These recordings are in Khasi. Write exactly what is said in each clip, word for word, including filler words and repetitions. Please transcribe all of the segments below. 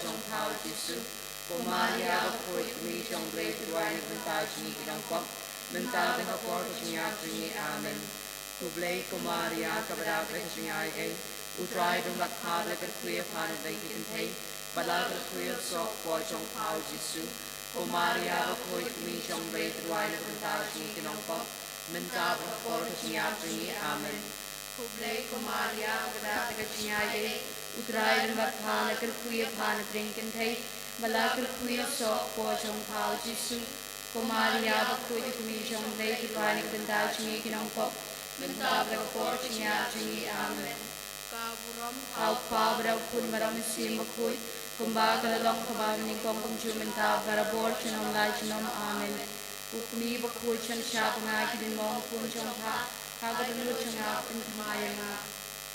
jong U Jisu. Ko Maria bakhuid, kmie jong U Blei, to duwai na ka bynta jong ngi ki nongpop, mynta bad ha ka por ka jingïap jong ngi. Amen. Khublei ko Maria, kaba dap da ka jingaiei, U Trai u don bad pha, la kyrkhu ïa pha na pdeng ki kynthei, bad la kyrkhu ïa u soh ka por jong U Jisu. Ko Maria bakhuid, kmie jong U Blei, to duwai na ka bynta jong ngi ki nongpop, mynta bad ha ka por ka jingïap jong ngi. Amen. Khublei ko Maria, kaba dap da ka jingaiei, U Trai u don bad pha, la kyrkhu ïa pha na pdeng ki kynthei, bad la kyrkhu ïa u soh ka por jong U Jisu. Ko Maria bakhuid, kmie jong U Blei, to duwai na ka bynta jong ngi ki nongpop, mynta bad ha ka por ka jingïap jong ngi. Amen. Ka burom ha U Kpa bad ha U Khun bad ha U Mynsiem Bakhuid, kumba ka la long kaba nyngkong kumjuh mynta barabor junom la junom. Amen. Ko kmie bakhuid, sngewsih ba nga ki dien mong khun jong pha, ha ka dohnud jong nga pynthikna ïa nga.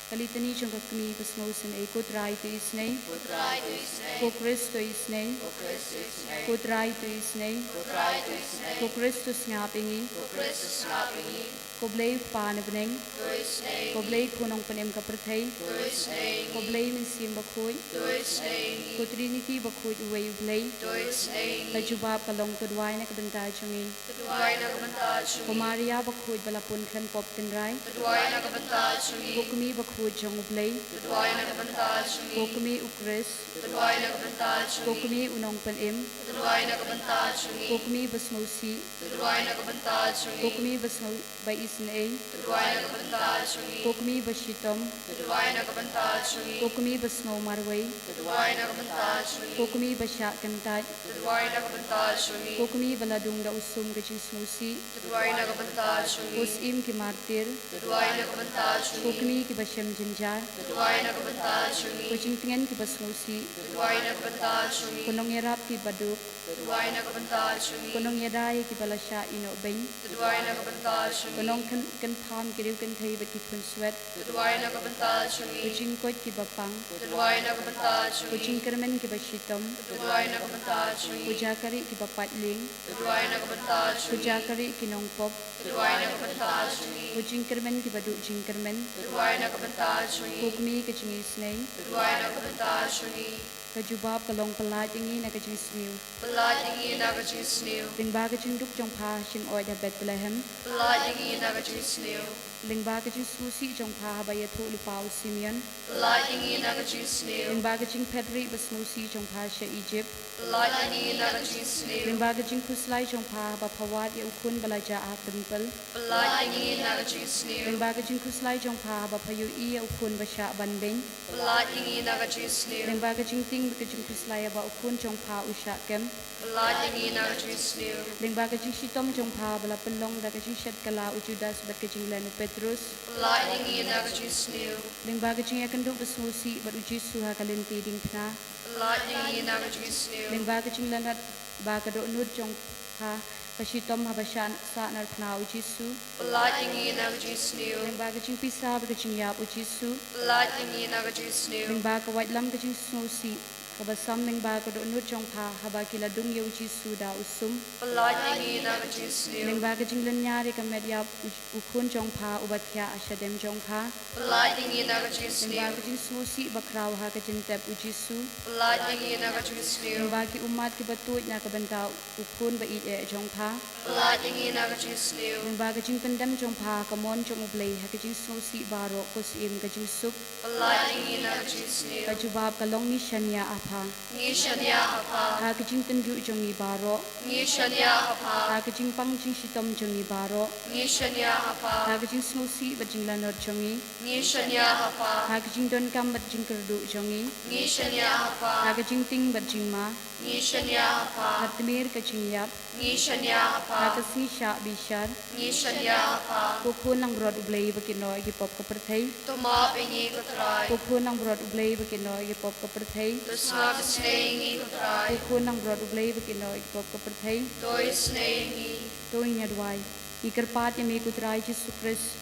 Ka litani jong ka kmie ba sngewsynei. Ko Trai to isynei. Ko Trai to isynei. Ko Khrist to isynei. Ko Khrist to isynei. Ko Trai to isynei. Ko Trai to isynei. Ko Khrist to sngap ïa ngi. Ko Khrist to sngap ïa ngi. Ko Blei U Kpa na bneng. To isynei. Ko Blei Khun Nongpynim ka pyrthei. To isynei. Ko Blei Mynsiem Bakhuid. To isynei. Ko Trinity bakhuid uwei U Blei. To isynei. Ka jubab ka long, to duwai na ka bynta jong ngi. To duwai na ka bynta jong ngi. Ko Maria bakhuid ba la pun khlem pop tynrai. To duwai na ka bynta jong ngi. Ko kmie bakhuid jong U Blei. To duwai na ka bynta jong ngi. Ko kmie U Khrist. To duwai na ka bynta jong ngi. Ko kmie U Nongpynim. To duwai na ka bynta jong ngi. Ko kmie ba sngewsih. To duwai na ka bynta jong ngi. Ko kmie ba sngew ba isynei. To duwai na ka bynta jong ngi. Ko kmie ba shitom. To duwai na ka bynta jong ngi. Ko kmie ba sngew marwei. To duwai na ka bynta jong ngi. Ko kmie ba shah kyntait. To duwai na ka bynta jong ngi. Ko kmie ba la dung da u sum ka jingsngewsih. To duwai na ka bynta jong ngi. Ko Syiem ki martir. To duwai na ka bynta jong ngi. Ko kmie kiba shem jynjar. To duwai na ka bynta jong ngi. Ko jingtngen kiba sngewsih. To duwai na ka bynta jong ngi. Ko nongïarap kiba duk. To duwai na ka bynta jong ngi. Ko nongïada ïa kiba la shah ïehnoh beiñ. To duwai na ka bynta jong ngi. Ko nongkyn-, kynpham ki riewkynthei bad ki khunswet. To duwai na ka bynta jong ngi. Ko jingkoit kiba pang. To duwai na ka bynta jong ngi. Ko jingkyrmen kiba shitom. To duwai na ka bynta jong ngi. Ko jakarieh kiba pait lieng. To duwai na ka bynta jong ngi. Ko jakarieh ki nongpop. To duwai na ka bynta jong ngi. Ko jingkyrmen kiba duh jingkyrmen. To duwai na ka bynta jong ngi. Ko kmie ka jingisynei. To duwai na ka bynta jong ngi. Ka jubab ka long, pyllait ïa ngi na ka jingsniew. Pyllait ïa ngi na ka jingsniew. Lyngba ka jingduk jong pha ha shyngod ha Bethlehem. Pyllait ïa ngi na ka jingsniew. Lyngba ka jingsngewsih jong pha haba ïathuh lypa u Simeon. Pyllait ïa ngi na ka jingsniew. Lyngba ka jingphetrieh ba sngewsih jong pha sha Egypt. Pyllait ïa ngi na ka jingsniew. Lyngba ka jingkhuslai jong pha haba pha wad ïa u khun ba la jah ha temple. Pyllait ïa ngi na ka jingsniew. Lyngba ka jingkhuslai jong pha haba pha ïohi ïa u khun ba shah ban beiñ. Pyllait ïa ngi na ka jingsniew. Lyngba ka jingtieng bad ka jingkhuslai haba u khun jong pha u shah kem. Pyllait ïa ngi na ka jingsniew. Lyngba ka jingshitom jong pha ba la pynlong da ka jingshet kylla u Judas bad ka jinglen u Petrus. Pyllait ïa ngi na ka jingsniew. Lyngba ka jingïakynduh ba sngewsih bad u Jisu ha ka lynti diengphna. Pyllait ïa ngi na ka jingsniew. Lyngba ka jinglanot ba ka dohnud jong pha ka shitom haba shah, shah narphna u Jisu. Pyllait ïa ngi na ka jingsniew. Lyngba ka jingpisa bad ka jingïap u Jisu. Pyllait ïa ngi na ka jingsniew. Lyngba ka waitlam ka jingsngewsih kaba sam lyngba ka dohnud jong pha haba ki la dung ïa u Jisu da u sum. Pyllait ïa ngi na ka jingsniew. Lyngba ka jinglynñiar ïa ka met ïap u, u khun jong pha uba thiah ha shadem jong pha. Pyllait ïa ngi na ka jingsniew. Lyngba ka jingsngewsih bakhraw ha ka jingtep u Jisu. Pyllait ïa ngi na ka jingsniew. Lyngba ki ummat kiba tuid na ka bynta u khun ba ïeit eh jong pha. Pyllait ïa ngi na ka jingsniew. Lyngba ka jingpyndem jong pha ha ka mon jong U Blei ha ka jingsngewsih baroh, ko Syiem ka jingsuk. Pyllait ïa ngi na ka jingsniew. Ka jubab ka long, ngi shaniah ha pha. Ngi shaniah ha pha. Ha ka jingtynjuh jong ngi baroh. Ngi shaniah ha pha. Ha ka jingpang jingshitom jong ngi baroh. Ngi shaniah ha pha. Ha ka jingsngewsih bad jinglanot jong ngi. Ngi shaniah ha pha. Ha ka jingdonkam bad jingkyrduh jong ngi. Ngi shaniah ha pha. Ha ka jingtieng bad jingma. Ngi shaniah ha pha. Ha tmier ka jingïap. Ngi shaniah ha pha. Ha ka sngi shah bishar. Ngi shaniah ha pha. Ko khun langbrot U Blei ba kynnoh ïa ki pop ka pyrthei. To map ïa ngi ko Trai. Ko khun langbrot U Blei ba kynnoh ïa ki pop ka pyrthei. To sngap isynei ïa ngi ko Trai. Ko khun langbrot U Blei ba kynnoh ïa ki pop ka pyrthei. To isynei ïa ngi. To ngin ïa duwai. Ngi kyrpad ïa me ko Trai Jisu Khrist,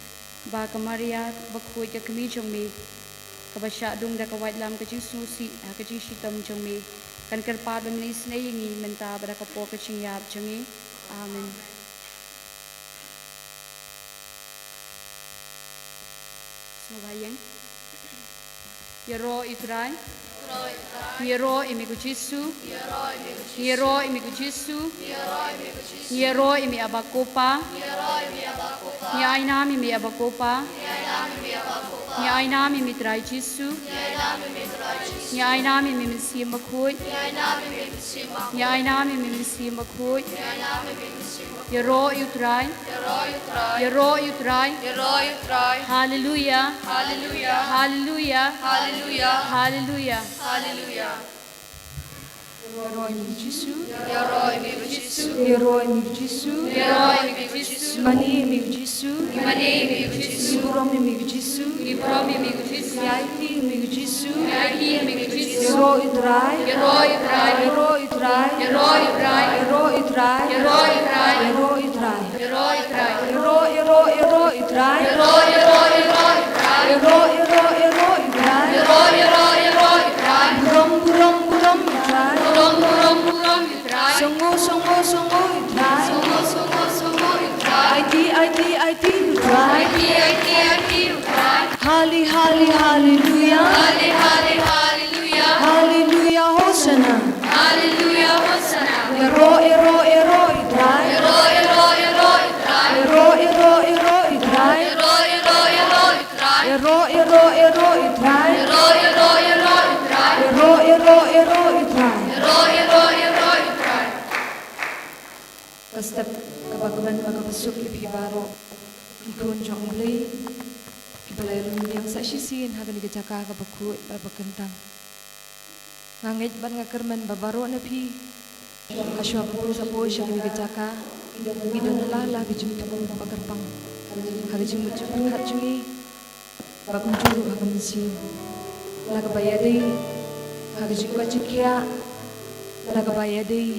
ba ka Maria bakhuid ka kmie jong me, kaba shah dung da ka waitlam ka jingsngewsih ha ka jingshitom jong me, kan kyrpad ba men isynei ïa ngi mynta bad ha ka por ka jingïap jong ngi. Amen. Sngewbha ïeng. Ïaroh ïa u Trai. Ngi ïaroh ïa me ko Jisu. Ngi ïaroh ïa me ko Jisu. Ngi ïaroh ïa me Aba Kpa. Ngi ai nam ïa me Aba Kpa. Ngi ai nam ïa me Trai Jisu. Ngi ai nam ïa me Mynsiem Bakhuid. Ngi ai nam ïa me Mynsiem Bakhuid. Ïaroh ïa u Trai. Ïaroh ïa u Trai. Haleluia. Haleluia. Haleluia. Haleluia. Ïaroh ïa me ko Jisu. Ïaroh ïa me ko Jisu. Ïaroh ïa me ko Jisu. Ïaroh ïa me ko Jisu. Ïa me ko Jisu. Ïa me ko Jisu. Ïa me ko Jisu. Ïa burom ïa me ko Jisu. Ïa burom ïa me ko Jisu. Ïa aiti ïa me ko Jisu. Ïa aiti ïa me ko Jisu. Ïaroh ïa u Trai. Ïaroh ïa u Trai. Ïaroh ïa u Trai. Ïaroh ïa u Trai. Ïaroh ïa u Trai. Ïaroh ïa u Trai. Ïaroh ïa u Trai. Ïaroh ïaroh ïaroh ïa u Trai. Ïaroh ïaroh ïaroh ïa u Trai. Ïaroh ïaroh ïaroh ïa u Trai. Ïaroh ïaroh ïaroh ïa u Trai. Burom burom burom ïa u Trai. Burom burom burom ïa u Trai. Sngewbha sngewbha sngewbha ïa u Trai. Sngewbha sngewbha sngewbha ïa u Trai. Aiti aiti aiti ïa u Trai. Aiti aiti aiti ïa u Trai. Hali hali haleluia. Hali hali haleluia. Haleluia hosana. Haleluia hosana. Ïaroh ïaroh ïaroh ïa u Trai. Ïaroh ïaroh ïaroh ïa u Trai. Ïaroh ïaroh ïaroh ïa u Trai. Ïaroh ïaroh ïaroh ïa u Trai. Ïaroh ïaroh ïaroh ïa u Trai. Ïaroh ïaroh ïaroh ïa u Trai. Ïaroh ïaroh ïaroh ïa u Trai. Ka step kaba kmen bad kaba suk ïa phi baroh ki khun jong U Blei kiba la ïalum biang sa shisien ha kane ka jaka kaba khuid bad ba kyntang. Nga ngeit bad nga kyrmen ba baroh na phi ha shuwa phi poi sha kane ka jaka ngi don la la ka jingthmu ba kyrpang ha ka jingmut jingpyrkhat jong ngi. Ba kumjuh ruh ha ka mynsiem, la kaba ïadei ha ka jingkoit jingkhiah, la kaba ïadei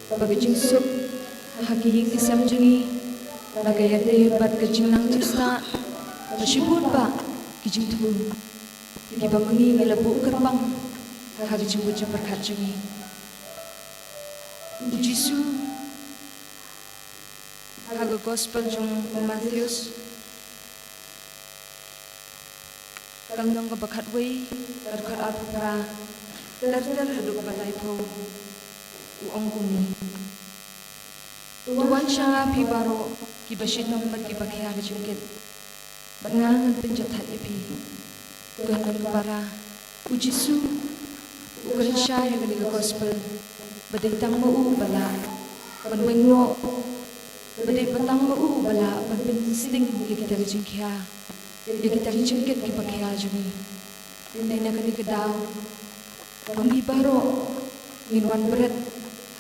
bad ka jingsuk ha ki ïing ki sem jong ngi, la ka ïadei bad ka jingnang jingstad, bad shibun bah ki jingthmu kiba ma ngi ngi la buh kyrpang ha ka jingmut jingpyrkhat jong ngi. U Jisu ha ka Gospel jong u Mathaios, ka lynnong kaba khatwei, ka dkhot arphew phra, ter ter haduh kaba laiphew, u ong kumne: To wan sha nga phi baroh kiba shitom bad kiba khia ka jingkit, bad nga ngan pynjot thait ïa phi. To hynmen ka para, u Jisu u kren shai ha kane ka Gospel ba dei tang ma u uba lah ban weng noh, ba dei tang ma u uba lah ban pynsting ïa kita ki jingkhia, ïa kita ki jingkit kiba khia jong ngi. Dei na kane ka daw ba ngi baroh ngin wan bret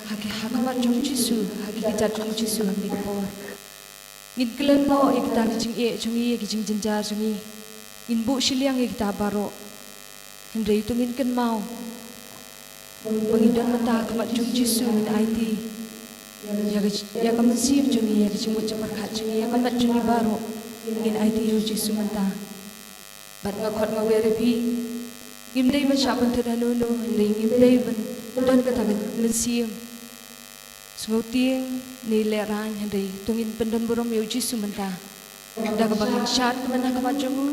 ha ki, ha khmat jong u Jisu, ha ki kjat jong u Jisu ha kane ka por. Ngin klet noh ïa kita ki jingeh jong ngi, ïa ki jingjynjar jong ngi. Ngin buh shiliang ïa kita baroh. Hynrei to ngin kynmaw ba ngi don mynta ha khmat jong u Jisu, ngin aiti ïa ka, ïa ka mynsiem jong ngi, ïa ka jingmut jingpyrkhat jong ngi, ïa ka met jong ngi baroh. Ngin aiti ïa u Jisu mynta. Bad nga khot nga wer ïa phi, ngim dei ban shah pynthut hano hano, hynrei ngim dei ban don kata ka mynsiem sngewtieng ne lehraiñ, hynrei to ngin pyndon burom ïa u Jisu mynta. Da kaba ngin shad kmen ha khmat jong u,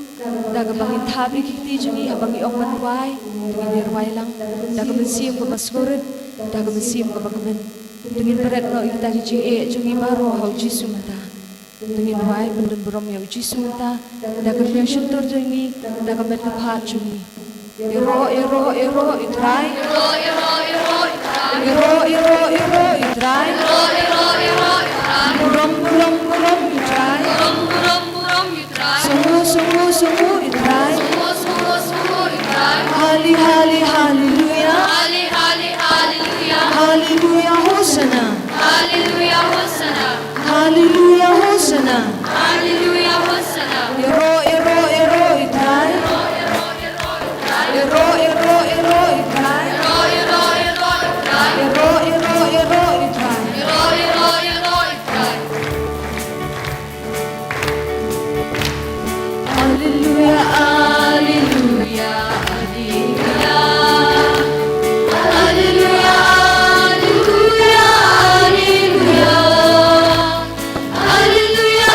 da kaba ngin thap ïa ki kti jong ngi haba ngi ong ban rwai, to ngin ïa rwai lang da ka mynsiem kaba sngewrit, da ka mynsiem kaba kmen. To ngin bret noh ïa kita ki jingeh jong ngi baroh ha u Jisu mynta. To ngin rwai pyndon burom ïa u Jisu mynta da ka rmiang shyntur jong ngi, da ka met ka phad jong ngi. Ïaroh, ïaroh, ïaroh ïa u Trai. Ïaroh, ïaroh, ïaroh ïa u Trai. Burom, burom, burom ïa u Trai. Sngewbha, sngewbha, sngewbha ïa u Trai. Hali, hali, haleluia. Haleluia, hosana. Haleluia, hosana. Haleluia, hosana. Haleluia, hosana. Ïaroh, ïaroh, ïaroh ïa u Trai. Ïaroh, ïaroh, ïaroh ïa u Trai. Ïaroh, ïaroh, ïaroh ïa u Trai. Alleluia, alleluia, alleluia. Alleluia, alleluia, alleluia. Alleluia,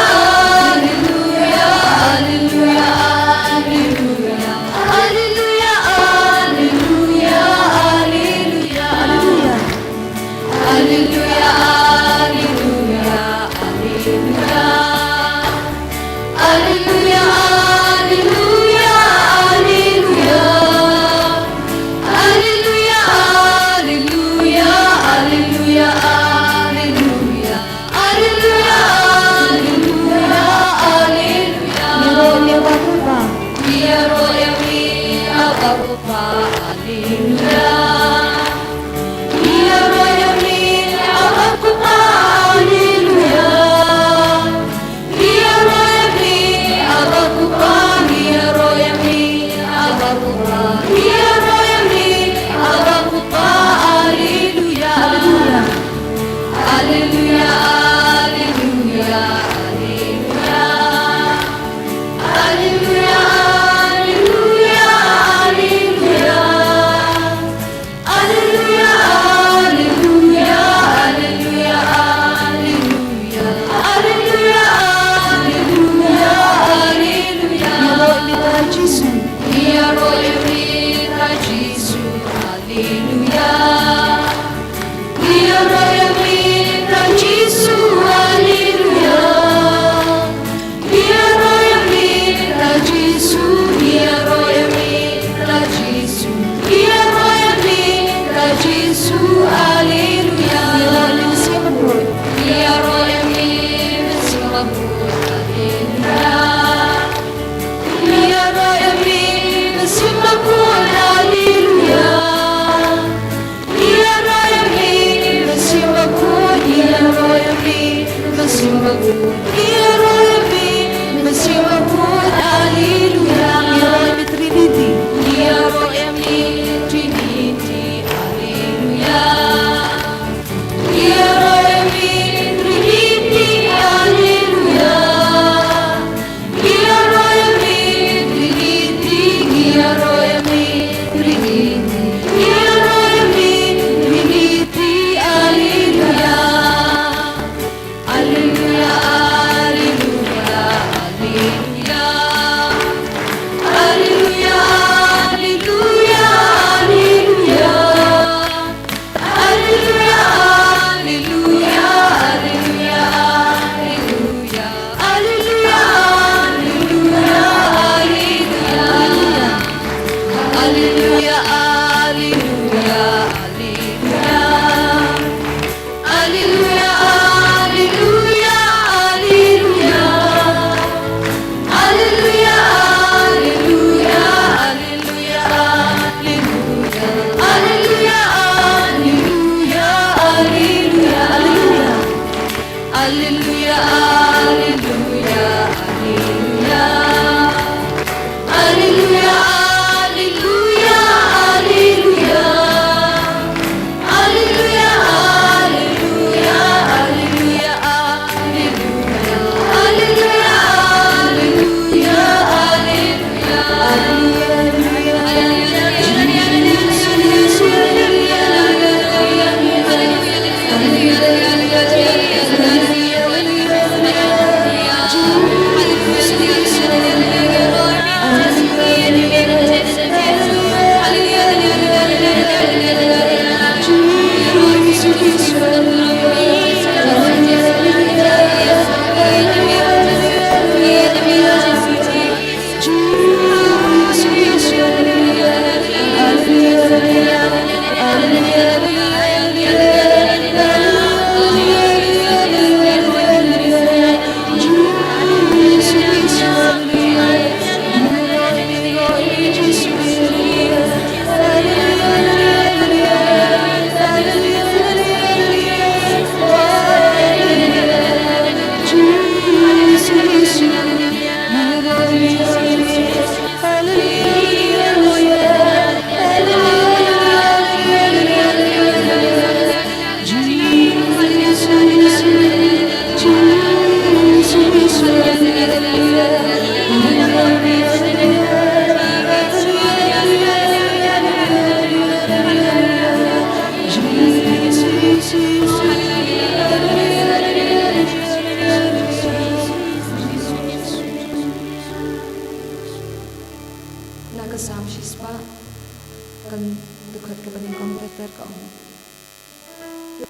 Kong Peter ka ong,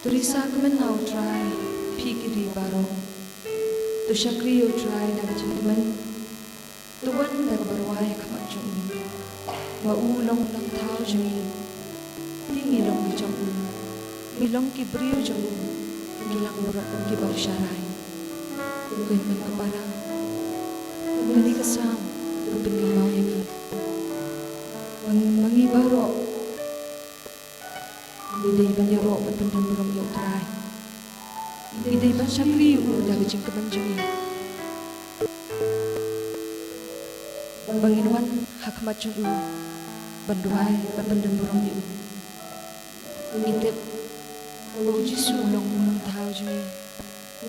to risa kmen ha U Trai, phi ki ri baroh. To shakri ïa U Trai da ka jingkmen. To wan da kaba rwai ha khmat jong u. Ba u long u langthaw jong ngi. Te ngi long ki jong u. Ngi long ki briew jong u. Ngi long baroh kiba u sharai. Ko hynmen ko para, kane ka Salm ka pynkynmaw ïa ngi ba ngi baroh ngi dei ban ïaroh ban pyndon burom ïa U Trai. Ngi dei ban shakri ïa u da ka jingkmen jong ngi. Ba ngin wan ha khmat jong u ban duwai ban pyndon burom ïa u. Ngi tip ba U Jisu u long u langthaw jong ngi.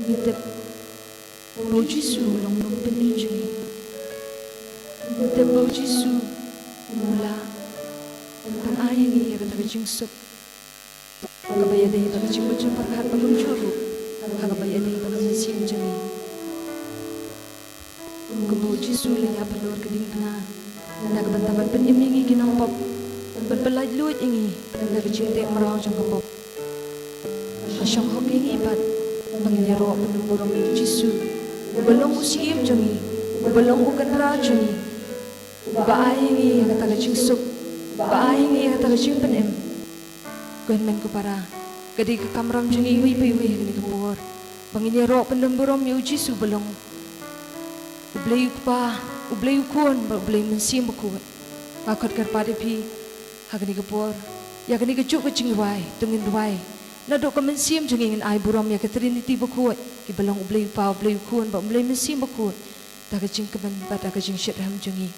Ngi tip ba U Jisu u long u nongpynim jong ngi. Ngi tip ba U Jisu u lah ban ai ïa ngi ïa kata ka jingsuk kaba ïadei bad ka jingbym shym pyrkhat, ba kumjuh ruh ha kaba ïadei bad ka mynsiem jong ngi. Kumba U Jisu u la ïap halor ka diengphna na ka bynta ban pynim ïa ngi ki nongpop, ban pyllait luid ïa ngi na ka jingteh mraw jong ka pop. Ha shong hok ïa ngi pat ba ngin ïaroh ban burom ïa U Jisu, uba long u Siem jong ngi, uba long u Kynrad jong ngi, uba ai ïa ngi ïa kata ka jingsuk, uba ai ïa ngi ïa kata ka jingpynim. Ko hynmen ko para, ka dei ka kamram jong ngi iwei pa iwei ha kane ka por ba ngin ïaroh pyndon burom ïa U Jisu ba long U Blei U Kpa, U Blei U Khun bad U Blei Mynsiem Bakhuid. Nga khot kyrpad ïa phi ha kane ka por, ïa kane ka juk ka jingrwai, to ngin rwai naduh ka mynsiem jong ngi, ngin ai burom ïa ka Trinity Bakhuid, kiba long U Blei U Kpa, U Blei U Khun bad U Blei Mynsiem Bakhuid, da ka jingkmen bad da ka jingshitrhem jong ngi.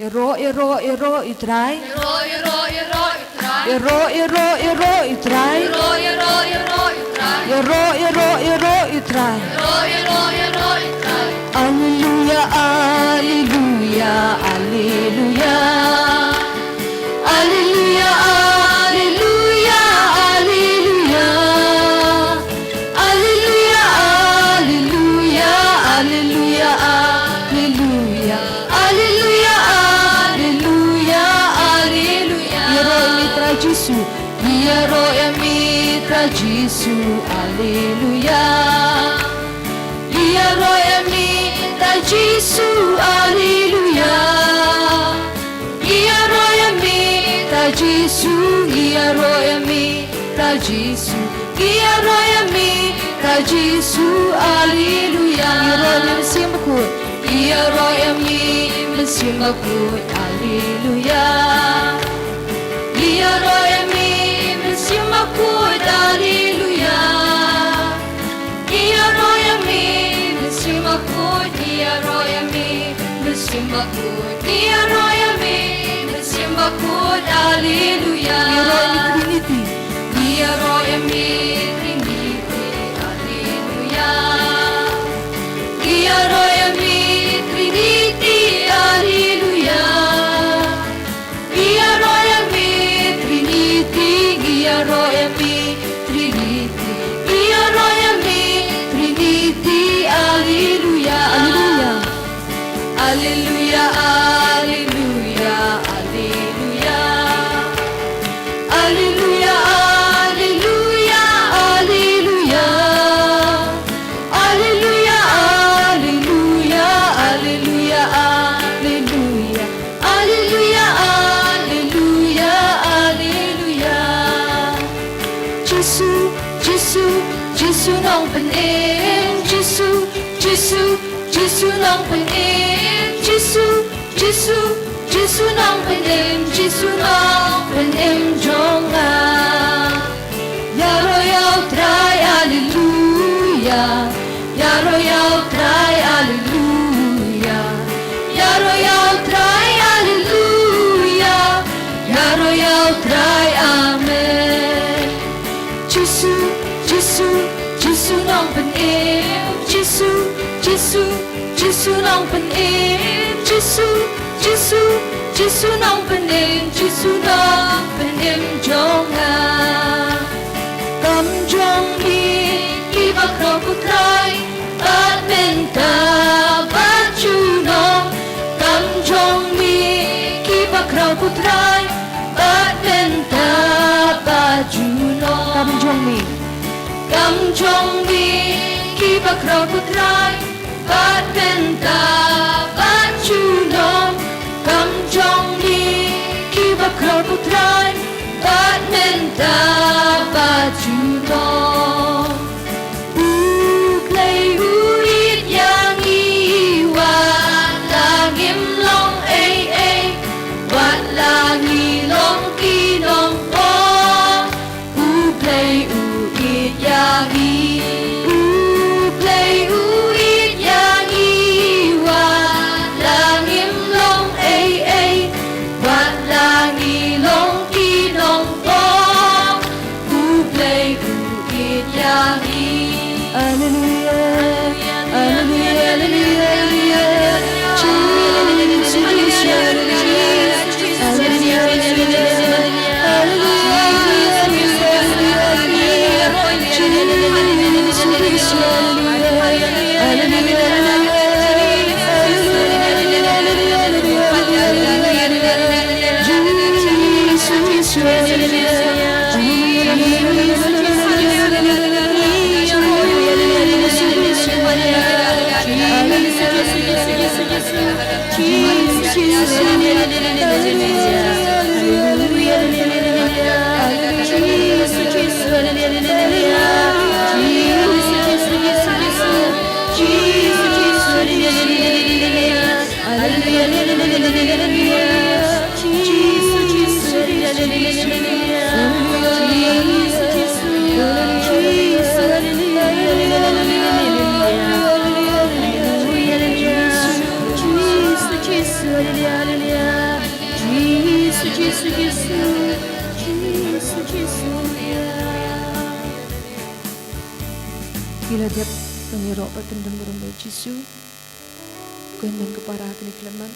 Ïaroh, ïaroh, ïaroh ïa U Trai. Ïaroh, ïaroh, ïaroh ïa U Trai. Ïaroh, ïaroh, ïaroh ïa U Trai. Ïaroh, ïaroh, ïaroh ïa U Trai. Ïaroh, ïaroh, ïaroh ïa U Trai. Ïaroh, ïaroh, ïaroh ïa U Trai. Alleluia, alleluia, alleluia. Alleluia, alleluia, alleluia. Alleluia, alleluia, alleluia, alleluia. Alleluia, alleluia, alleluia. Ïaroh ïa me Trai Jisu. Ïaroh ïa me Trai Jisu. Alleluia. Ïaroh ïa me Trai Jisu. Alleluia. Ïaroh ïa me Trai Jisu, ïaroh ïa me Trai Jisu, ïaroh ïa me Trai Jisu, alleluia. Ïaroh ïa me Mynsiem Bakhuid, ïaroh ïa me Mynsiem Bakhuid, alleluia. Ïaroh ïa me Mynsiem Bakhuid, alleluia. Ïaroh ïa me Mynsiem Bakhuid, ïaroh ïa me Mynsiem Bakhuid, ïaroh ïa me Mynsiem Bakhuid, alleluia. Ïaroh ïa me Trinity. Ïaroh ïa me Trinity, alleluia. Ïaroh ïa me Trinity, alleluia. Ïaroh ïa me Trinity, ïaroh ïa me Trinity, ïaroh ïa me Trinity, alleluia. Alleluia. Alleluia, alleluia, alleluia. Alleluia, alleluia, alleluia. Alleluia, alleluia, alleluia, alleluia. Alleluia, alleluia, alleluia. Jisu, Jisu, Jisu Nongpynim. Jisu, Jisu, Jisu Nongpynim. Jisu, Jisu, Jisu Nongpynim, Jisu Nongpynim jong nga. Ïaroh ïa U Trai, alleluia. Ïaroh ïa U Trai, alleluia. Ïaroh ïa U Trai, alleluia. Ïaroh ïa U Trai, amen. Jisu, Jisu, Jisu Nongpynim. Jisu, Jisu, Jisu Nongpynim. Jisu, Jisu, Jisu Nongpynim, Jisu Nongpynim jong nga. Kam jong ngi kiba khraw ko Trai, bad mynta bad junom. Kam jong ngi kiba khraw ko Trai, bad mynta Kam jong me. Kam jong me kiba khraw, ko Trai, bad mynta bad junom. Kam jong me kiba khraw, ko Trai, bad mynta bad junom. U Blei u ïeit ïa ngi, wat la ngim long ei ei, wat la ngi long ki nongpop. U Blei u ïeit ïa ngi. U Blei u ïeit ïa ngi, wat la ngim long ei ei, wat la ngi long ki nongpop. U Blei u ïeit ïa ngi. Alleluia, alleluia, alleluia, alleluia. Jesus, Jesus, alleluia, alleluia, alleluia. Ngi la dep ban ïaroh bad pyndem burom ïa u Jisu. Ko Hynmen ko para, kane ka khyllipmat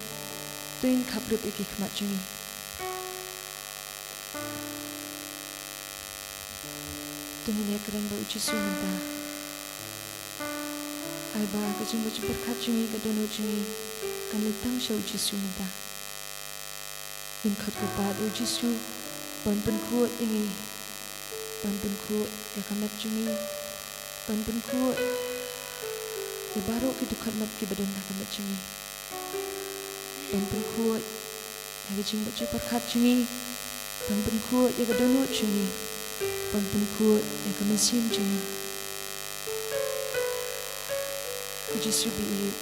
to ngin khapkhrip ïa ki khmat jong ngi. To ngin ïakren bad u Jisu mynta. Ai ba ka jingmut jingpyrkhat jong ngi, ka dohnud jong ngi, kan leit tang sha u Jisu mynta. Ngin khot kyrpad ïa u Jisu ban pynkhuid ïa ngi, ban pynkhuid ïa ka met jong ngi, ban pynkhuid ïa baroh ki dkhot met kiba don ha ka met jong ngi, ban pynkhuid ïa ka jingmut jingpyrkhat jong ngi, ban pynkhuid ïa ka dohnud jong ngi, ban pynkhuid ïa ka mynsiem jong ngi. Ko Jisu ba ïeit,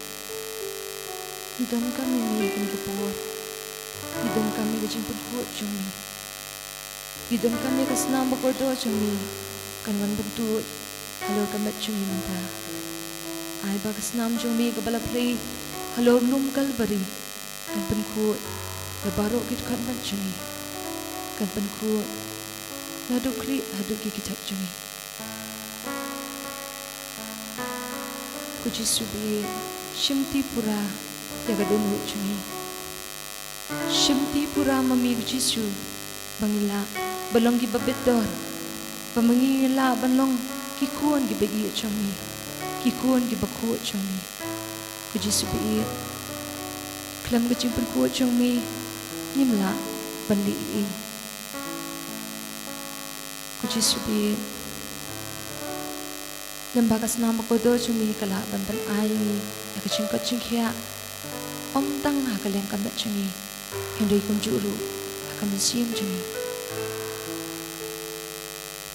ngi donkam ïa me ha kane ka por. Ngi donkam ïa ka jingpynkhuid jong me. Ngi donkam ïa ka snam ba kordor jong me kan wan ban tuid halor ka met jong ngi mynta. Ai ba ka snam jong me kaba la plie halor lum Kalbari kan pynkhuid ïa baroh ki dkhot met jong ngi. Kan pynkhuid naduh khlieh haduh ki kjat jong ngi. Ko Jisu ba ïeit, shimti pura ïa ka dohnud jong ngi. Shimti pura ma me ko Jisu, ba ngin lah ban long kiba bit dor, ba ma ngi ngin lah ban long ki khun kiba ïeit jong me, ki khun kiba khuid jong me. Ko Jisu ba ïeit, khlem ka jingpynkhuid jong me ngim lah ban leh ei ei. Ko Jisu ba ïeit, lem ba ka snam ba kordor jong me ka lah ban pynai ïa ngi ïa ka jingkoit jingkhiah, ym tang ha ka liang ka met jong ngi, hynrei kumjuh ruh ha ka mynsiem jong ngi.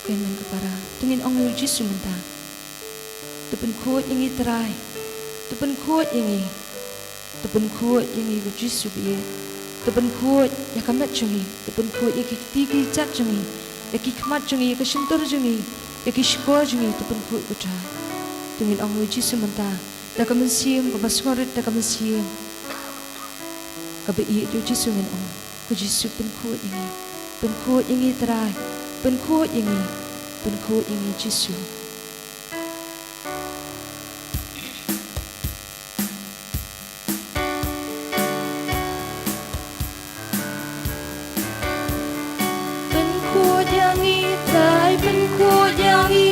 Ko Hynmen ko para, to ngin ong ïa u Jisu mynta. To pynkhuid ïa ngi Trai. To pynkhuid ïa ngi. To pynkhuid ïa ngi ko Jisu ba ïeit. To pynkhuid ïa ka met jong ngi. To pynkhuid ïa ki kti ki kjat jong ngi. Ïa ki khmat jong ngi, ïa ka shyntur jong ngi, ïa ki shkor jong ngi, to pynkhuid ko Trai. To ngin ong ïa u Jisu mynta da ka mynsiem kaba sngewrit, da ka mynsiem kaba ïeit, ïa u Jisu ngin ong. Ko Jisu, pynkhuid ïa ngi. Pynkhuid ïa ngi Trai. Pynkhuid ïa ngi. Pynkhuid ïa ngi Jisu. Pynkhuid ïa ngi Trai, pynkhuid ïa ngi.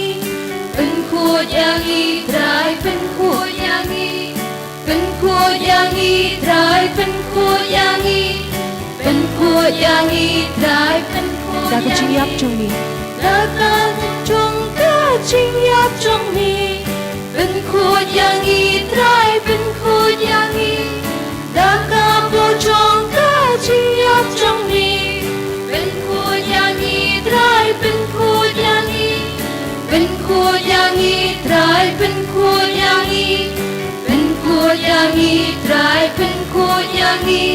Pynkhuid ïa ngi Trai, pynkhuid ïa ngi. Pynkhuid ïa ngi Trai, pynkhuid ïa ngi. Pynkhuid ïa ngi Trai, pynkhuid ïa ngi. Da ka jingïap jong ngi. Ka jong ka jingïap jong me, pynkhuid ïa ngi Trai, pynkhuid ïa ngi. Da ka bor jong ka jingïap jong me, pynkhuid ïa ngi Trai, pynkhuid ïa ngi. Pynkhuid ïa ngi Trai, pynkhuid ïa ngi. Pynkhuid ïa ngi Trai, pynkhuid ïa ngi.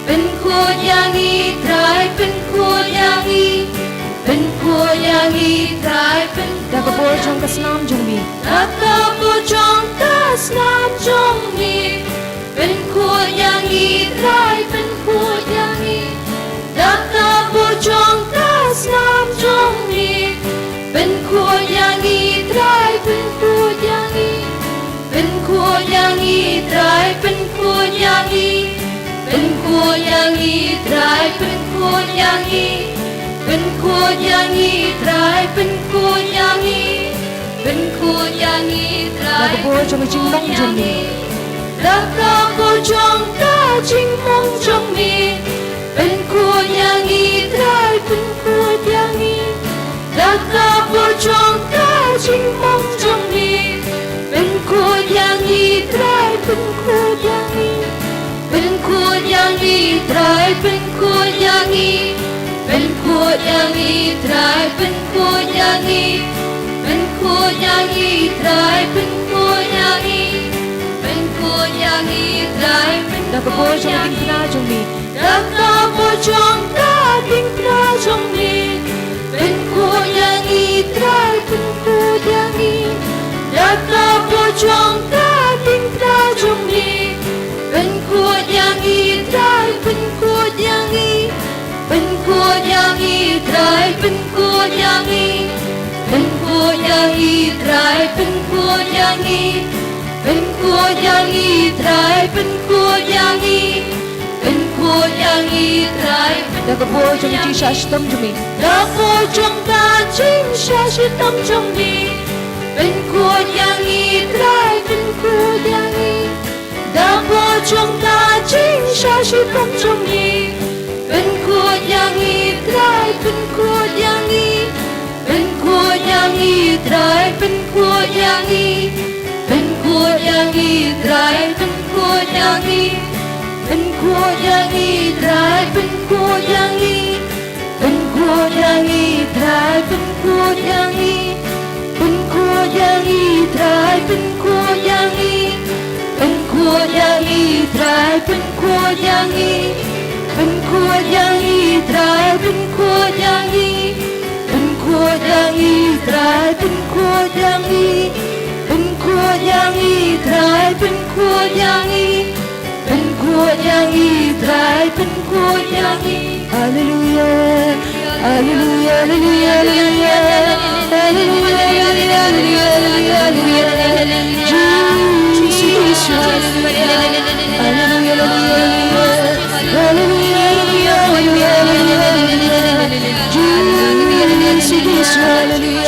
Pynkhuid ïa ngi Trai, pynkhuid ïa ngi. Pynkhuid ïa ngi Trai, pynkhuid. Da ka bor jong ka snam jong me. Da ka bor jong ka snam jong me, pynkhuid ïa ngi Trai, pynkhuid ïa ngi. Da ka bor jong ka snam jong me, pynkhuid ïa ngi Trai, pynkhuid ïa ngi. Pynkhuid ïa ngi Trai, pynkhuid ïa ngi. Pynkhuid ïa ngi Trai, pynkhuid ïa ngi. Pynkhuid ïa ngi Trai, pynkhuid ïa ngi. Pynkhuid ïa ngi Trai. Da ka bor jong ka jingmong jong me. Da ka bor jong ka jingmong jong me, pynkhuid ïa ngi Trai, pynkhuid ïa ngi. Da ka bor jong ka jingmong jong me, pynkhuid ïa ngi Trai, pynkhuid ïa ngi. Pynkhuid ïa ngi Trai, pynkhuid ïa ngi. Pynkhuid ïa ngi Trai, pynkhuid ïa ngi. Pynkhuid ïa ngi Trai, pynkhuid ïa ngi. Pynkhuid ïa ngi Trai, pynkhuid ïa ngi. Da ka bor jong ka diengphna jong me. Da ka bor jong ka diengphna jong me, pynkhuid ïa ngi Trai, pynkhuid ïa ngi. Da ka bor jong ka diengphna jong me, pynkhuid ïa ngi Trai, pynkhuid ïa ngi. Pynkhuid ïa ngi Trai, pynkhuid ïa ngi. Pynkhuid ïa ngi Trai, pynkhuid ïa ngi. Pynkhuid ïa ngi Trai, pynkhuid ïa ngi. Pynkhuid ïa ngi Trai, pynkhuid. Da ka bor jong ka jingshah shitom jong me. Da ka bor jong ka jingshah shitom jong me, pynkhuid ïa ngi Trai, pynkhuid ïa ngi. Da ka bor jong ka jingshah shitom jong me, pynkhuid ïa ngi Trai, pynkhuid ïa ngi. Pynkhuid ïa ngi Trai, pynkhuid ïa ngi. Pynkhuid ïa ngi Trai, pynkhuid ïa ngi. Pynkhuid ïa ngi Trai, pynkhuid ïa ngi. Pynkhuid ïa ngi Trai, pynkhuid ïa ngi. Pynkhuid ïa ngi Trai, pynkhuid ïa ngi. Pynkhuid ïa ngi Trai, pynkhuid ïa ngi. Pynkhuid ïa ngi Trai, pynkhuid ïa ngi. Pynkhuid ïa ngi Trai, pynkhuid ïa ngi. Pynkhuid ïa ngi Trai, pynkhuid ïa ngi. Pynkhuid ïa ngi Trai, pynkhuid ïa ngi. Hallelujah. Hallelujah, hallelujah, hallelujah. Hallelujah, hallelujah, hallelujah, hallelujah. Jesus, Jesus, hallelujah. Hallelujah, hallelujah, hallelujah. Hallelujah, hallelujah, hallelujah, hallelujah. Jesus, Jesus, hallelujah.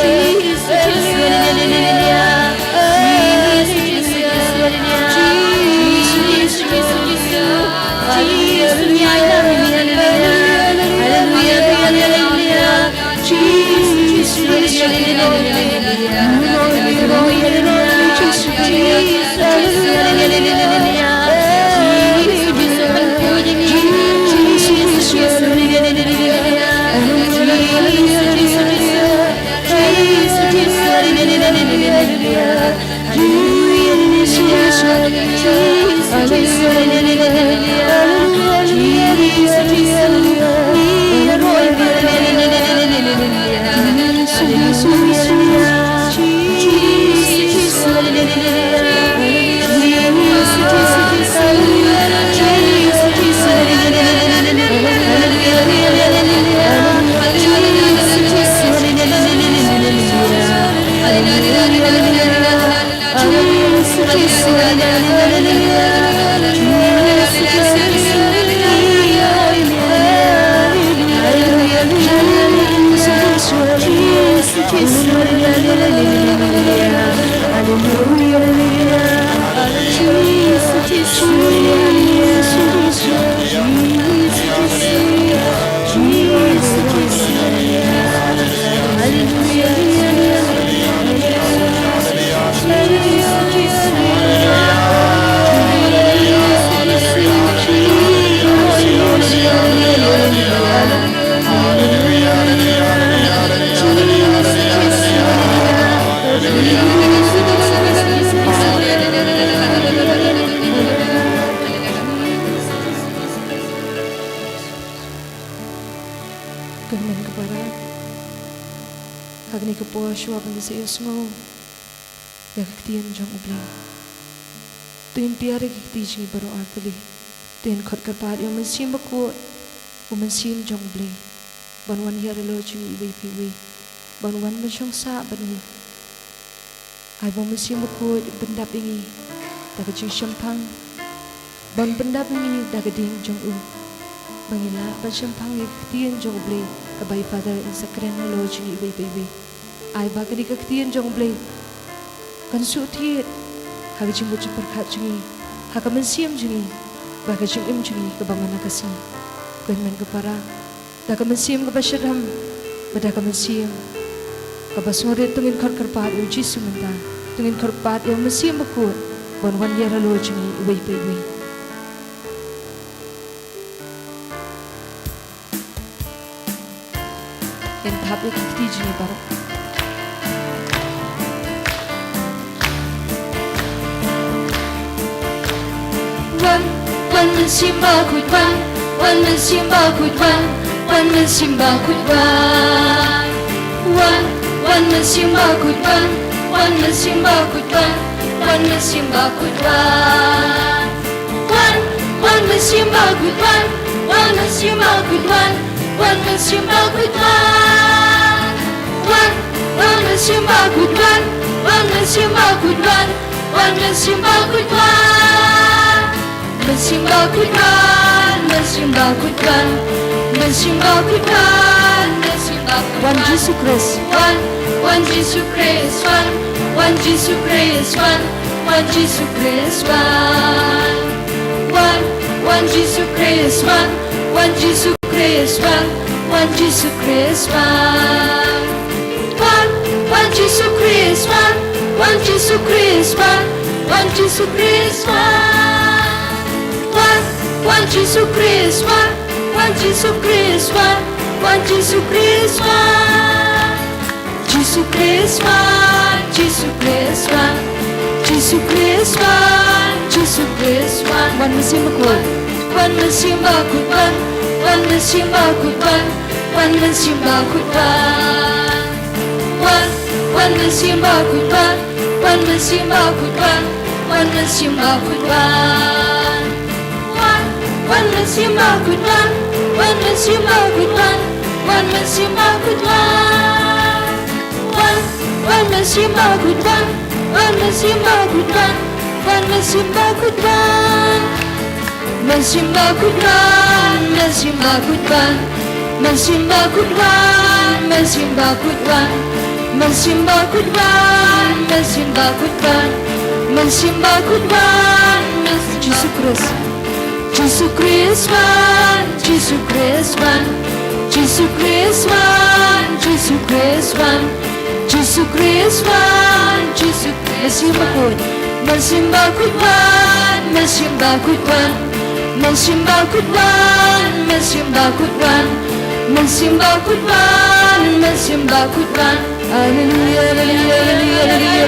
Ha kane ka por shuwa ban sa ïohsngew ïa ka ktien jong U Blei, to ngin tiar ïa ki kti jong ngi baroh artylli. To ngin khot kyrpad ïa U Mynsiem Bakhuid, U Mynsiem jong U Blei, ban wan hiar halor jong ngi iwei pa iwei, ban wan ban shong sah bad ngi. Ai ba U Mynsiem Bakhuid un pyndap ïa ngi da ka jingshemphang, ban pyndap ïa ngi da ka ding jong U, ba ngin lah ban shemphang ïa ka ktien jong U Blei kaba i Father un sa kren halor jong ngi iwei pa iwei. Ai ba kane ka ktien jong U Blei kan shu thied ha ka jingmut jingpyrkhat jong ngi, ha ka mynsiem jong ngi, bad ka jingim jong ngi kaba man la ka sngi. Ko hynmen ko para, da ka mynsiem kaba shitrhem bad da ka mynsiem kaba sngewrit, to ngin khot kyrpad ïa U Jisu mynta. To ngin khot kyrpad ïa U Mynsiem Bakhuid ban wan hiar halor jong ngi iwei pa iwei. Ngin thap ïa ki kti jong ngi baroh. Wan, wan Mynsiem Bakhuid wan, wan Mynsiem Bakhuid wan, wan Mynsiem Bakhuid wan. Wan, wan Mynsiem Bakhuid wan, wan Mynsiem Bakhuid wan, wan Mynsiem Bakhuid wan. Wan, wan Mynsiem Bakhuid wan, wan Mynsiem Bakhuid wan, wan Mynsiem Bakhuid wan. Wan, wan Mynsiem Bakhuid wan, wan Mynsiem Bakhuid wan, wan Mynsiem Bakhuid wan. Mynsiem Bakhuid wan, Mynsiem Bakhuid wan, Mynsiem Bakhuid wan, Mynsiem Bakhuid wan. Wan Jisu Khrist. Wan, wan Jisu Khrist wan, wan Jisu Khrist wan, wan Jisu Khrist wan. Wan, wan Jisu Khrist wan, wan Jisu Khrist wan, wan Jisu Khrist wan. Wan, wan Jisu Khrist wan, wan Jisu Khrist wan, wan Jisu Khrist wan. Wan, wan Jisu Khrist wan, wan Jisu Khrist wan, wan Jisu Khrist wan. Jisu Khrist wan, Jisu Khrist wan, Jisu Khrist wan, Jisu Khrist wan. Wan Mynsiem Bakhuid. Wan Mynsiem Bakhuid wan, wan Mynsiem Bakhuid wan, wan Mynsiem Bakhuid wan. Wan, wan Mynsiem Bakhuid wan, wan Mynsiem Bakhuid wan, wan Mynsiem Bakhuid wan. Wan, wan Mynsiem Bakhuid wan, wan Mynsiem Bakhuid wan, wan Mynsiem Bakhuid wan. Wan, wan Mynsiem Bakhuid wan, wan Mynsiem Bakhuid wan, wan Mynsiem Bakhuid wan. Mynsiem Bakhuid wan, Mynsiem Bakhuid wan, Mynsiem Bakhuid wan, Mynsiem Bakhuid wan. Mynsiem Bakhuid wan, Mynsiem Bakhuid wan, Mynsiem Bakhuid wan, Mynsiem Jisu Khrist. Jisu Khrist wan, Jisu Khrist wan, Jisu Khrist wan, Jisu Khrist wan, Jisu Khrist wan, Jisu Khrist. Mynsiem Bakhuid. Mynsiem Bakhuid wan, Mynsiem Bakhuid wan, Mynsiem Bakhuid wan, Mynsiem Bakhuid wan, Mynsiem Bakhuid wan, Mynsiem Bakhuid wan. Alleluia, alleluia, alleluia.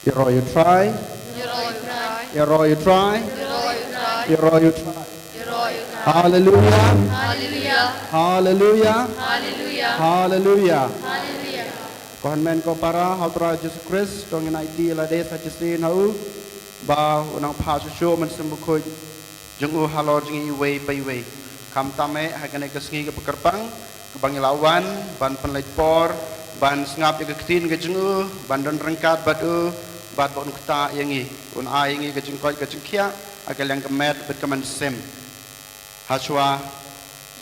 Ïaroh ïa u Trai. Ïaroh ïa u Trai. Ïaroh ïa u Trai. Haleluya. Haleluya. Haleluya. Ko hynmen ko para ha u Trai Jisu Khrist, to ngin aiti ïa lade sa shisien ha u, ba un nang phah shuh shuh u Mynsiem Bakhuid jong u halor jong ngi iwei pa iwei. Khamtam eh ha kane ka sngi kaba kyrpang, kaba ngi la wan ban pynleit por ban sngap ïa ka ktien ka jong u, ban don ryngkat bad u, bad ba un ktah ïa ngi, un ai ïa ngi ka jingkoit ka jingkhiah ha ka liang ka met bad ka mynsiem. Hashwa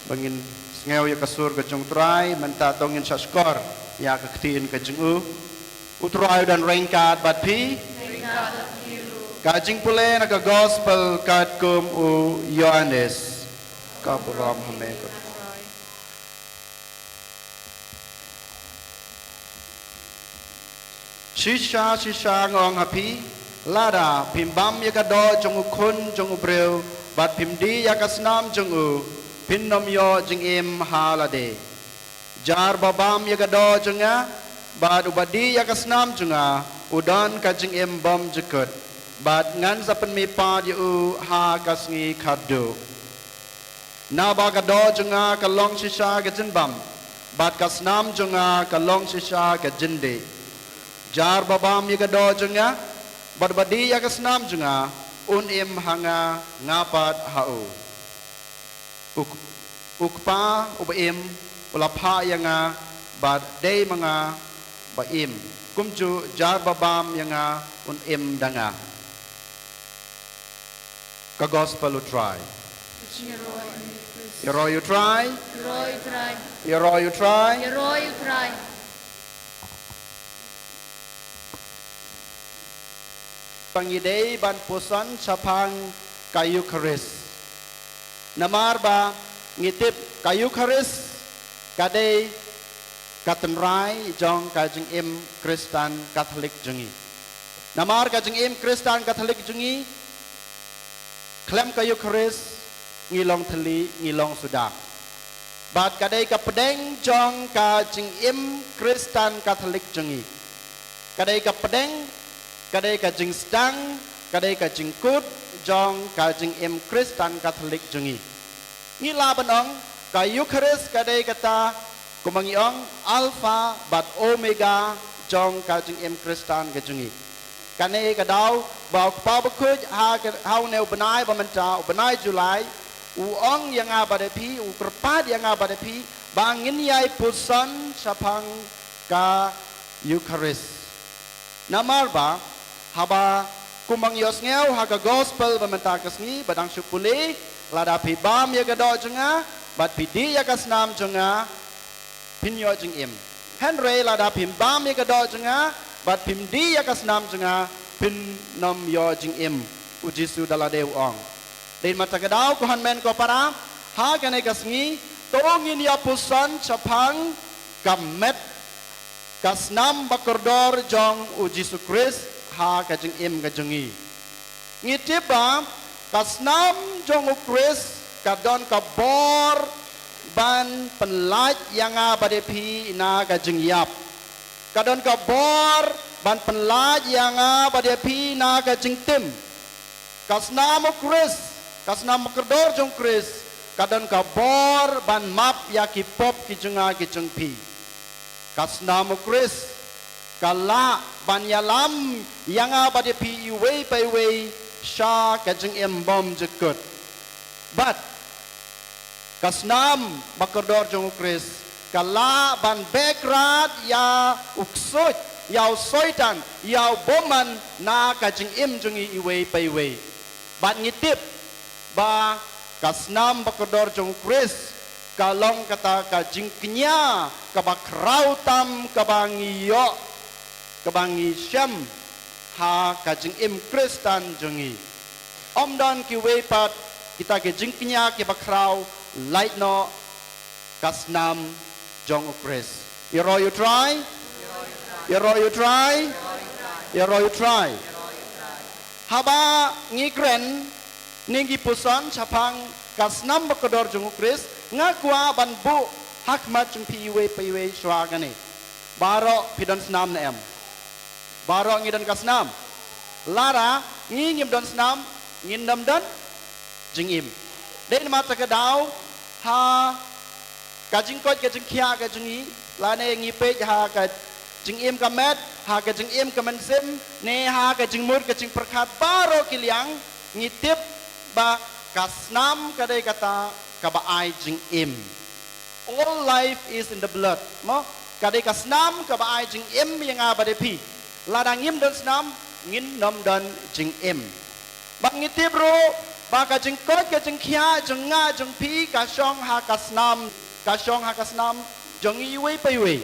ba ngin sngew ïa ka sur ka jong u Trai, mynta to ngin shah shkor ïa ka ktien ka jong u. U Trai u don ryngkat bad phi. Ka jingpule na ka gospel katkum u Ïoannis. Ka burom ha me ko Trai. Shisha shisha nga ong ha phi, lada phim bam ïa ka doh jong u Khun jong u briew bad phim die ïa ka snam jong u, phin nym ïoh jingim ha lade. Jar ba bam ïa ka doh jong nga bad uba die ïa ka snam jong nga, u don ka jingim bymjukut, bad ngan sa pynmihpat ïa u ha ka sngi khatduh. Naba ka doh jong nga ka long shisha ka jingbam, bad ka snam jong nga ka long shisha ka jingdie. Jar ba bam ïa ka doh jong nga bad ba die ïa ka snam jong nga, un im ha nga, nga pat ha u. U, u Kpa uba im u la phah ïa nga, bad dei ma nga ba im. Kumjuh jar ba bam ïa nga un im da nga. Ka gospel u Trai. Ïaroh ïa u Trai. Ïaroh ïa u Trai. Ba ngi dei ban puson shaphang ka Eukharist. Namar ba ngi tip ka Eukharist ka dei ka tynrai jong ka jingim Khristan Katholik jong ngi. Namar ka jingim Khristan Katholik jong ngi, khlem ka Eukharist ngi long thylli, ngi long suda. Bad ka dei ka pdeng jong ka jingim Khristan Katholik jong ngi. Ka dei ka pdeng, ka dei ka jingsdang, ka dei ka jingkut jong ka jingim Khristan Katholik jong ngi. Ngi lah ban ong, ka Eukharist ka dei kata, kumba ngi ong, Alpha bad Omega jong ka jingim Khristan ka jong ngi. Kane ka daw ba u Kpa Bakhuid ha ka, ha une u bnai ba mynta, u bnai July, u ong ïa nga bad ïa phi, u kyrpad ïa nga bad ïa phi, ba ngin ïai puson shaphang ka Eukharist. Namar ba, haba kumba ngi ïohsngew ha ka Gospel ba mynta ka sngi, ba dang shu pule, lada phi bam ïa ka doh jong nga, bad phi dih ïa ka snam jong nga, phin ïoh jingim. Hynrei lada phim bam ïa ka doh jong nga, bad phim dih ïa ka snam jong nga, phin nym ïoh jingim. U Jisu da lade u ong. Dei namar kata ka daw, ko hynmen ko para, ha kane ka sngi, to ngin ïa puson shaphang ka met, ka snam bakordor jong u Jisu Khrist ha ka jingim ka jong ngi. Ngi tip ba ka snam jong u Khrist ka don ka bor ban pynlait ïa nga bad ïa phi na ka jingïap. Ka don ka bor ban pynlait ïa nga bad ïa phi na ka jingtim. Ka snam u Khrist, ka snam bakordor jong u Khrist, ka don ka bor ban map ïa ki pop ki jong nga ki jong phi. Ka snam u Khrist ka lah ban ïalam ïa nga bad ïa phi iwei pa iwei sha ka jingim bymjukut. Bad ka snam bakordor jong u Khrist ka lah ban beh krad ïa u ksuid, ïa u Soitan, ïa u bymman na ka jingim jong ngi iwei pa iwei. Bad ngi tip ba ka snam bakordor jong u Khrist ka long kata ka jingkñia kaba khraw tam kaba ngi ïoh, kaba ngi shem ha ka jingim Khristan jong ngi. Ym don kiwei pat kita ki jingkñia kiba khraw, lait noh ka snam jong u Khrist. Ïaroh ïa u Trai. Ïaroh ïa u Trai. Ïaroh ïa u Trai. Haba ngi kren, ne ngi puson shaphang ka snam bakordor jong u Khrist, nga kwah ban buh ha khmat jong phi iwei pa iwei shuwa kane. Baroh phi don snam ne em? Baroh ngi don ka snam. Lada ngi ngim don snam, ngin nym don jingim. Dei namar kata ka daw, ha ka jingkoit ka jingkhiah ka jong ngi, lane ngi peit ha ka jingim ka met, ha ka jingim ka mynsiem, ne ha ka jingmut ka jingpyrkhat baroh ki liang, ngi tip ba ka snam ka dei kata kaba ai jingim. All life is in the blood. Mo, ka dei ka snam kaba ai jingim ïa nga bad ïa phi. Lada ngim don snam, ngin nym don jingim. Bad ngi tip ruh ba ka jingkoit ka jingkhiah jong nga jong phi ka shong ha ka snam, ka shong ha ka snam jong ngi iwei pa iwei.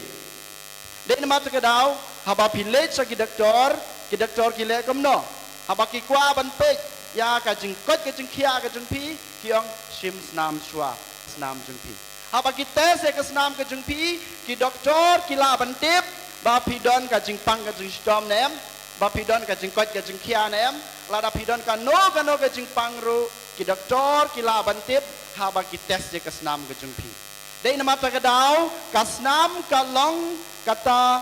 Dei namar kata ka daw, haba phi leit sha ki doktor, ki doktor ki leh kumno? Haba ki kwah ban peit ïa ka jingkoit ka jingkhiah ka jong phi, ki ong shim snam shuwa, snam jong phi. Haba ki test ïa ka snam ka jong phi, ki doktor ki lah ban tip ba phi don ka jingpang ka jingshitom ne em, ba phi don ka jingkoit ka jingkhiah ne em. Lada phi don kano kano ka jingpang ruh, ki doktor ki lah ban tip haba ki test ïa ka snam ka jong phi. Dei namar kata ka daw, ka snam ka long kata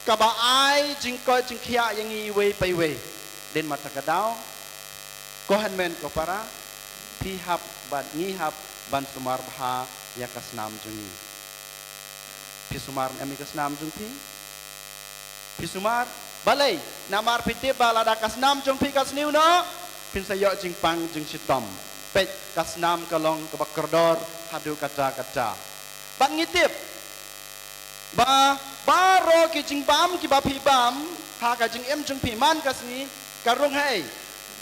kaba ai jingkoit jingkhiah ïa ngi iwei pa iwei. Dei namar kata ka daw, ko hynmen ko para, phi hap bad ngi hap ban sumar bha ïa ka snam jong ngi. Phi sumar ne em ïa ka snam jong phi? Phi sumar? Balei? Namar phi tip ba lada ka snam jong phi ka sniew noh, phin sa ïoh jingpang jingshitom. Peit, ka snam ka long kaba kordor haduh katta katta. Bad ngi tip ba baroh ki jingbam kiba phi bam ha ka jingim jong phi man ka sngi, ka rung ha ei?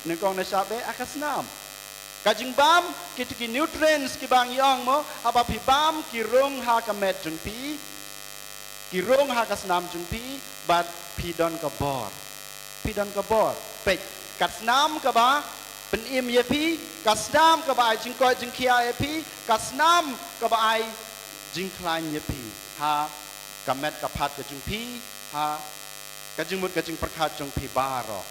Nyngkong na shah beh, ha ka snam. Ka jingbam, kita ki nutrients kiba ngi ong mo, haba phi bam, ki rung ha ka met jong phi, ki rung ha ka snam jong phi, bad phi don ka bor. Phi don ka bor. Peit, ka snam kaba pynim ïa phi, ka snam kaba ai jingkoit jingkhiah ïa phi, ka snam kaba ai jingkhlaiñ ïa phi ha ka met ka phad ka jong phi, ha ka jingmut ka jingpyrkhat jong phi baroh.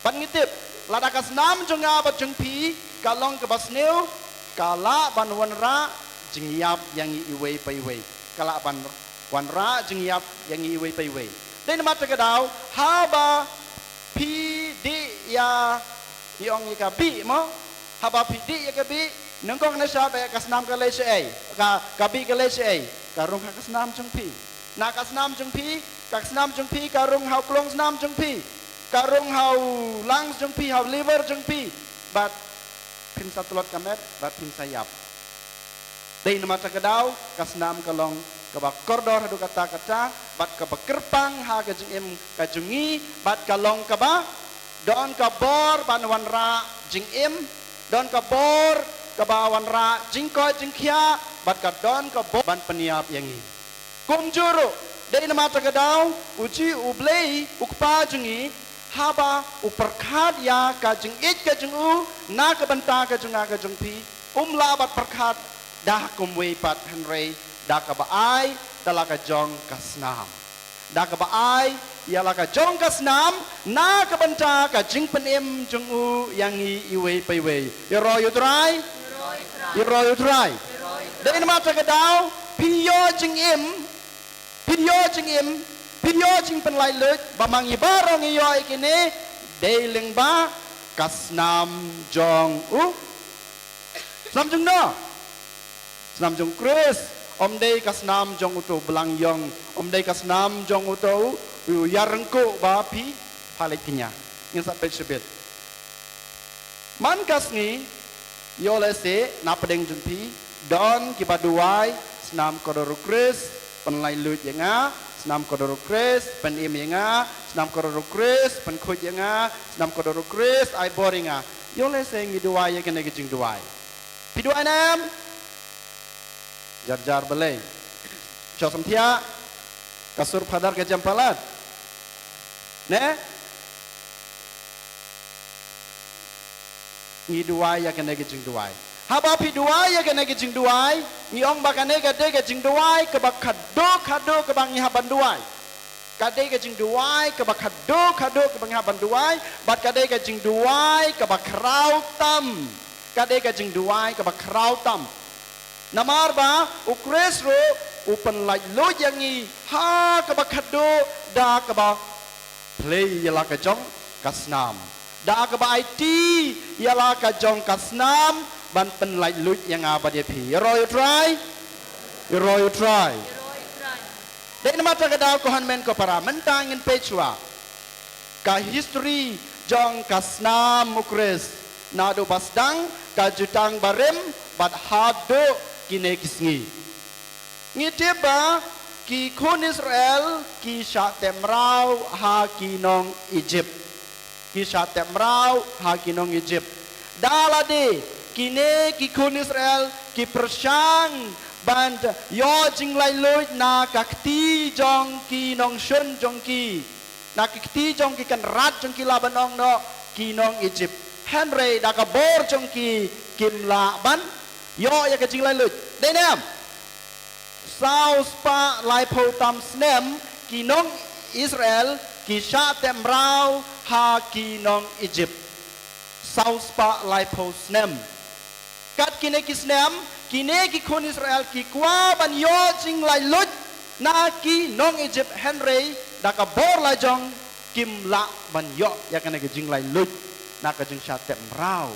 Bad ngi tip, lada ka snam jong nga bad jong phi ka long kaba sniew, ka lah ban wanrah jingïap ïa ngi iwei pa iwei. Ka lah ban wanrah jingïap ïa ngi iwei pa iwei. Dei namar kata ka daw, haba phi dih ïa, ngi ong ïa ka bih mo, haba phi dih ïa ka bih, nyngkong na sha ba ka snam ka leit shaei, ka, ka bih ka leit shaei, ka rung ha ka snam jong phi. Na ka snam jong phi, ka snam jong phi ka rung ha u klong snam jong phi, ka rung ha u lungs jong phi, ha u liver jong phi. Bad phin sa tlot ka met, bad phin sa ïap. Dei namar kata ka daw, ka snam ka long kaba kordor haduh katta katta, bad kaba kyrpang ha ka jingim ka jong ngi, bad ka long kaba don ka bor ban wanrah jingim, don ka bor kaba wanrah jingkoit jingkhiah, bad ka don ka bor ban pynïap ïa ngi. Kumjuh ruh, dei namar kata ka daw, u Jisu U Blei, u Kpa jong ngi, haba u pyrkhat ïa ka jingïeit ka jong u na ka bynta ka jong nga ka jong phi, um lah ban pyrkhat da kumwei pat, hynrei da kaba ai da la ka jong ka snam. Da kaba ai ïa la ka jong ka snam na ka bynta ka jingpynim jong u ïa ngi iwei pa iwei. Ïaroh ïa u Trai. Ïaroh ïa u Trai. Dei namar kata ka daw, phi ïoh jingim, phi ïoh jingim, phi ïoh jingpynlait luid, ba ma ngi baroh ngi ïoh ïa kine, dei lyngba ka snam jong u. Snam jong no? Snam jong u Khrist. Ym dei ka snam jong uto u blang ïong, ym dei ka snam jong uto u ïaryngkuh ba phi pha leit kñia. Ngin sa peit shibit. Man ka sngi, ïoh lehse na pdeng jong phi don kiba duwai, snam kordor u Khrist, pynlait luid ïa nga, snam kordor u Khrist, pynim ïa nga, snam kordor u Khrist, pynkhuid ïa nga, snam kordor u Khrist, ai bor ïa nga. Ïoh lehse ngi duwai ïa kane ka jingduwai. Phi duwai ne em? Jar jar balei? Shu samthiah. Ka sur phadar ka jem palat. Ne? Ngi duwai ïa kane ka jingduwai. Haba phi duwai ïa kane ka jingduwai, ngi ong ba kane ka dei ka jingduwai kaba khadduh khadduh kaba ngi hap ban duwai. Ka dei ka jingduwai kaba khadduh khadduh kaba ngi hap ban duwai, bad ka dei ka jingduwai kaba khraw tam. Ka dei ka jingduwai kaba khraw tam. Namar ba u Khrist ruh u pynlait luid ïa ngi ha kaba khadduh da kaba plie ïa la ka jong ka snam. Da kaba aiti ïa la ka jong ka snam ban pynlait luid ïa nga bad ïa phi. Ïaroh ïa u Trai. Ïaroh ïa u Trai. Dei namar kata ka daw ko hynmen ko para, mynta ngin peit shuwa ka history jong ka snam u Khrist, naduh ba sdang ka jutang barim bad haduh kine ki sngi. Ngi tip ba ki khun Israel ki shah tep mraw ha ki nong Egypt. Ki shah tep mraw ha ki nong Egypt. Da lade kine ki khun Israel ki pyrshang ban ïoh jinglaitluid na ka kti jong ki nongshun jong ki, na ka kti jong ki kynrad jong ki, la ban ong noh ki nong Egypt. Hynrei da ka bor jong ki kim lah ban ïoh ïa ka jinglaitluid. Dei ne em? Saw spah laiphew tam snem ki nong Israel ki shah tep mraw ha ki nong Egypt. Saw spah laiphew snem. Kat kine ki snem, kine ki khun Israel ki kwah ban ïoh jinglaitluid na ki nong Egypt, hynrei da ka bor la jong kim lah ban ïoh ïa kane ka jinglaitluid na ka jingshah tep mraw.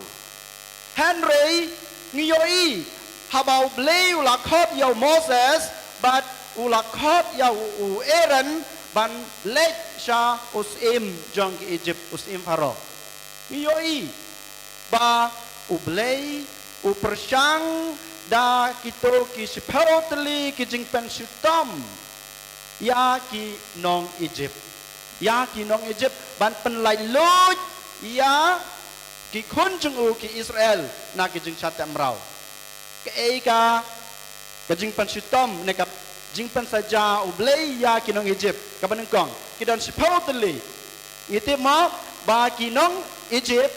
Hynrei ngi ïohi haba U Blei u la khot ïa u Moses bad u la khot ïa u, u Aaron ban leit sha u syiem jong ki Egypt, u syiem Pharaoh. Ngi ïohi ba U Blei u pyrshang da kito ki shiphew tylli ki jingpynshitom ïa ki nong Egypt. Ïa ki nong Egypt ban pynlaitluid ïa ki khun jong u ki Israel na ki jingshah tep mraw. Kaei ka, ka jingpynshitom ne ka jingpynsaja U Blei ïa ki nong Egypt? Kaba nyngkong, ki don shiphew tylli. Ngi tip mo ba ki nong Egypt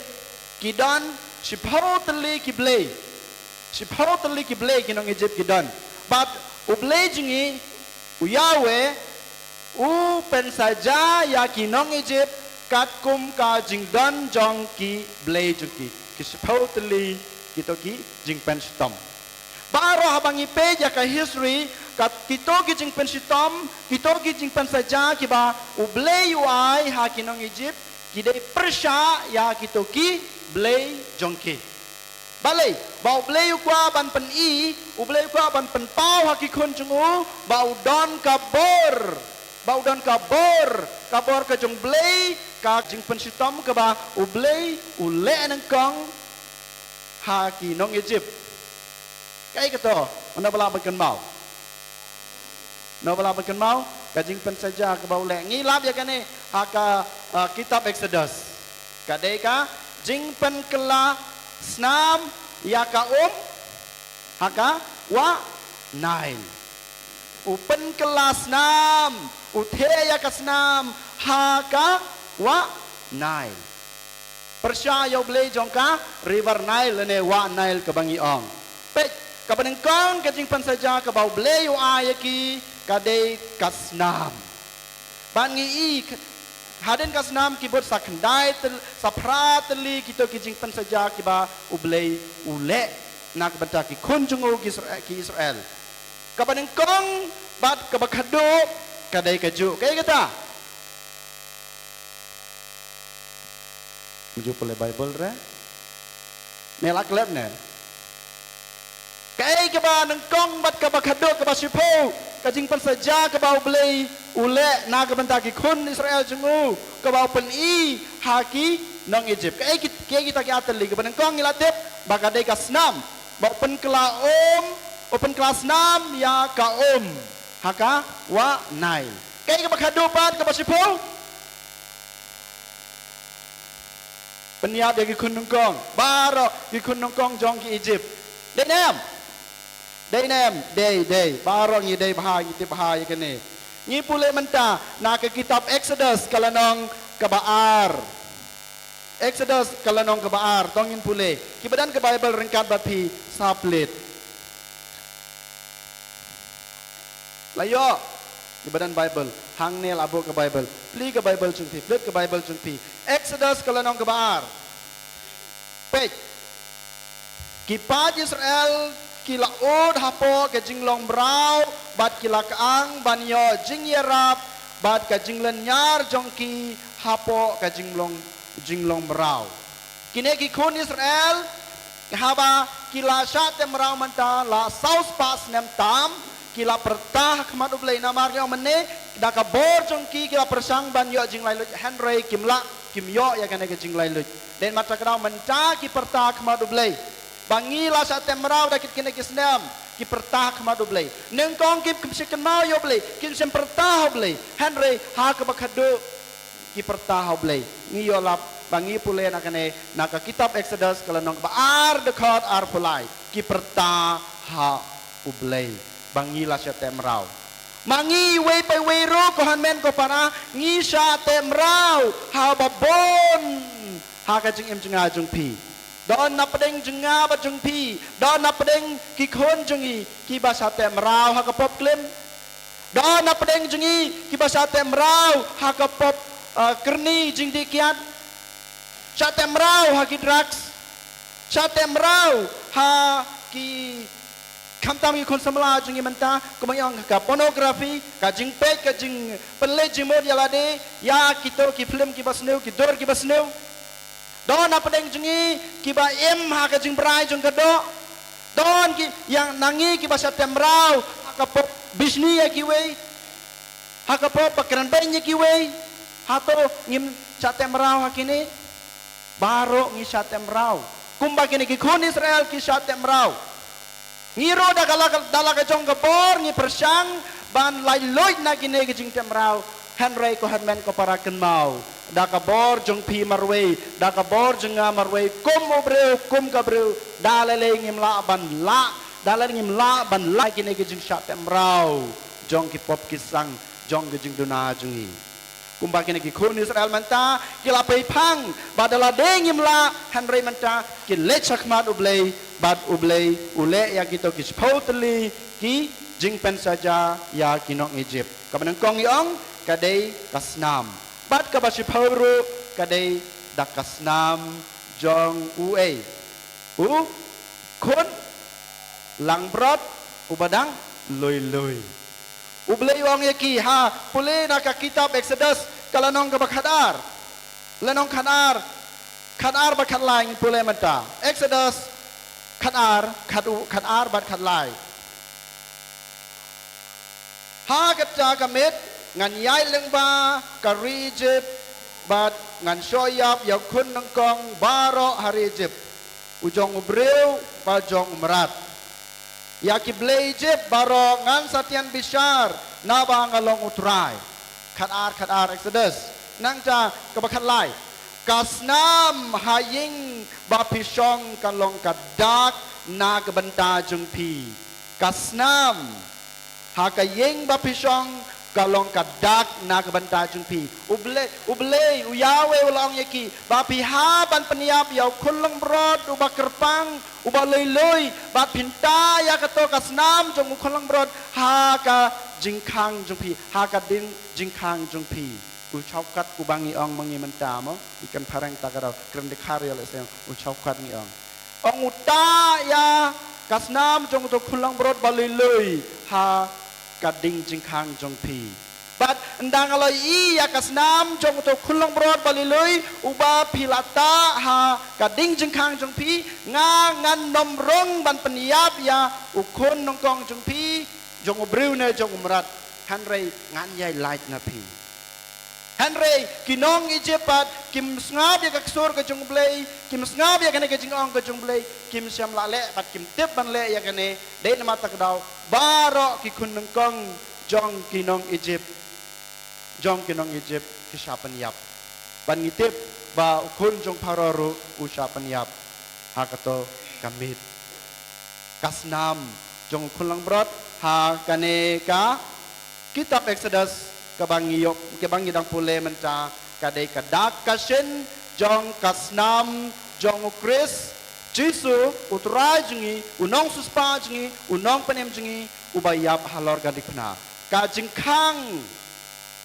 ki don shiphew tylli ki blei. Shiphew tylli ki blei ki nong Egypt ki don. Bad U Blei jong ngi, u Yahweh, u pynsaja ïa ki nong Egypt katkum ka jingdon jong ki blei jong ki. Ki shiphew tylli kito ki jingpynshitom. Baroh haba ngi peit ïa ka history, ka kito ki jingpynshitom, kito ki jingpynsaja kiba U Blei u ai ha ki nong Egypt, ki dei pyrshah ïa kito ki blei jong ki. Balei? Ba U Blei u kwah ban pyni, U Blei u kwah ban pynpaw ha ki khun jong u, ba u don ka bor, ba u don ka bor, ka bor ka jong U Blei, ka jingpynshitom kaba U Blei u leh nyngkong ha ki nong Egypt. Kaei kato, mano ba lah ban kynmaw? Mano ba lah ban kynmaw ka jingpynsaja kaba u leh? Ngi lap ïa kane ha ka, ah, kitab Exodus. Ka dei ka jingpynkylla snam ïa ka um ha ka wah Nile. U pynkylla snam, u theh ïa ka snam ha ka wah Nile. Pyrshah ïa U Blei jong ka River Nile lane wah Nile kaba ngi ong. Peit, kaba nyngkong ka jingpynsaja kaba U Blei u ai ïa ki, ka dei ka snam. Bad ngi i, hadien ka snam ki bud sa khyndai tyl-, sa phra tylli kito ki jingpynsaja kiba U Blei u leh na ka bynta ki khun jong u ki Israel, ki Israel. Kaba nyngkong bad kaba khadduh ka dei kajuh. Kaei kata? Mynjur pule Bible re. Ne la klet ne. Kaei kaba nyngkong bad kaba khadduh, kaba shiphew ka jingpynsaja kaba U Blei u leh na ka bynta ki khun Israel jong u, kaba u pyni ha ki nong Egypt. Kaei ki, kaei kita ki ar tylli? Kaba nyngkong ngi la tip ba ka dei ka snam. Ba u pynkylla um, u pynkylla snam ïa ka um ha ka wah Nile. Kaei kaba khadduh pat, kaba shiphew? Pynïap ïa ki khun nyngkong, baroh ki khun nyngkong jong ki Egypt. Dei ne em? Dei ne em? Dei, dei. Baroh ngi dei bha, ngi tip bha ïa kane. Ngi pule mynta na ka kitab Exodus ka lynnong kaba ar. Exodus ka lynnong kaba ar, to ngin pule. Kiba don ka Bible ryngkat bad phi sa plie. La ïoh, kiba don Bible, hangne la buh ka Bible. Plie ka Bible jong phi, plie ka Bible jong phi. Exodus ka lynnong kaba ar. Peit. Ki paid Israel ki la ud hapoh ka jinglong mraw, bad ki la kyang ban ïoh jingïarap bad ka jinglynñiar jong ki hapoh ka jinglong, jinglong mraw. Kine ki khun Israel, haba ki la shah teh mraw mynta la saw spah snem tam, ki la pyrta ha khmat U Blei, namar ki ong mynne, da ka bor jong ki ki la pyrshang ban ïoh jinglaitluid, hynrei kim lah, kim ïoh ïa kane ka jinglaitluid. Dei na kata ka daw mynta ki pyrta ha khmat U Blei. Ba ngi la shah teh mraw da kit kine ki snem, ki pyrta ha khmat U Blei. Nyngkong kim, kim shym kynmaw ïa U Blei, kim shym pyrta ha U Blei. Hynrei ha kaba khadduh ki pyrta ha U Blei. Ngi ïoh lap ba ngi pule na kane, na ka kitab Exodus ka lynnong kaba ar, dkhot arphew lai. Ki pyrta ha U Blei ba ngi la shah teh mraw. Ma ngi iwei pa iwei ruh, ko hynmen ko para, ngi shah teh mraw ha ba bun ha ka jingim jong nga jong phi. Don na pdeng jong nga bad jong phi, don na pdeng ki khun jong ngi kiba shah teh mraw ha ka pop klim. Don na pdeng jong ngi kiba shah teh mraw ha ka pop, eh, kyrni jingdih kiad. Shah teh mraw ha ki drugs. Shah teh mraw ha ki, khamtam ki khun samla jong ngi mynta, kumba ngi ong, ka pornography, ka jingpeit, ka jingpynleit jingmut ïa lade ïa kito ki phlim kiba sniew, ki dur kiba sniew. Don na pdeng jong ngi kiba im ha ka jingbrai jong ka doh. Don ki, ïa na ngi kiba shah teh mraw ha ka pop bishni ïa kiwei, ha ka pop ba kren beiñ ïa kiwei. Hato ngim shah teh mraw ha kine? Baroh ngi shah teh mraw. Kumba kine ki khun Israel ki shah teh mraw. Ngi ruh da ka la, da la ka jong ka bor ngi pyrshang ban laitluid na kine ki jingteh mraw. Hynrei ko hynmen ko para, kynmaw, da ka bor jong phi marwei, da ka bor jong nga marwei, kum u briew, kum ka briew, da lei lei ngim lah ban lah, da lei ngim lah ban lah kine ki jingshah teh mraw jong ki pop ki sang jong ki jingduna jong ngi. Kumba kine ki khun Israel mynta ki la pei phang ba da lade ngim lah, hynrei mynta ki leit sha khmat U Blei, bad U Blei u leh ïa kito ki shiphew tylli ki jingpynsaja ïa ki nong Egypt. Kaba nyngkong ngi ong ka dei ka snam. Bad kaba shiphew ruh ka dei da ka snam jong uei? U khun langbrot, uba dang lui lui. U Blei u ong ïa ki, ha, pule na ka kitab Exodus, ka lynnong kaba khatar. Lynnong khatar, khatar bad khatlai ngin pule mynta. Exodus khatar, khat u, khatar bad khatlai. Ha kata ka miet ngan ïaid lyngba ka ri Egypt bad ngan shoh ïap ïa u khun nyngkong baroh ha ri Egypt, u jong u briew bad jong u mrad. Ïa ki blei Egypt baroh ngan sa tian bishar naba nga long U Trai. Khatar, khatar Exodus. Nangta kaba khatlai. Ka snam ha ïing ba phi shong kan long ka dak na ka bynta jong phi. Ka snam ha ka ïing ba phi shong ka long ka dak na ka bynta jong phi. U Blei, U Blei, u Yahweh u la ong ïa ki ba phi hap ban pynïap ïa u khun langbrot uba kyrpang, uba lui lui, bad phin tah ïa kato ka snam jong u khun langbrot ha ka jingkhang jong phi, ha ka ding jingkhang jong phi. U shortcut uba ngi ong ma ngi mynta mo, i kan phareng ta ka daw, kren dkhar ïa lehse u shortcut ngi ong. Ong u tah ïa ka snam jong uto u khun langbrot ba lui lui ha ka ding jingkhang jong phi. Bad ynda nga la ïohi ïa ka snam jong uto u khun langbrot ba lui lui uba phi la tah ha ka ding jingkhang jong phi, nga ngan nym rung ban pynïap ïa u khun nyngkong jong phi, jong u briew ne jong u mrad. Hynrei ngan ïai lait na phi. Hynrei ki nong Egypt pat kim sngap ïa ka ksur ka jong U Blei, kim sngap ïa kane ka jingong ka jong U Blei, kim shym la leh bad kim tip ban leh ïa kane, dei namar kata ka daw baroh ki khun nyngkong jong ki nong Egypt, jong ki nong Egypt ki shah pynïap. Bad ngi tip ba u khun jong Pharaoh ruh u shah pynïap ha kato ka miet. Ka snam jong u khun langbrot ha kane ka kitab Exodus kaba ngi ïoh, kaba ngi dang pule mynta, ka dei ka dak ka shin jong ka snam jong U Khrist Jisu, U Trai jong ngi, U Nongsiewspah jong ngi, U Nongpynim jong ngi, uba ïap halor ka diengphna. Ka jingkhang,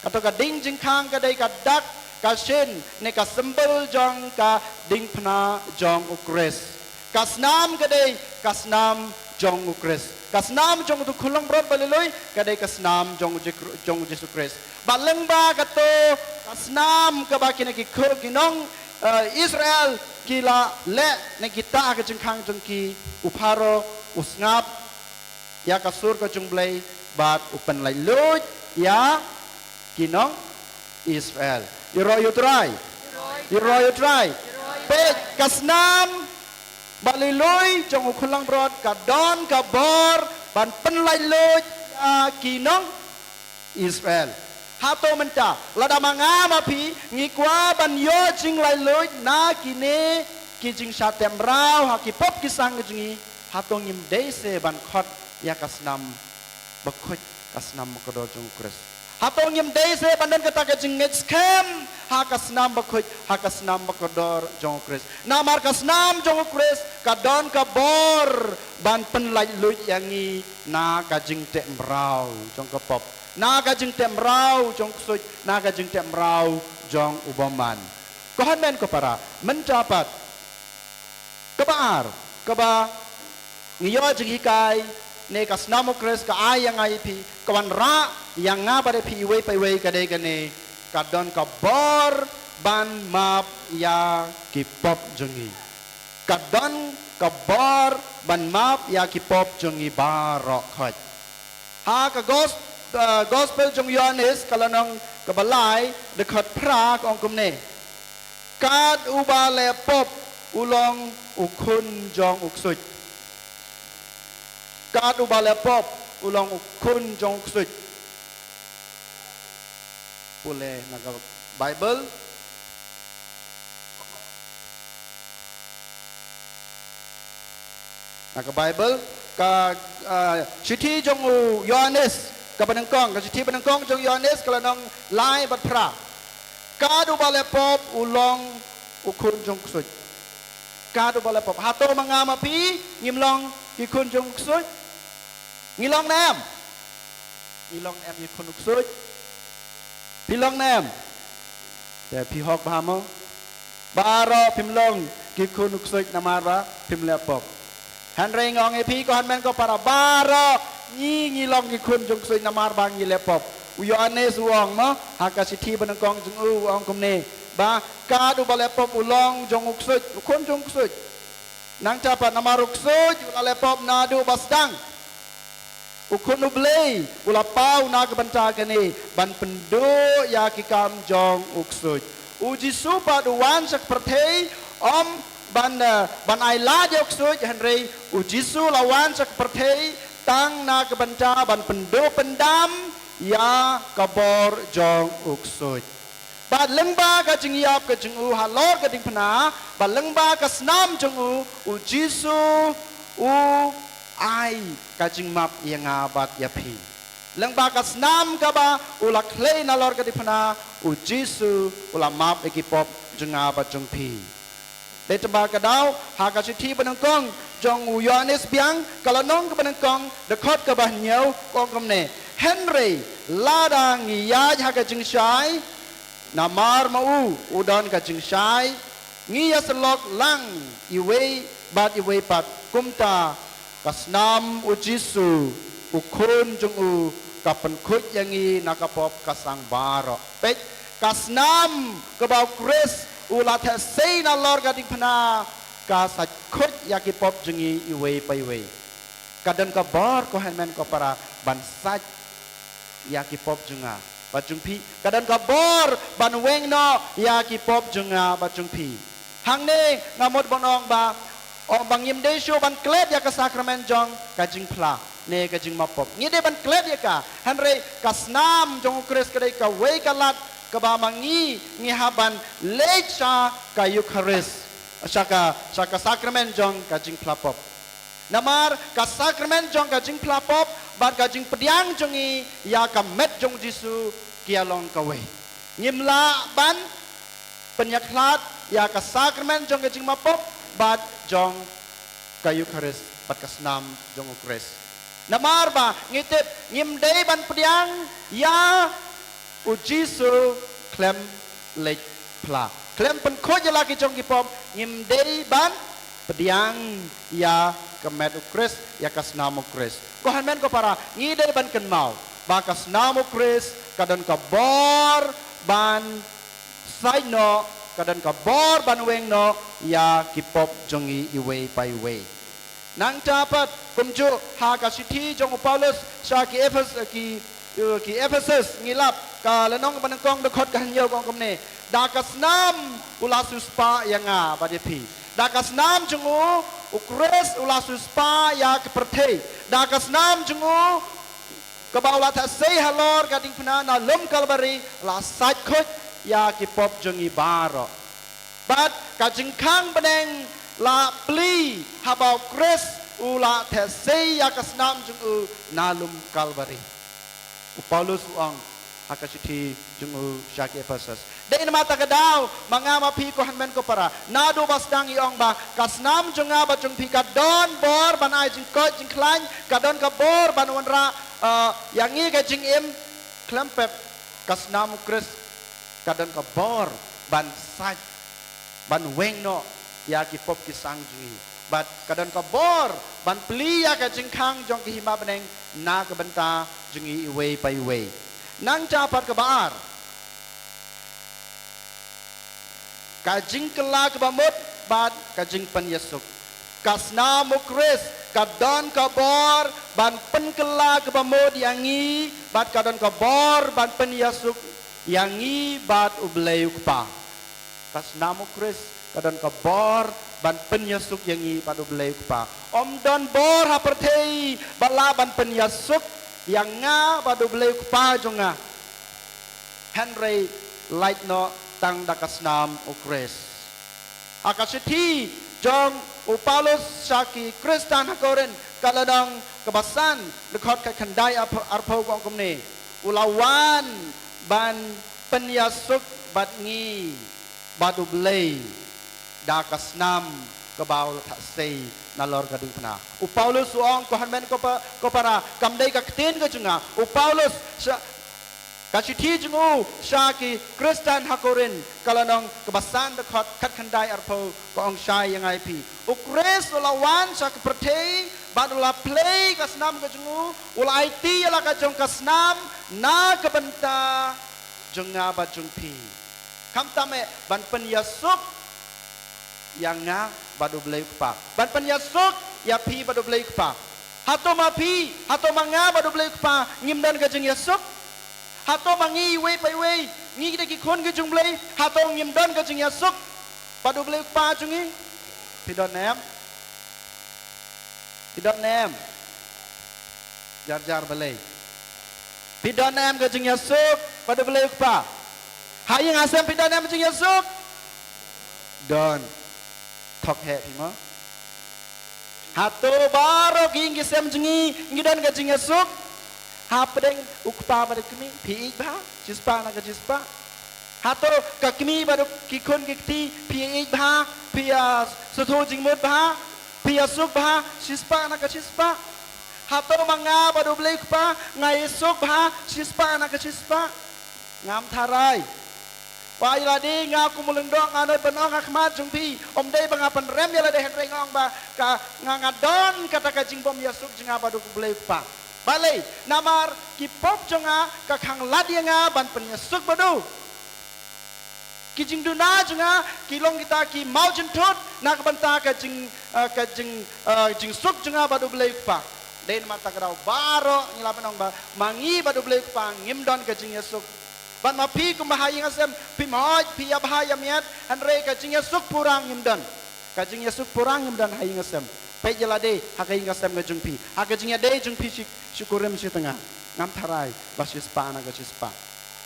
kato ka ding jingkhang ka dei ka dak ka shin ne ka symbol jong ka diengphna jong U Khrist. Ka snam ka dei ka snam jong U Khrist. Ka snam jong uto u khun langbrot ba lui lui ka dei ka snam jong U Ji-, jong U Jisu Khrist. Bad lyngba kato ka snam kaba kine ki khu-, ki nong, eh, Israel ki la leh ne ki tah ha ka jingkhang jong ki, u Pharaoh u sngap ïa ka sur ka jong U Blei bad u pynlaitluid ïa ki nong Israel. Ïaroh ïa U Trai. Ïaroh ïa U Trai. Peit, ka snam ba lui lui jong u khun langbrot ka don ka bor ban pynlaitluid ïa ki nong Israel. Hato mynta, lada ma nga ma phi ngi kwah ban ïoh jinglaitluid na kine ki jingshah teh mraw ha ki pop ki sang ka jong ngi, hato ngim dei se ban khot ïa ka snam bakhuid, ka snam bakordor jong U Khrist? Hato ngim dei se ban don kata ka jingngeit skhem ha ka snam bakhuid, ha ka snam bakordor jong U Khrist? Namar ka snam jong U Khrist ka don ka bor ban pynlaitluid ïa ngi na ka jingteh mraw jong ka pop, na ka jingteh mraw jong u ksuid, na ka jingteh mraw jong u bymman. Ko hynmen ko para, mynta pat, kaba ar, kaba ngi ïoh jinghikai ne ka snam U Khrist ka ai ïa nga ïa phi, ka wanrah ïa nga bad ïa phi iwei pa iwei ka dei kane, ka don ka bor ban map ïa ki pop jong ngi. Ka don ka bor ban map ïa ki pop jong ngi baroh khoit. Ha ka gos-, eh, gospel jong Ïohannes ka lynnong kaba lai, dkhot phra ka ong kumne. Kat uba leh pop u long u khun jong u ksuid. Kat uba leh pop u long u khun jong u ksuid. Pule na ka Bible. Na ka Bible, ka, ah, shithi jong u Ïohannes, kaba nyngkong, ka shithi banyngkong jong u Ïohannes, ka lynnong lai bad phra. Kat uba leh pop u long u khun jong u ksuid. Kat uba leh pop. Hato ma nga ma phi ngim long ki khun jong u ksuid? Ngi long ne em? Ngi long ne em ki khun u ksuid? Phi long ne em? Te phi hok bha mo? Baroh phim long ki khun u ksuid namar ba phim leh pop. Hynrei nga ong ïa phi ko hynmen ko para baroh, ngi ngi long ki khun jong ksuid namar ba ngi leh pop. U Ïoannis u ong mo, ha ka shithi banyngkong jong u u ong kumne, ba kat uba leh pop u long jong u ksuid, u khun jong ksuid. Nangta pat namar u ksuid u la leh pop naduh ba sdang. U khun u Blei u la paw na ka bynta kane ban pynduh ïa ki kam jong u ksuid. U Jisu pat u wan sha ka pyrthei ym ban, eh, ban ai lad ïa u ksuid, hynrei u Jisu la wan sha ka pyrthei tang na ka bynta ban pynduh pyndam ïa ka bor jong u ksuid. Bad lyngba ka jingïap ka jong u halor ka diengphna, bad lyngba ka snam jong u, u Jisu u ai ka jingmap ïa nga bad ïa phi. Lyngba ka snam kaba u la khlei nalor ka diengphna, u Jisu u la map ïa ki pop jong nga bad jong phi. Dei tang ba ka daw, ha ka shithi banyngkong jong u Ïoannis biang, ka lynnong ka banyngkong, dkhot kaba hynñiew, ka ong kumne. Hynrei lada ngi ïaid ha ka jingshai, namar ma u u don ka jingshai, ngi ïasyllok lang iwei bad iwei pat, kumta ka snam u Jisu u khun jong u ka pynkhuid ïa ngi na ka pop ka sang baroh. Peit, ka snam kaba u Khrist u la theh sei nalor ka diengphna ka sait khuid ïa ki pop jong ngi iwei pa iwei. Ka don ka bor ko hynmen ko para ban sait ïa ki pop jong nga bad jong phi. Ka don ka bor ban weng noh ïa ki pop jong nga bad jong phi. Hangne nga mut ban ong ba, ong ba ngim dei shuh ban klet ïa ka sakramen jong ka jingphla ne ka jingmap pop. Ngi dei ban klet ïa ka. Hynrei ka snam jong u Khrist ka dei kawei ka lad kaba ma ngi ngi hap ban leit sha ka Eukharist, sha ka, sha ka sakramen jong ka jingphla pop. Namar ka sakramen jong ka jingphla pop bad ka jingpdiang jong ngi ïa ka met jong u Jisu ki ïa long kawei. Ngim lah ban pynïakhlad ïa ka sakramen jong ka jingmap pop bad jong ka Eukharist bad ka snam jong u Khrist. Namar ba ngi tip ngim dei ban pdiang ïa u Jisu khlem leit phla. Khlem pynkhuid ïa la ki jong ki pop, ngim dei ban pdiang ïa ka met u Khrist, ïa ka snam u Khrist. Ko hynmen ko para, ngi dei ban kynmaw ba ka snam u Khrist ka don ka bor ban sait noh, ka don ka bor ban weng noh ïa ki pop jong ngi iwei pa iwei. Nangta pat kumjuh ha ka shithi jong u Paulus sha ki Ephes-, ki, ki Ephesus ngi lap ka lynnong banyngkong dkhot ka hynñiew ka ong kumne. Da ka snam u la siewspah ïa nga bad ïa phi. Da ka snam jong u, u Khrist u la siewspah ïa ka pyrthei. Da ka snam jong u kaba u la theh sei halor ka diengphna na lum Kalbari la sait khuid ïa ki pop jong ngi baroh. Bad ka jingkhang bneng la plie haba u Khrist u la theh sei ïa ka snam jong u na lum Kalbari. U Paulus u ong ha ka shithi jong u sha ki Ephesus. Dei namar kata ka daw ma nga ma phi ko hynmen ko para, naduh ba sdang ngi ong ba ka snam jong nga bad jong phi ka don bor ban ai jingkoit jingkhlaiñ, ka don ka bor ban wanrah, eh, ïa ngi ka jingim. Khlem pep, ka snam u Khrist ka don ka bor ban sait, ban weng noh ïa ki pop ki sang jong ngi. Bad ka don ka bor ban plie ïa ka jingkhang jong ka hima bneng na ka bynta jong ngi iwei pa iwei. Nangta pat kaba ar, ka jingkylla kaba mut bad ka jingpynïasuk. Ka snam u Khrist ka don ka bor ban pynkylla kaba mut ïa ngi bad ka don ka bor ban pynïasuk ïa ngi bad U Blei U Kpa. Ka snam u Khrist ka don ka bor ban pynïasuk ïa ngi bad U Blei U Kpa. Ym don bor ha pyrthei ba lah ban pynïasuk ïa nga bad U Blei U Kpa jong nga. Hynrei lait noh tang da ka snam u Khrist. Ha ka shithi jong u Paulus sha ki Khristan ha Korinth, ka lynnong kaba san, dkhot ka khyndai arphew, arphew ka ong kumne. U la wan ban pynïasuk bad ngi bad U Blei da ka snam kaba u la theh sei nalor ka diengphna. U Paulus u ong ko hynmen ko pa, ko para, kam dei ka ktien ka jong nga. U Paulus sha, Ka shithi jong u sha ki Khristan ha Korinth, ka lynnong kaba san, dkhot khatkhyndai arphew, ka ong shai ïa nga ïa phi: U Khrist u la wan sha ka pyrthei bad u la plie ka snam ka jong u, u la aiti ïa la ka jong ka snam na ka bynta jong nga bad jong phi. Khamtam eh ban pynïasuk ïa nga bad U Blei U Kpa, ban pynïasuk ïa phi bad U Blei U Kpa. Hato ma phi, hato ma nga bad U Blei U Kpa ngim don ka jingïasuk? Hato ma ngi iwei pa iwei, ngi ki dei ki khun ki jong U Blei, hato ngim don ka jingïasuk bad U Blei U Kpa jong ngi? Phi don ne em? Phi don ne em? Jar jar balei. Phi don ne em ka jingïasuk bad U Blei U Kpa? Ha ïing ha sem phi don ne em ka jingïasuk? Don. Thok heh phi mo. Hato baroh ki ïing ki sem jong ngi ngi don ka jingïasuk? Hapdeng u kpa bad u kmie phi ïeit bha shispah na ka shispah? Hato ka kmie bad u, ki khun ki kti phi ïeit bha, phi ïa sngewthuh jingmut bha, phi ïasuk bha shispah na ka shispah? Hato ma nga bad U Blei U Kpa nga ïasuk bha shispah na ka shispah? Ngam tharai. Ba ïa lade nga kum u lyngdoh nga nud ban ong ha khmat jong phi, ym dei ba nga pynrem ïa lade, hynrei nga ong ba ka, nga, nga don kata ka jingbym ïasuk jong nga bad U Blei U Kpa. Balei? Namar ki pop jong nga ka khanglad ïa nga ban pynïasuk bad u. Ki jingduna jong nga ki long kita ki mawjynthut na ka bynta ka jing, eh, ka jing, eh, jingsuk jong nga bad U Blei U Kpa. Dei namar kata ka daw baroh ngi lah ban ong ba ma ngi bad U Blei U Kpa ngim don ka jingïasuk. Bad ma phi kumba ha ïing ha sem phim hoi, phi ïa bha ïa miat, hynrei ka jingïasuk pura ngim don. Ka jingïasuk pura ngim don ha ïing ha sem. Peit ïa lade ha ka ïing ha sem ka jong phi, ha ka jingïadei jong phi shi, shi kurim shi tnga. Ngam tharai ba shispah na ka shispah.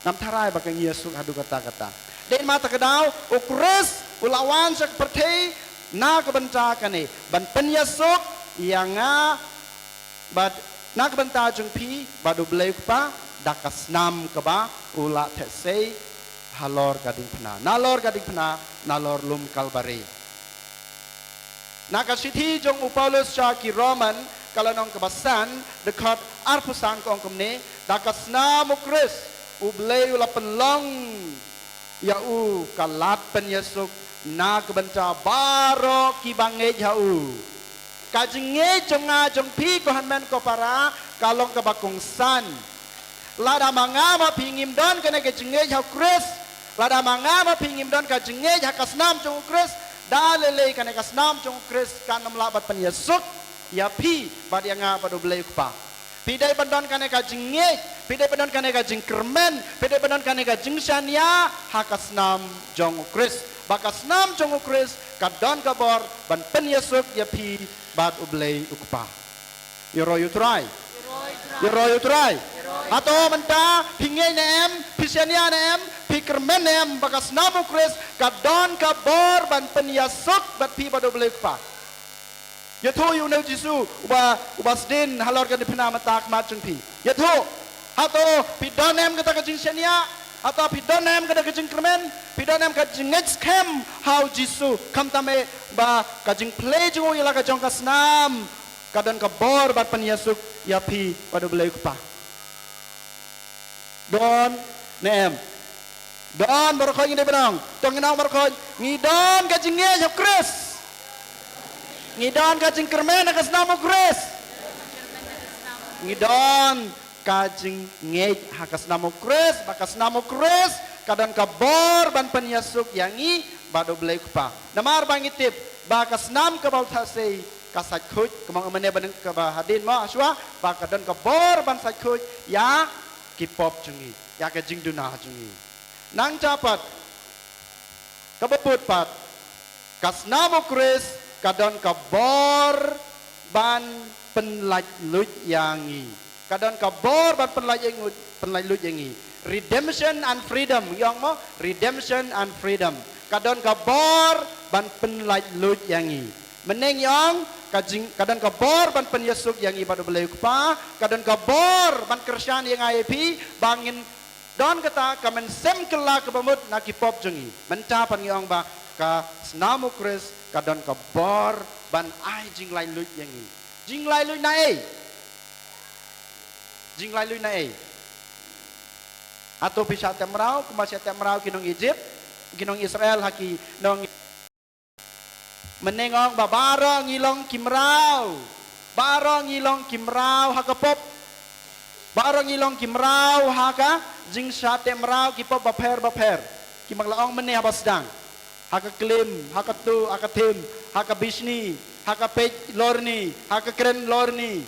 Ngam tharai ba ka ngi ïasuk haduh katta katta. Dei namar kata ka daw U Khrist u la wan sha ka pyrthei na ka bynta kane, ban pynïasuk ïa nga bad na ka bynta jong phi bad U Blei U Kpa da ka snam kaba u la theh sei halor ka diengphna, nalor ka diengphna, nalor lum Kalbari. Na ka shithi jong u Paulus sha ki Roman, ka lynnong kaba san, dkhot arphew san, ka ong kumne: Da ka snam U Khrist U Blei u la pynlong ïa u ka lad pynïasuk na ka bynta baroh kiba ngeit ha u. Ka jingngeit jong nga jong phi, ko hynmen ko para, ka long kaba kongsan. Lada ma nga ma phi ngim don kane ka jingngeit ha U Khrist, lada ma nga ma phi ngim don ka jingngeit ha ka snam jong U Khrist, da lei lei kane ka snam jong U Khrist kan ym lah ban pynïasuk ïa phi bad ïa nga bad U Blei U Kpa. Phi dei ban don kane ka jingngeit, phi dei ban don kane ka jingkyrmen, phi dei ban don kane ka jingshaniah ha ka snam jong U Khrist. Ba ka snam jong U Khrist ka don ka bor ban pynïasuk ïa phi bad U Blei U Kpa. Ïaroh ïa U Trai. Ïaroh ïa U Trai. Hato mynta phi ngeit ne em, phi shaniah ne em, phi kyrmen ne em ba ka snam U Khrist ka don ka bor ban pynïasuk bad phi bad U Blei U Kpa? Ïathuh ïa une U Jisu uba, uba sdien halor ka diengphna mynta ha khmat jong phi. Ïathuh. Hato phi don ne em kata ka jingshaniah? Hato phi don ne em kata ka jingkyrmen? Phi don ne em ka jingngeit skhem ha U Jisu? Khamtam eh ba ka jingplie jong u ïa la ka jong ka snam ka don ka bor ban pynïasuk ïa phi bad U Blei U Kpa. Don ne em? Don baroh khoit, ngi dei ban ong. To ngin ong baroh khoit, ngi don ka jingngeit ha U Khrist. Ngi don ka jingkyrmen ha ka snam U Khrist. Ngi don ka jingngeit ha ka snam U Khrist, ba ka snam U Khrist ka don ka bor ban pynïasuk ïa ngi bad U Blei U Kpa. Namar ba ngi tip ba ka snam kaba u la theh sei ka sait khuid, kumba nga ong mynne ba dang kaba hadien mo, hashwa, ba ka don ka bor ban sait khuid ïa ki pop jong ngi, ïa ka jingduna jong ngi. Nangta pat, kaba bud pat, ka snam U Khrist ka don ka bor ban pynlait luid ïa ngi. Ka don ka bor ban pynlait ïa ngut, pynlait luid ïa ngi. Redemption and freedom, ngi ong mo, redemption and freedom. Ka don ka bor ban pynlait luid ïa ngi. Mynne ngi ong ka jing, ka don ka bor ban pynïasuk ïa ngi bad U Blei U Kpa, ka don ka bor ban kyrshan ïa nga ïa phi ba ngin don kata ka mynsiem kylla kaba mut na ki pop jong ngi. Mynta pat ngi ong ba ka snam U Khrist ka don ka bor ban ai jinglait luid ïa ngi. Jinglait luid na ei? Jinglait luid na ei? Hato phi shah tep mraw kumba shah tep mraw ki nong Egypt, ki nong Israel ha ki nong Mynne nga ong ba baroh ngi long ki mraw. Baroh ngi long ki mraw ha ka pop. Baroh ngi long ki mraw ha ka jingshah tep mraw ki pop bapher bapher. Ki ba nga la ong mynne haba sdang. Ha ka klim, ha ka tu, ha ka thim, ha ka bishni, ha ka peit lorni, ha ka kren lorni.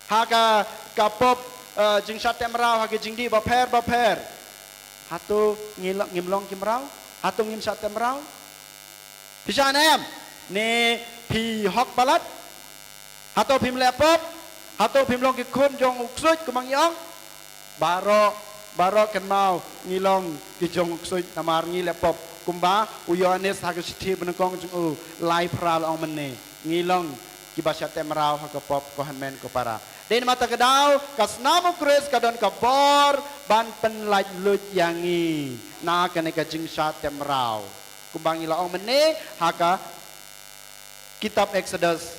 Ha ka, ka pop, eh, jingshah tep mraw, ha ka jingdih bapher bapher. Hato ngi lo-, ngim long ki mraw? Hato ngim shah tep mraw? Phi shah ne em? Ne phi hok palat? Hato phim leh pop? Hato phim long ki khun jong u ksuid kumba ngi ong? Baroh, baroh kynmaw ngi long ki jong u ksuid namar ngi leh pop. Kumba u Ïoannis ha ka shithi banyngkong jong u lai phra la ong mynne. Ngi long kiba shah tep mraw ha ka pop ko hynmen ko para. Dei namar kata ka daw, ka snam u Khrist ka don ka bor ban pynlait luid ïa ngi na kane ka jingshah tep mraw. Kumba ngi la ong mynne ha ka kitab Exodus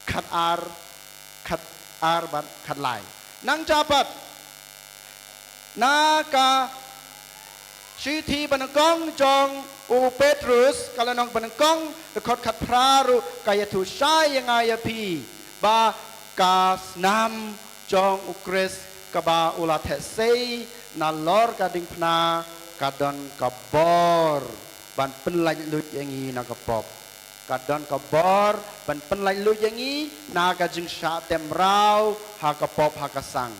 khatar, khatar bad khatlai. Nangta pat na ka shithi banyngkong jong u Petrus, ka lynnong banyngkong, dkhot khatphra ruh ka ïathuh shai ïa nga ïa phi ba ka snam jong u Khrist kaba u la theh sei nalor ka diengphna ka don ka bor ban pynlait luid ïa ngi na ka pop. Ka don ka bor ban pynlait luid ïa ngi na ka jingshah tep mraw ha ka pop ha ka sang.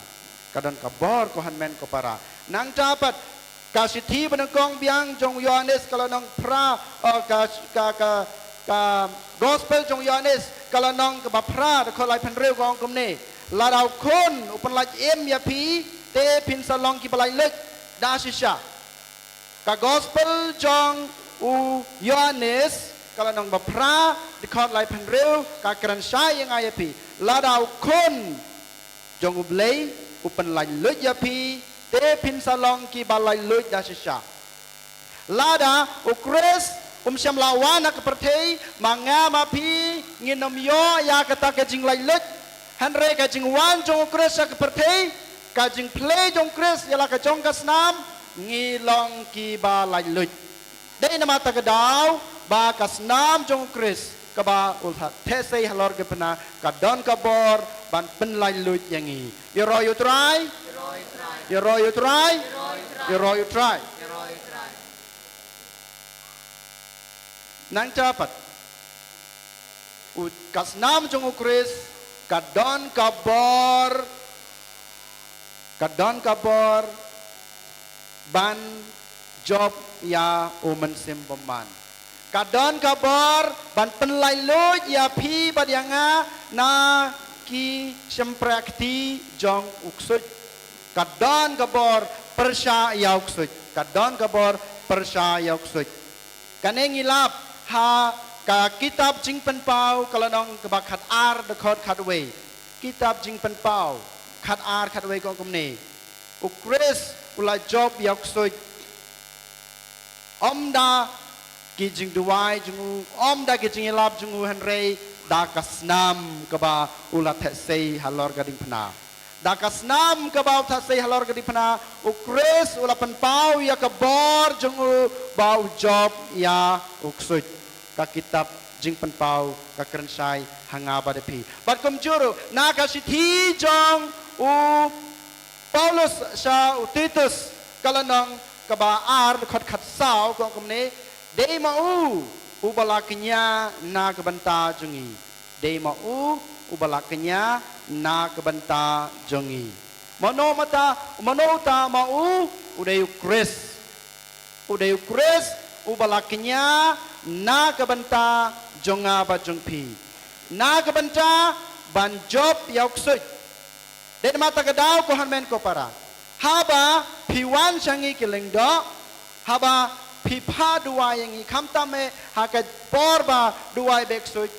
Ka don ka bor ko hynmen ko para. Nangta pat ka shithi banyngkong biang jong u Ïoannis ka lynnong phra, eh, ka, ka, ka, ka gospel jong u Ïoannis ka lynnong kaba phra dkhot laiphew hynriew ka ong kumne. Lada u khun u pynlait im ïa phi te phin sa long kiba lait luid da shisha. Ka gospel jong u Ïoannis ka lynnong ba phra dkhot laiphew hynriew ka kren shai ïa nga ïa phi. Lada u khun jong u Blei u pynlait luid ïa phi te phin sa long kiba lait luid da shisha. Lada u Khrist um shym la wan ha ka pyrthei, ma nga ma phi ngin ym ïoh ïa kata ka jinglait luid. Hynrei ka jingwan jong u Khrist ha ka pyrthei, ka jingplie jong u Khrist ïa la ka jong ka snam, ngi long kiba lait luid. Dei namar kata ka daw ba ka snam jong u Khrist kaba u la theh sei halor ka diengphna ka don ka bor ban pynlait luid ïa ngi. Ïaroh ïa u Trai. Ïaroh ïa u Trai. Ïaroh ïa u Trai. Nangta pat u, ka snam jong u Khrist ka don ka bor, ka don ka bor ban jop ïa u Mynsiem Bymman. Ka don ka bor ban pynlait luid ïa phi bad ïa nga na ki shympriahti jong u ksuid. Ka don ka bor pyrshah ïa u ksuid. Ka don ka bor pyrshah ïa u ksuid. Kane ngi lap ha ka kitab Jingpynpaw ka lynnong kaba khatar dkhot khatwei. Kitab Jingpynpaw khatar khatwei ka ong kumne. U Khrist u la jop ïa u ksuid. Ym da ki jingduwai jong u, ym da ki jingïalap jong u hynrei da ka snam kaba u la theh sei halor ka diengphna. Da ka snam kaba u theh sei halor ka diengphna, u Khrist u la pynpaw ïa ka bor jong u ba u jop ïa u ksuid. Ka kitab Jingpynpaw ka kren shai ha nga bad phi. Bad kumjuh ruh na ka shithi jong u Paulus sha u Titus ka lynnong kaba ar dkhot khatsaw ka ong kumne, dei ma u uba la kñia na ka bynta jong ngi. Dei ma u uba la kñia na ka bynta jong ngi. Mano mata, mano uta ma u, u dei u Khrist. U dei u Khrist uba la kñia na ka bynta jong nga bad jong phi. Na ka bynta ban jop ïa u ksuid. Dei namar kata ka daw ko hynmen ko para. Haba phi wan sha ngi ki lyngdoh, haba phi phah duwai ïa ngi khamtam eh ha ka por ba duwai beh ksuid.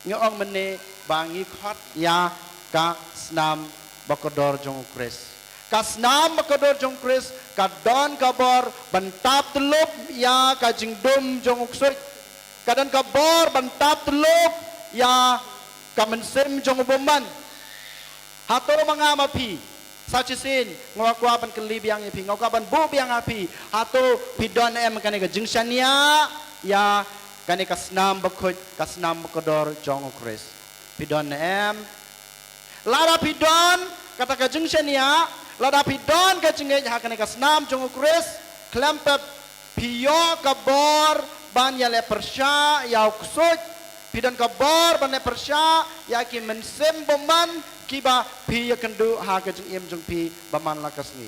Ngi ong mynne ba ngi khot ïa ka snam bakordor jong u Khrist. Ka snam bakordor jong u Khrist ka don ka bor ban tap tyllup ïa ka jingdum jong u ksuid. Ka don ka bor ban tap tyllup ïa ka mynsiem jong u bymman. Hato ma nga ma phi Sa shisien nga kwah ban kylli biang ïa phi, nga kwah ban buh biang ïa phi. Hato phi don em kane ka jingshaniah ïa kane ka snam bakhuid, ka snam bakordor jong U Khrist? Phi don em? Lada phi don kata ka jingshaniah, lada phi don ka jingngeit ha kane ka snam jong U Khrist, khlem pep phi ïoh ka bor ban ïaleh pyrshah ïa u ksuid. Phi don ka bor ban leh pyrshah ïa ki mynsiem bymman kiba phi ïakynduh ha ka jingim jong phi ba man la ka sngi.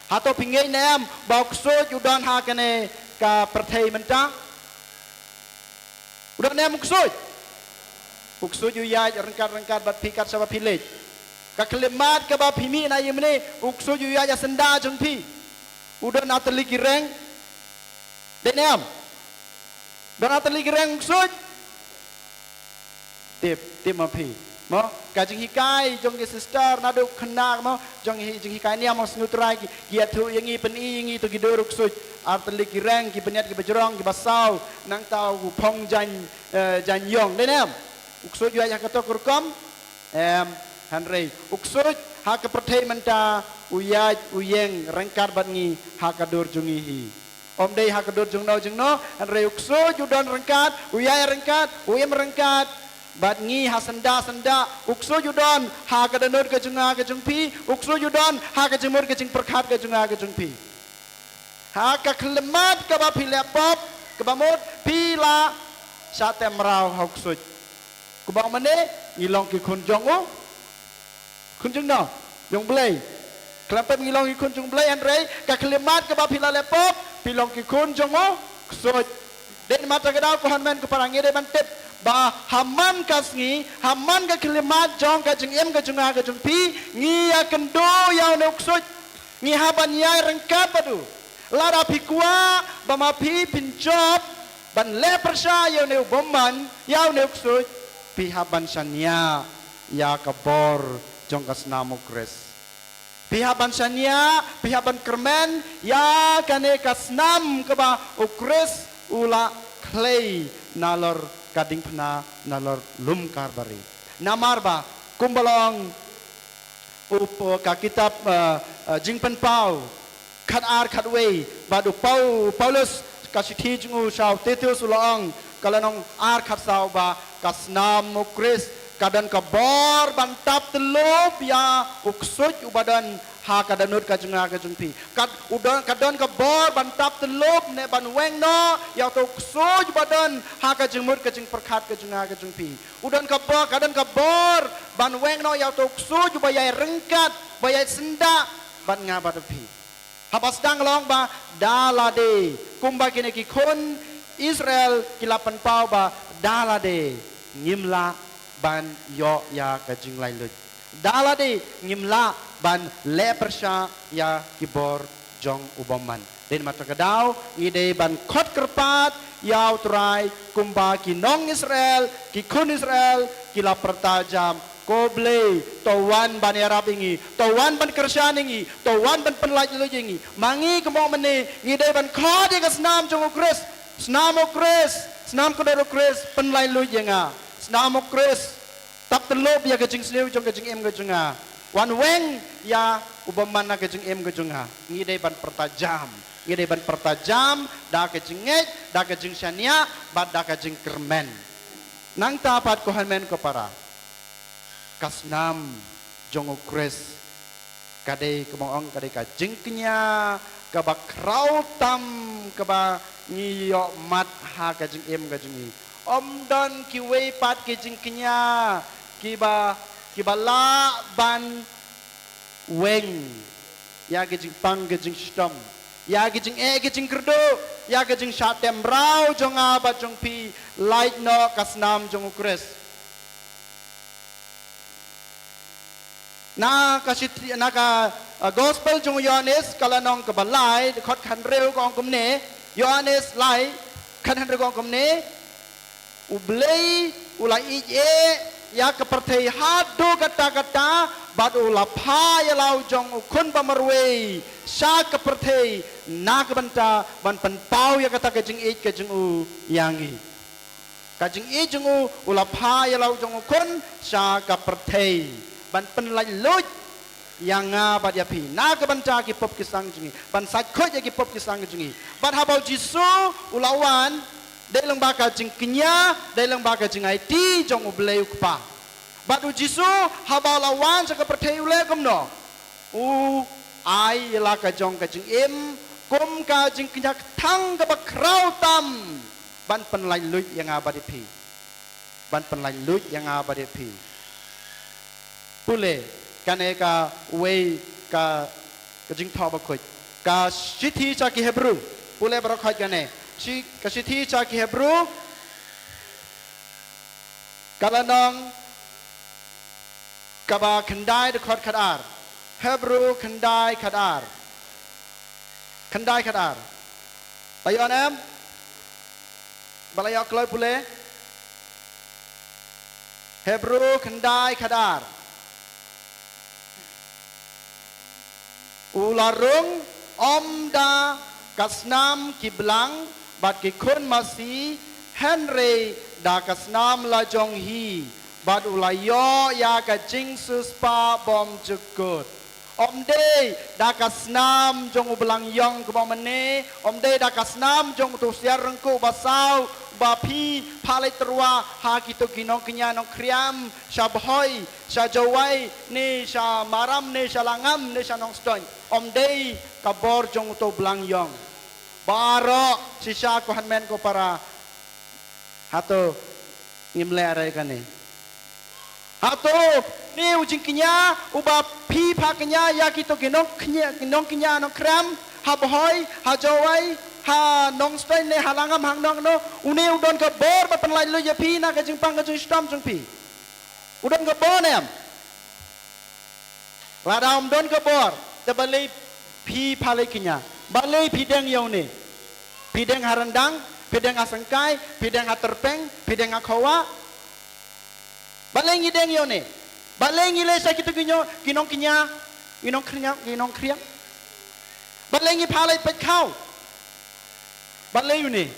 Hato phi ngeit ne em ba u ksuid u don ha kane ka pyrthei mynta? U don em u ksuid? U ksuid u ïaid ryngkat ryngkat bad phi kat shaba phi leit. Ka khyllipmat kaba phi mih na ïing mynne, u ksuid u ïaid ha syndah jong phi. U don ha tylli ki reng. Dei ne em? Don ha tylli ki reng u ksuid? Tip, tip ma phi. Mo, ka jinghikai jong ki sister naduh khynnah mo, jong hi jinghikai niam mo, sngew Trai ki, ki ïathuh ïa ngi, pyni ïa ngi to ki dur u ksuid. Ha tylli ki reng, ki bniat ki bajrong, ki basaw, nangta u phong jaiñ, eh, jaiñ ïong. Dei ne em? U ksuid u ïaid ha kato ka rukom? Em, hynrei u ksuid ha ka pyrthei mynta u ïaid u ïeng ryngkat bad ngi ha ka dur jong ngi hi. Ym dei ha ka dur jongno jongno, hynrei u ksuid u don ryngkat, u ïaid ryngkat, u im ryngkat bad ngi ha syndah syndah. U ksuid u don ha ka dohnud ka jong nga ka jong phi, u ksuid u don ha ka jingmut ka jingpyrkhat ka jong nga ka jong phi. Ha ka khyllipmat kaba phi leh pop, kaba mut phi la shah tem mraw ha u ksuid. Kumba ong mynne, ngi long ki khun jong u, khun jongno? Jong U Blei. Khlem pep ngi long ki khun jong U Blei, hynrei ka khyllipmat kaba phi la leh pop, phi long ki khun jong u ksuid. Dei namar kata ka daw ko hynmen ko para, ngi dei ban tip ba ha man ka sngi, ha man ka khyllipmat jong ka jingim ka jong nga ka jong phi, ngi ïakynduh ïa une u ksuid. Ngi hap ban ïaid ryngkat bad u. Lada phi kwah ba ma phi phin jop ban leh pyrshah ïa une u bymman, ïa une u ksuid, phi hap ban shaniah ïa ka bor jong ka snam U Khrist. Phi hap ban shaniah, phi hap ban kyrmen ïa kane ka snam kaba U Khrist u la khlei nalor ka diengphna, nalor lum Kalbari. Namar ba kumba la ong u, u, ka kitab, eh, eh, Jingpynpaw khatar khatwei, bad u Pau-, Paulus ka shithi jong u sha u Titus u la ong, ka lynnong ar khatsaw, ba ka snam U Khrist ka don ka bor ban tap tyllup ïa u ksuid uba don ha ka dohnud ka jong nga ka jong phi. Ka, u don, ka don ka bor ban tap tyllup ne ban weng noh ïa uto u ksuid uba don ha ka jingmut ka jingpyrkhat ka jong nga ka jong phi. U don ka bor, ka don ka bor ban weng noh ïa uto u ksuid uba ïaid ryngkat, ba ïaid syndah bad nga bad phi. Haba sdang long ba da lade, kumba kine ki khun Israel ki la pynpaw ba da lade ngim lah ban ïoh ïa ka jinglaitluid. Da lade ngim lah ban leh pyrshah ïa ki bor jong u bymman. Dei namar kata ka daw ngi dei ban khot kyrpad ïa U Trai kumba ki nong Israel, ki khun Israel ki la pyrta jam. Ko Blei, to wan ban ïarap ïa ngi, to wan ban kyrshan ïa ngi, to wan ban pynlaitluid ïa ngi. Ma ngi kumba mynne ngi dei ban khot ïa ka snam jong U Khrist. Snam U Khrist, snam kordor U Khrist, pynlaitluid ïa nga. Snam U Khrist, tap tyllup ïa ka jingsniew jong ka jingim ka jong nga. Wan weng ïa u bymman na ka jingim ka jong nga. Ngi dei ban pyrta jam. Ngi dei ban pyrta jam da ka jingngeit, da ka jingshaniah bad da ka jingkyrmen. Nangta pat ko hynmen ko para, ka snam jong U Khrist ka dei, kumba ong, ka dei ka jingkñia kaba khraw tam kaba ngi ïoh mad ha ka jingim ka jong ngi. Ym don kiwei pat ki jingkñia kiba, kiba lah ban weng ïa ki jingpang ki jingshitom, ïa ki jingeh ki jingkyrduh, ïa ki jingshah tem mraw jong nga bad jong phi, lait noh ka snam jong U Khrist. Na ka shithi, na ka, uh, gospel jong u Ïohannes ka lynnong kaba lai, dkhot khathynriew ka ong kumne, Ïohannes lai, khathynriew ka ong kumne, U Blei u la ïeit eh ïa ka pyrthei haduh katta katta, bad u la phah ïa la u jong u khun ba marwei sha ka pyrthei na ka bynta ban pynpaw ïa kata ka jingïeit ka jong u ïa ngi. Ka jingïeit jong u, u la phah ïa la u jong u khun sha ka pyrthei ban pynlaitluid ïa nga bad ïa phi na ka bynta ki pop ki seng jong ngi, ban sait khuid ïa ki pop ki seng jong ngi. Bad haba u Jisu u la wan, dei lyngba ka jingkñia, dei lyngba ka jingaiti jong U Blei U Kpa. Bad u Jisu, haba u la wan sha ka pyrthei, u leh kumno? U ai ïa la ka jong ka jingim kum ka jingkñia kthang kaba khraw tam ban pynlait luid ïa nga bad ïa phi. Ban pynlait luid ïa nga bad ïa phi. Pule, kane kawei ka, ka jingthoh bakhuid. Ka shithi sha ki Hebru. Pule baroh khoit kane. Shi, ka shithi sha ki Hebru. Ka lynnong kaba khyndai, dkhot khatar. Hebru khyndai khatar. Khyndai khatar. Ba ïoh em? Ba la ïoh kloi pule? Hebru khyndai khatar. U la rung ym da ka snam ki blang bad ki khun masi, hynrei da ka snam la jong hi, bad u la ïoh ïa ka jingsiewspah bymjukut. Ym dei da ka snam jong u blang ïong kaba mynne, ym dei da ka snam jong uto u siar ryngkuh basaw, ba phi pha leit tyrwa ha kito ki nongkñia nongkhriam sha Bhoi, sha Jowai, ne sha Maram, ne sha Langam, ne sha Nongstoiñ. Ym dei ka bor jong uto u blang ïong. Baroh shisha, ko hynmen ko para. Hato ngim leh re kane? Hato une u jingkñia uba phi pha kñia ïa kito ki nongkñia, ki nongkñia nongkhriam ha Bhoi, ha Jowai, ha Nongstoiñ ne ha Langam hangno hangno, une u don ka bor ban pynlait luid ïa phi na ka jingpang ka jingshitom jong phi? U don ka bor ne em? Lada ym don ka bor, te balei phi pha leit kñia? Balei phi deng ïa une? Phi deng ha Ryndang, phi deng ha Syngkai, phi deng ha Tyrpeng, phi deng ha Khowa? Balei ngi deng ïa une? Balei ngi leit sha kito ki nong, ki nongkñia, ki nongkhriam, ki nongkhriam? Balei ngi pha leit peit khaw? Balei une?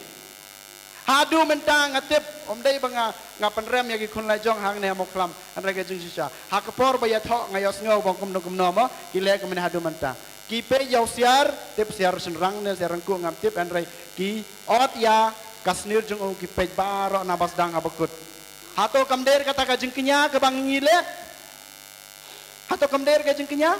Haduh mynta nga tip, ym dei ba nga, nga pynrem ïa ki khun la jong hangne ha Mawkhlam, hynrei ka jingshisha. Ha ka por ba ïathoh nga ïohsngew ba kumno kumno mo, ki leh kumne haduh mynta. Ki peit ïa u siar, tip siar shynrang ne siar ryngkuh ngam tip, hynrei ki ot ïa ka snier jong u, ki peit baroh na ba sdang ha bakut. Hato kam dei kata ka jingkñia kaba ngi leh? Hato kam dei ka jingkñia?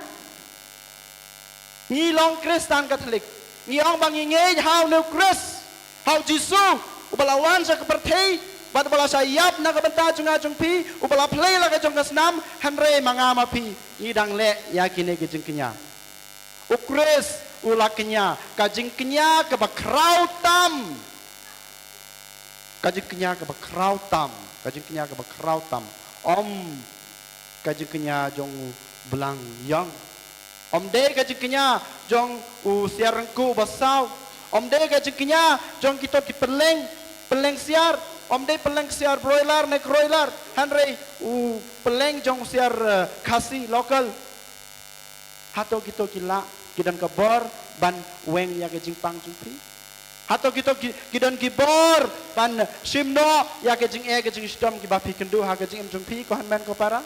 Ngi long Khristan Katholik. Ngi ong ba ngi ngeit ha une u Khrist, ha u Jisu, uba la wan sha ka pyrthei, bad uba la shah ïap na ka bynta jong nga jong phi, uba la plie la ka jong ka snam, hynrei ma nga ma phi, ngi dang leh ïa kine ki jingkñia. U Khrist u la kñia ka jingkñia kaba khraw tam. Ka jingkñia kaba khraw tam, ka jingkñia kaba khraw tam. Ym ka jingkñia jong u blang ïong. Ym dei ka jingkñia jong u siar ryngkuh basaw. Ym dei ka jingkñia jong kito ki pylleng, pylleng siar. Ym dei pylleng siar broiler ne kroiler. Hynrei u pylleng jong u siar, eh, Khasi local. Hato kito ki lah, ki don ka bor ban weng ïa ka jingpang jong phi? Hato kito ki, ki don ki bor ban shim noh ïa ka jingeh ka jingshitom kiba phi kynduh ha ka jingim jong phi, ko hynmen ko para?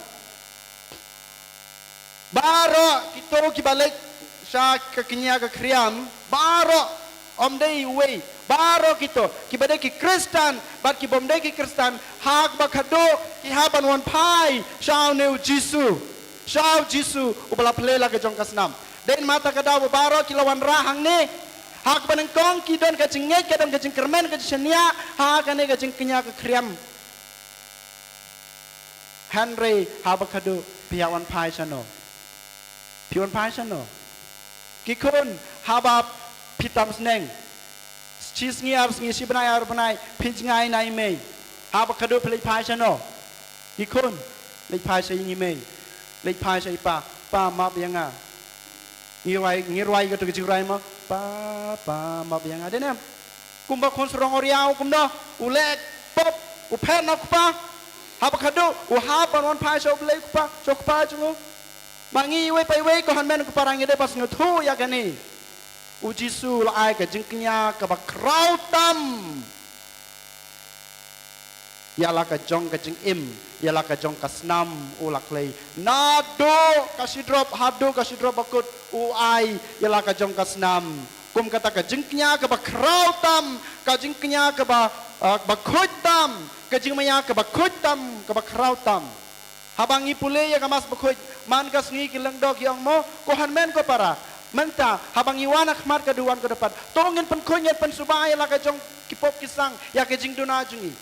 Baroh kito kiba leit sha ka kñia ka khriam, baroh, ym dei uwei, baroh kito, kiba dei ki Khristan bad ki bym dei ki Khristan, ha kaba khadduh ki hap ban wan phai sha une u Jisu, sha u Jisu uba la plie la ka jong ka snam. Dei namar kata ka daw ba baroh ki la wanrah hangne. Ha kaba nyngkong ki don ka jingngeit, ka don ka jingkyrmen, ka jingshaniah ha kane ka jingkñia ka khriam. Hynrei haba khadduh phi hap wan phai shano? Phi wan phai shano? Ki khun, haba phi tam sneng, shi sngi ar sngi, shi bnai ar bnai, phi jngai na i mei. Haba khadduh phi leit phai shano? Ki khun, leit phai sha i mei, leit phai sha i pa. Pa, map ïa nga. Ngi rwai, ngi rwai kato ka jingrwai mo. Pa, pa, map ïa nga. Dei ne em? Kumba khun sarong uriaw kumno, u leh pop, u phet na u kpa. Haba khadduh u hap ban wan phai sha u Blei u Kpa, sha u Kpa jong u. Ma ngi iwei pa iwei, ko hynmen ko para, ngi dei ban sngewthuh ïa kane. U Jisu u la ai ka jingkñia kaba khraw tam. ïa la ka jong ka jingim, ïa la ka jong ka snam u la khlei. Naduh ka shidrop haduh ka shidrop bakut u ai ïa la ka jong ka snam. Kum kata ka jingkñia kaba khraw tam, ka jingkñia kaba, ah, ba khuid tam, ka jingmaïa kaba khuid tam, kaba khraw tam. Haba ngi pule ïa ka Mass Bakhuid, man ka sngi ki lyngdoh ki ong mo, ko hynmen ko para. Mynta, haba ngi wan ha khmat ka duwan ka dewpat, to ngin pynkhuid ngin pynsuba ïa la ka jong ki pop ki sang, ïa ka jingduna jong ngi.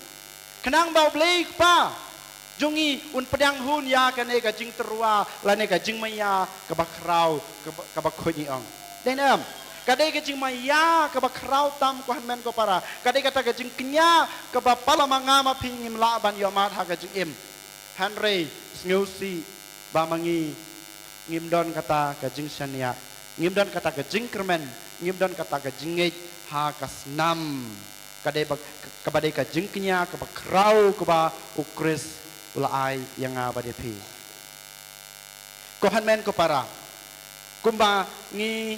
Khnang ba U Blei Kpa jong ngi un pdiang hun ïa kane ka jingtyrwa lane ka jingmaïa kaba khraw, kaba, kaba khuid, ngi ong. Dei ne em? Ka dei ka jingmaïa kaba khraw tam, ko hynmen ko para. Ka dei kata ka jingkñia kaba pala ma nga ma phi ngim lah ban ïohmad ha ka jingim. Hynrei sngewsih ba ma ngi ngim don kata ka jingshaniah, ngim don kata ka jingkyrmen, ngim don kata ka jingngeit ha ka snam. Ka dei ba, kaba dei ka jingkñia kaba khraw kaba U Khrist u la ai ïa nga bad ïa phi. Ko hynmen ko para, kumba ngi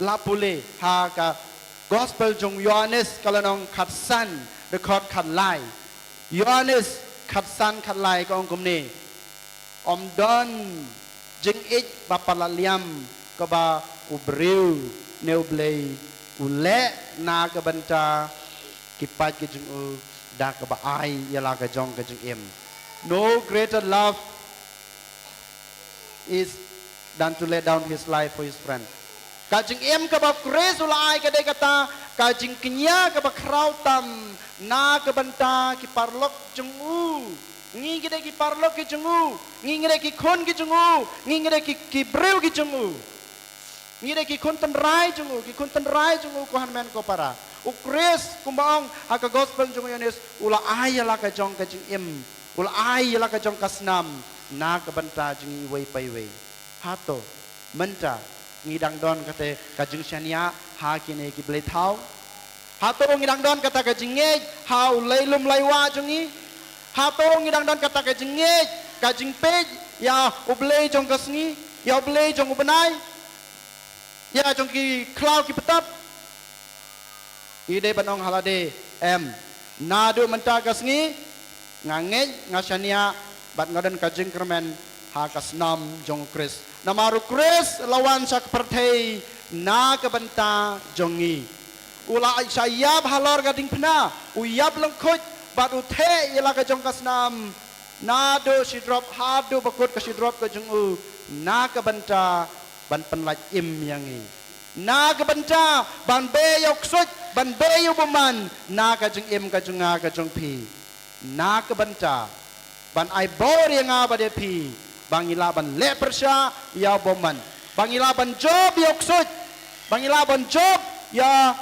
la pule ha ka Gospel jong Ïoannis ka lynnong khatsan, dkhot khatlai. Ïoannis khatsan khatlai ka ong kumne: Ym don jingïeit ba palat liam kaba u briew ne U Blei u leh na ka bynta ki paid ki jong u da kaba ai ïa la ka jong ka jingim. No greater love is than to lay down his life for his friend. Ka jingim kaba U Khrist u la ai ka dei kata ka jingkñia kaba khraw tam na ka bynta ki paralok jong u. Ngi ngi dei ki paralok ki jong u, ngi ngi dei ki khun ki jong u, ngi ngi dei ki, ki briew ki jong u. Ngi dei ki khun tynrai jong u, ki khun tynrai jong u, ko hynmen ko para. U Khrist kumba ong ha ka Gospel jong u Ïoannis, u la ai ïa la ka jong ka jingim, u la ai ïa la ka jong ka snam na ka bynta jong ngi iwei pa iwei. Hato mynta ngi dang don kata ka jingshaniah ha kine ki blei thaw? Hato ngi dang don kata ka jingngeit ha u lei lum lei wah jong ngi? Hato ngi dang don kata ka jingngeit, ka jingpeit ïa U Blei jong ka sngi, ïa U Blei jong u bnai, ïa jong ki khlaw ki btap? Ngi dei ban ong ha lade, em. Naduh mynta ka sngi nga ngeit, nga shaniah bad nga don ka jingkyrmen ha ka snam jong U Khrist. Namar U Khrist la wan sha ka pyrthei na ka bynta jong ngi. U la shah ïap halor ka diengphna, u ïap lyngkhuid bad u theh ïa la ka jong ka snam. Naduh shidrop haduh bakut ka shidrop ka jong u na ka bynta ban pynlait im ïa ngi. Na ka bynta ban beh ïa u ksuid, ban beh ïa u bymman na ka jingim ka jong nga ka jong phi. Na ka bynta ban ai bor ïa nga bad ïa phi ba ngi lah ban leh pyrshah ïa u bymman, ba ngi lah ban jop ïa u ksuid, ba ngi lah ban jop ïa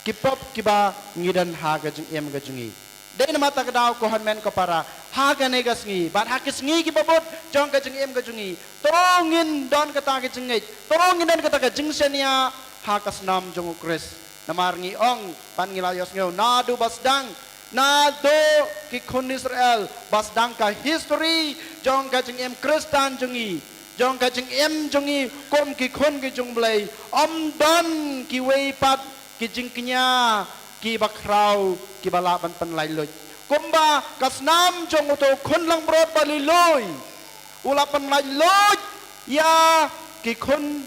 ki pop kiba ngi don ha ka jingim ka jong ngi. Dei namar kata ka daw, ko hynmen ko para, ha kane ka sngi bad ha ki sngi kiba bud jong ka jingim ka jong ngi, to ngin don kata ka jingngeit, to ngin don kata ka jingshaniah ha ka snam jong U Khrist. Namar ngi ong bad ngi la ïohsngew naduh ba sdang, naduh ki khun Israel, ba sdang ka history jong ka jingim Khristan jong ngi, jong ka jingim jong ngi kum ki khun ki jong U Blei, ym don kiwei pat ki jingkñia kiba khraw kiba lah ban pynlait luid. Kumba ka snam jong uto u khun langbrot ba lui lui u la pynlait luid ïa ki khun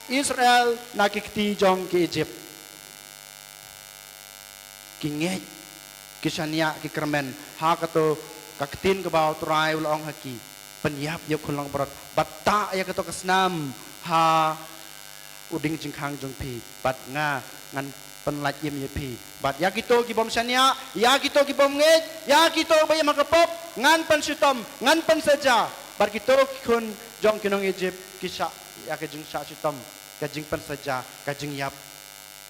Israel na ki kti jong ki Egypt. Ki ngeit, ki shaniah, ki kyrmen ha kato ka ktien kaba U Trai u la ong ha ki, pynïap ïa u khun langbrot bad tah ïa kato ka snam ha u dieng jingkhang jong phi, bad nga ngan pynlait im ïa phi. Bad ïa kito ki bym shaniah, ïa kito ki bym ngeit, ïa kito ba im ha ka pop, ngan pynshitom, ngan pynsaja. Bad kito ki khun jong ki nong Egypt ki shah ïa ka jingshah shitom, ka jingpynsaja, ka jingïap,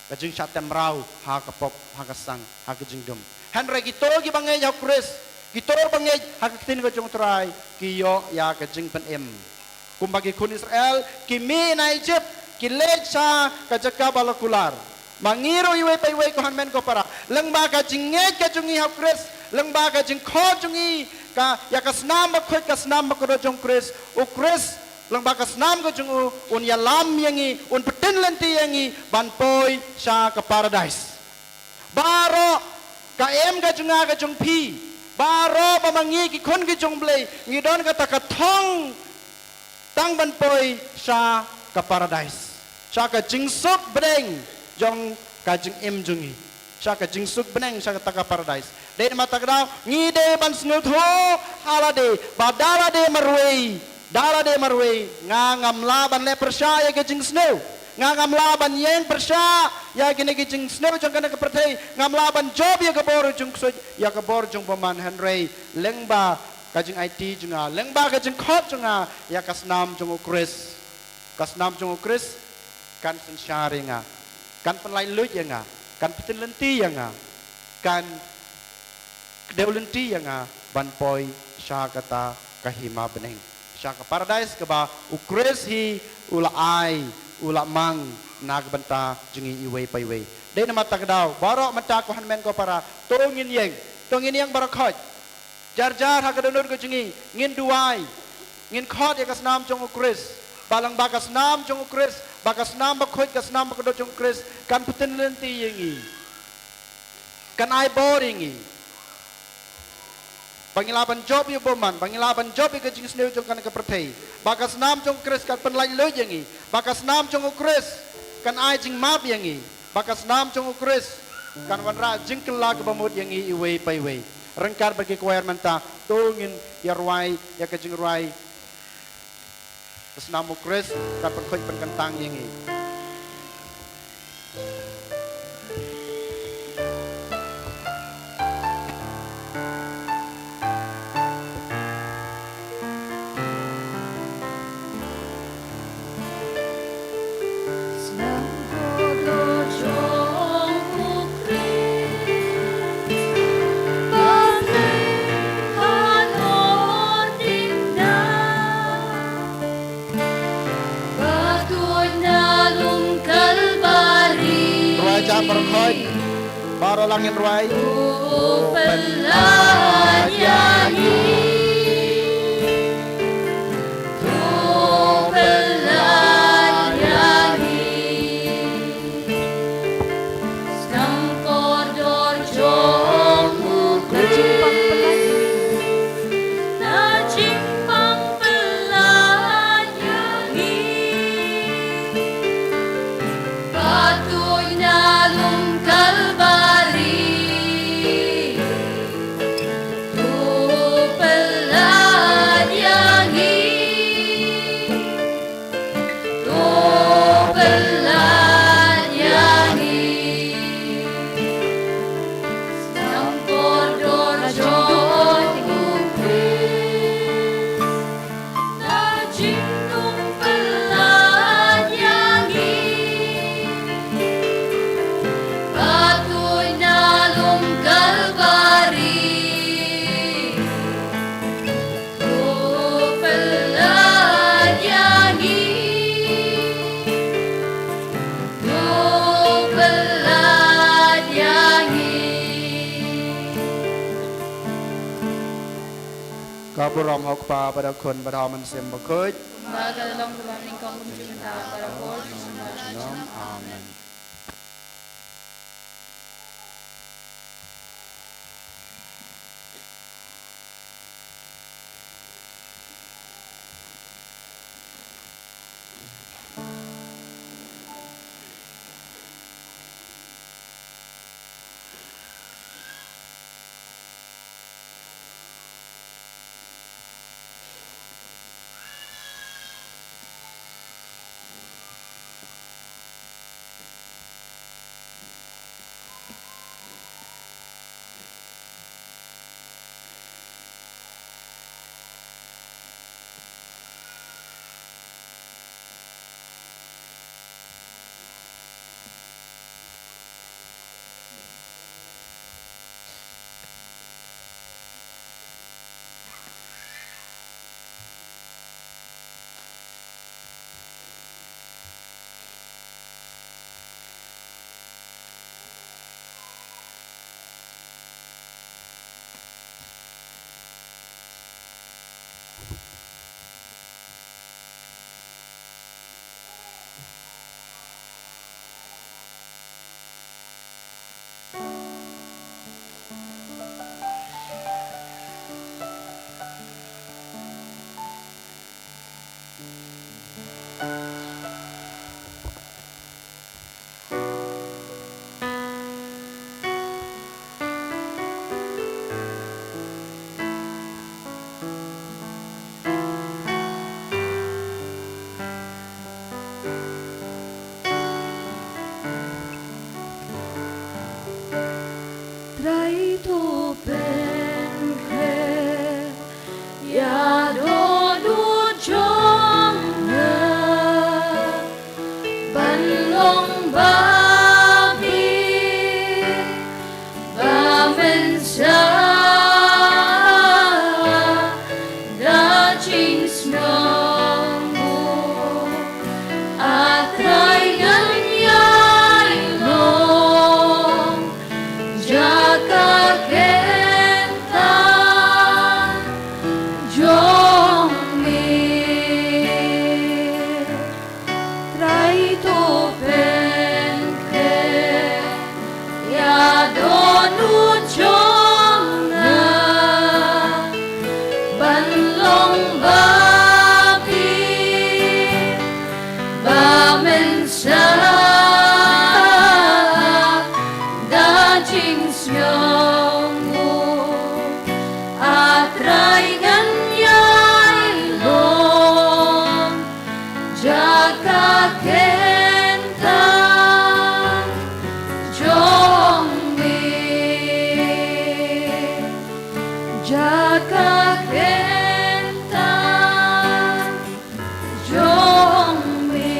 ka jingshah tem mraw ha ka pop, ha ka sang, ha ka jingdum. Hynrei kito kiba ngeit ha U Khrist, kito ba ngeit ha ka ktien ka jong U Trai, ki ïoh ïa ka jingpynim. Kumba ki khun Israel ki mih na Egypt, ki leit sha ka jaka ba la kular. Ma ngi ruh iwei pa iwei, ko hynmen ko para, lyngba ka jingngeit ka jong ngi ha U Khrist, lyngba ka jingkhot jong ngi ka, ïa ka snam bakhuid, ka snam bakhuid jong U Khrist, U Khrist lyngba ka snam ka jong u un ïalam ïa ngi, un pyntin lynti ïa ngi ban poi sha ka paradise. Baroh Ka im ka jong nga ka jong phi. Baroh ba ma ngi ki khun ki jong U Blei ngi don kata ka thong tang ban poi sha ka paradais, sha ka jingsuk bneng jong ka jingim jong ngi, sha ka jingsuk bneng, sha kata ka paradais. Dei namar kata ka daw ngi dei ban sngewthuh ha lade ba da lade marwei, da lade marwei nga ngam lah ban leh pyrshah ïa ka jingsniew. Nga ngam lah ban ïeng pyrshah ïa kine ki jingsniew jong kane ka pyrthei. Ngam lah ban jop ïa ka bor jong ksuid, ïa ka bor jong bymman, hynrei lyngba ka jingaiti jong nga, lyngba ka jingkhot jong nga ïa ka snam jong U Khrist, ka snam jong U Khrist kan synshar ïa nga, kan pynlait luid ïa nga, kan pyntip lynti ïa nga, kan kdew lynti ïa nga ban poi sha kata ka hima bneng, sha ka paradais kaba U Khrist hi u la ai, u la mang na ka bynta jong ngi iwei pa iwei. Dei namar kata ka daw baroh mynta, ko hynmen ko para, to ngin ïeng, to ngin ïeng baroh khoit. Jar jar ha ka dohnud ka jong ngi ngin duwai, ngin khot ïa ka snam jong U Khrist, ba lyngba ka snam jong U Khrist, ba ka snam bakhuid, ka snam bakordor jong U Khrist kan pyntip lynti ïa ngi, kan ai bor ïa ngi, ba ngin lah ban jop ïa u bymman, ba ngin lah ban jop ïa ka jingsniew jong kane ka pyrthei, ba ka snam jong U Khrist kan pynlait luid ïa ngi, ba ka snam jong U Khrist kan ai jingmap ïa ngi, ba ka snam jong U Khrist kan wanrah jingkylla kaba mut ïa ngi iwei pa iwei. Ryngkat bad ki choir mynta, to ngin ïa rwai ïa ka jingrwai, ka snam U Khrist kan pynkhuid pynkyntang ïa ngi. Sngewbha jong U Khrist, ba ngin halor ding na, ba tuid na lum Kalbari. Rwai jam baroh khoit. Baroh lang ngin rwai. To pyllait ïa ngi. To pyllait ïa ngi. Sdang kordor jong U Khrist. Na jingpang pyllait ïa ngi. Ba tuid na lum Kalbari. To pyllait ïa ngi. To pyllait ïa ngi. Sdang kordor jong U Khrist. Na jingpang pyllait ïa ngi. Ba tuid na lum Kalbari. To pyllait ïa ngi. To pyllait ïa ngi. Ka burom ha U Kpa bad ha U Khun bad ha U Mynsiem Bakhuid. Kumba ka la long kaba nyngkong, kumjuh mynta, bad ha ka por jong junom. Amen. Trai to pynkhreh ïa dohnud jong nga ban long ba bit ba mynshuwa da jingsngewnguh. A Trai ngan ïai long jaka khein tang jong me. Trai to pynkhreh ïa dohnud jong nga ban long ba bit ba mynshuwa da jingsngewnguh. A Trai ngan ïai long jaka khein tang jong me. Jaka khein tang jong me.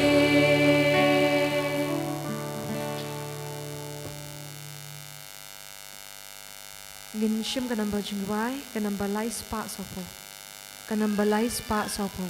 Ngin shim ka namba jingrwai, ka namba lai spah sawphew. Ka namba lai spah sawphew.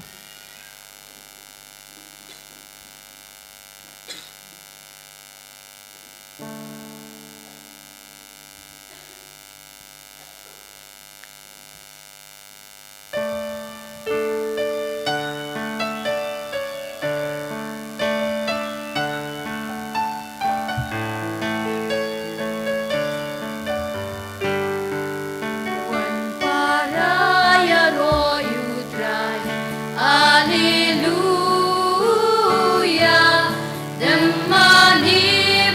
Wan para ïaroh ïa U Trai. Alleluia. Dem mane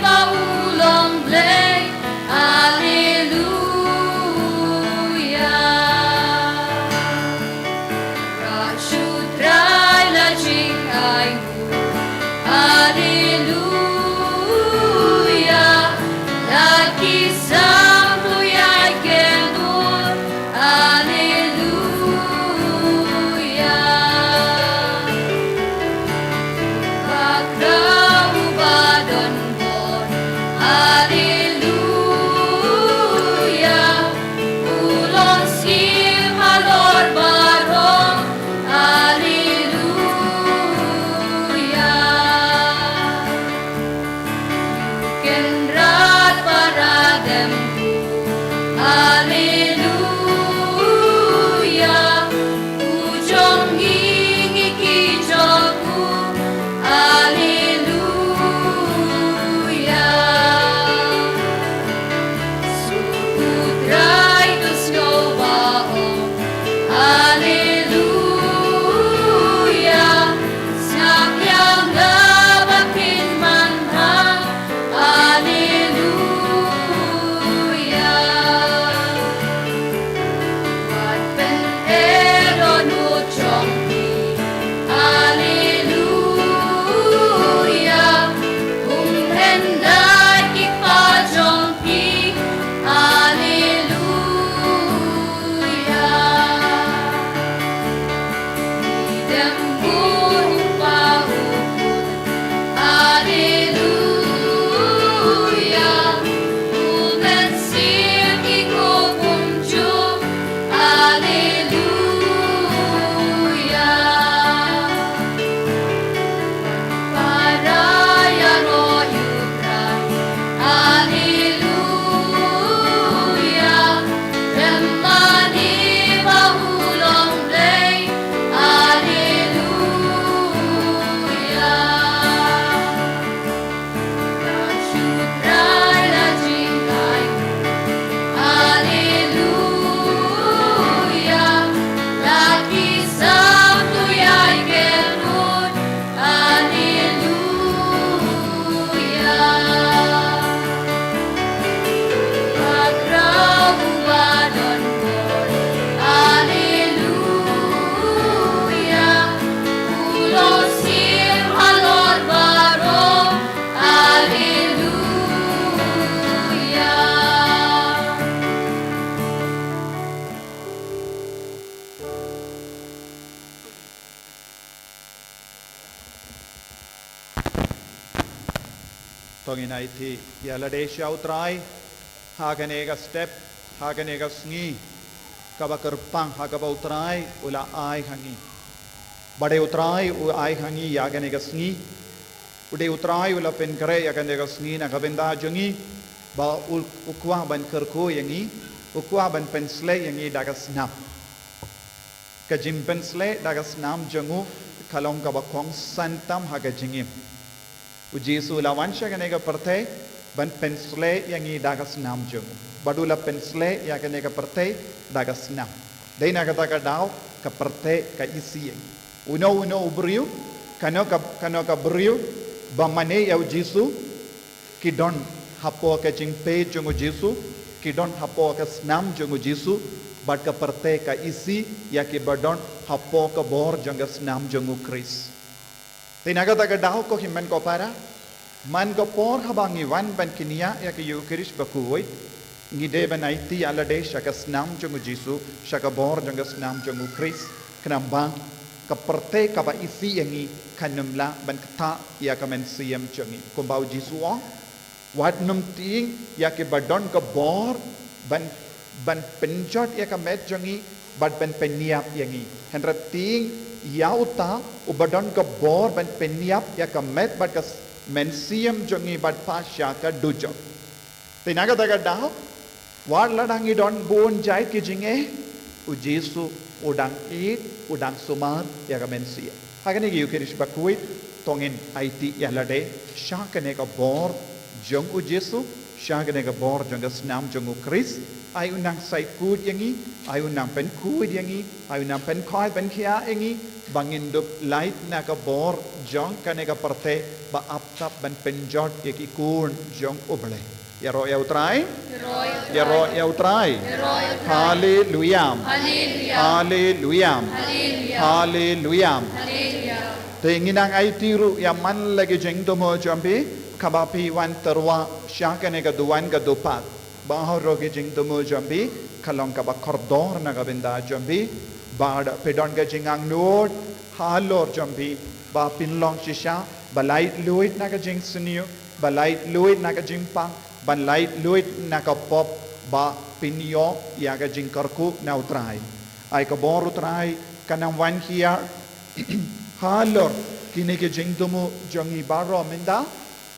ba u long Blei. Alleluia. Rah shu Trai la jingainguh. Alleluia. La ki sam tu ïa ki dur. Alleluia. Ba ka u ba don bor. Alleluia. U long siem halor baroh. Alleluia. Kynrad para dem. Alleluia. U jong ngi ngi ki jong u. Alleluia. Suk U Trai to sngew ba ong. Alleluia. Sngap ïa nga ba phin manbha. Alleluia. Wat pyneh dohnud jong phi. Alleluia. Kum hyndai ki kpa jong phi. Alleluia. Ki dem bun pa u. Alleluia. U Mynsiem ki ko kumjuh. Alleluia. Para ïaroh ïa U Trai. Alleluia. Dem mane ba u long Blei. Alleluia. To ngin aiti ïa lade sha u Trai ha kane ka step, ha kane ka sngi kaba kyrpang, ha kaba u Trai u la ai ha ngi. Ba dei u Trai u ai ha ngi ïa kane ka sngi. U dei u Trai u la pynkhreh ïa kane ka sngi na ka bynta jong ngi. Ba u, u kwah ban kyrkhu ïa ngi, u kwah ban pynshlei ïa ngi da ka snam. Ka jingpynshlei da ka snam jong u ka long kaba kongsan tam ha ka jingim. U Jisu u la wan sha kane ka pyrthei ban pynshlei ïa ngi da ka snam jong u. Bad u la pynshlei ïa kane ka pyrthei da ka snam. Dei na kata ka daw ka pyrthei ka isih ïa ngi. Uno uno u briew, kano ka, kano ka briew ba mane ïa u Jisu, ki don hapoh ka jingpeit jong u Jisu, ki don hapoh ka snam jong u Jisu, bad ka pyrthei ka isih ïa kiba don hapoh ka bor jong ka snam jong u Khrist. Te na kata ka daw ko hynmen ko para, man ka por haba ngi wan ban kynñiah ïa ka Eukharist bakhuid, ngi dei ban aiti ïa lade sha ka snam jong u Jisu, sha ka bor jong ka snam jong u Khrist, khnang ba ka pyrthei kaba isih ïa ngi kan ym lah ban ktah ïa ka mynsiem jong ngi. Kumba u Jisu u ong, wat nym tieng ïa kiba don ka bor ban, ban pynjot ïa ka met jong ngi bad ban pynïap ïa ngi. Hynrei tieng ïa uta uba don ka bor ban pynïap ïa ka met bad ka s-, mynsiem jong ngi bad phah sha ka dujok. Te na kata ka daw, wat lada ngi don bun jait ki jingeh, u Jisu u dang ïeit, u dang sumar ïa ka mynsiem. Ha kane ka Eukharist bakhuid, to ngin aiti ïa lade sha kane ka bor jong u Jisu, sha kane ka bor jong ka snam jong u Khrist. Ai u nang shait khuid ïa ngi, ai u nang pynkhuid ïa ngi, ai u nang pynkhuid pynkhiah ïa ngi, ba ngin dup lait na ka bor jong kane ka pyrthei ba ap tap ban pynjot ïa ki khun jong U Blei. Ïaroh ïa u Trai. Ïaroh ïa u Trai. Haleluya. Haleluya. Haleluya. Te ngi nang aiti ruh ïa man la ki jingthmu jong phi, kaba phi wan tyrwa sha kane ka duwan ka dupat. Baroh ki jingthmu jong phi ka long kaba kordor na ka bynta jong phi. Bad phi don ka jingangnud halor jong phi ba phin long shisha ba laitluid na ka jingsniew, ba laitluid na ka jingpang, ban laitluid na ka pop, ba phin ïoh ïa ka jingkyrkhu na u Trai. Ai ka bor u Trai kan nang wan hiar halor kine ki jingthmu jong ngi baroh mynta,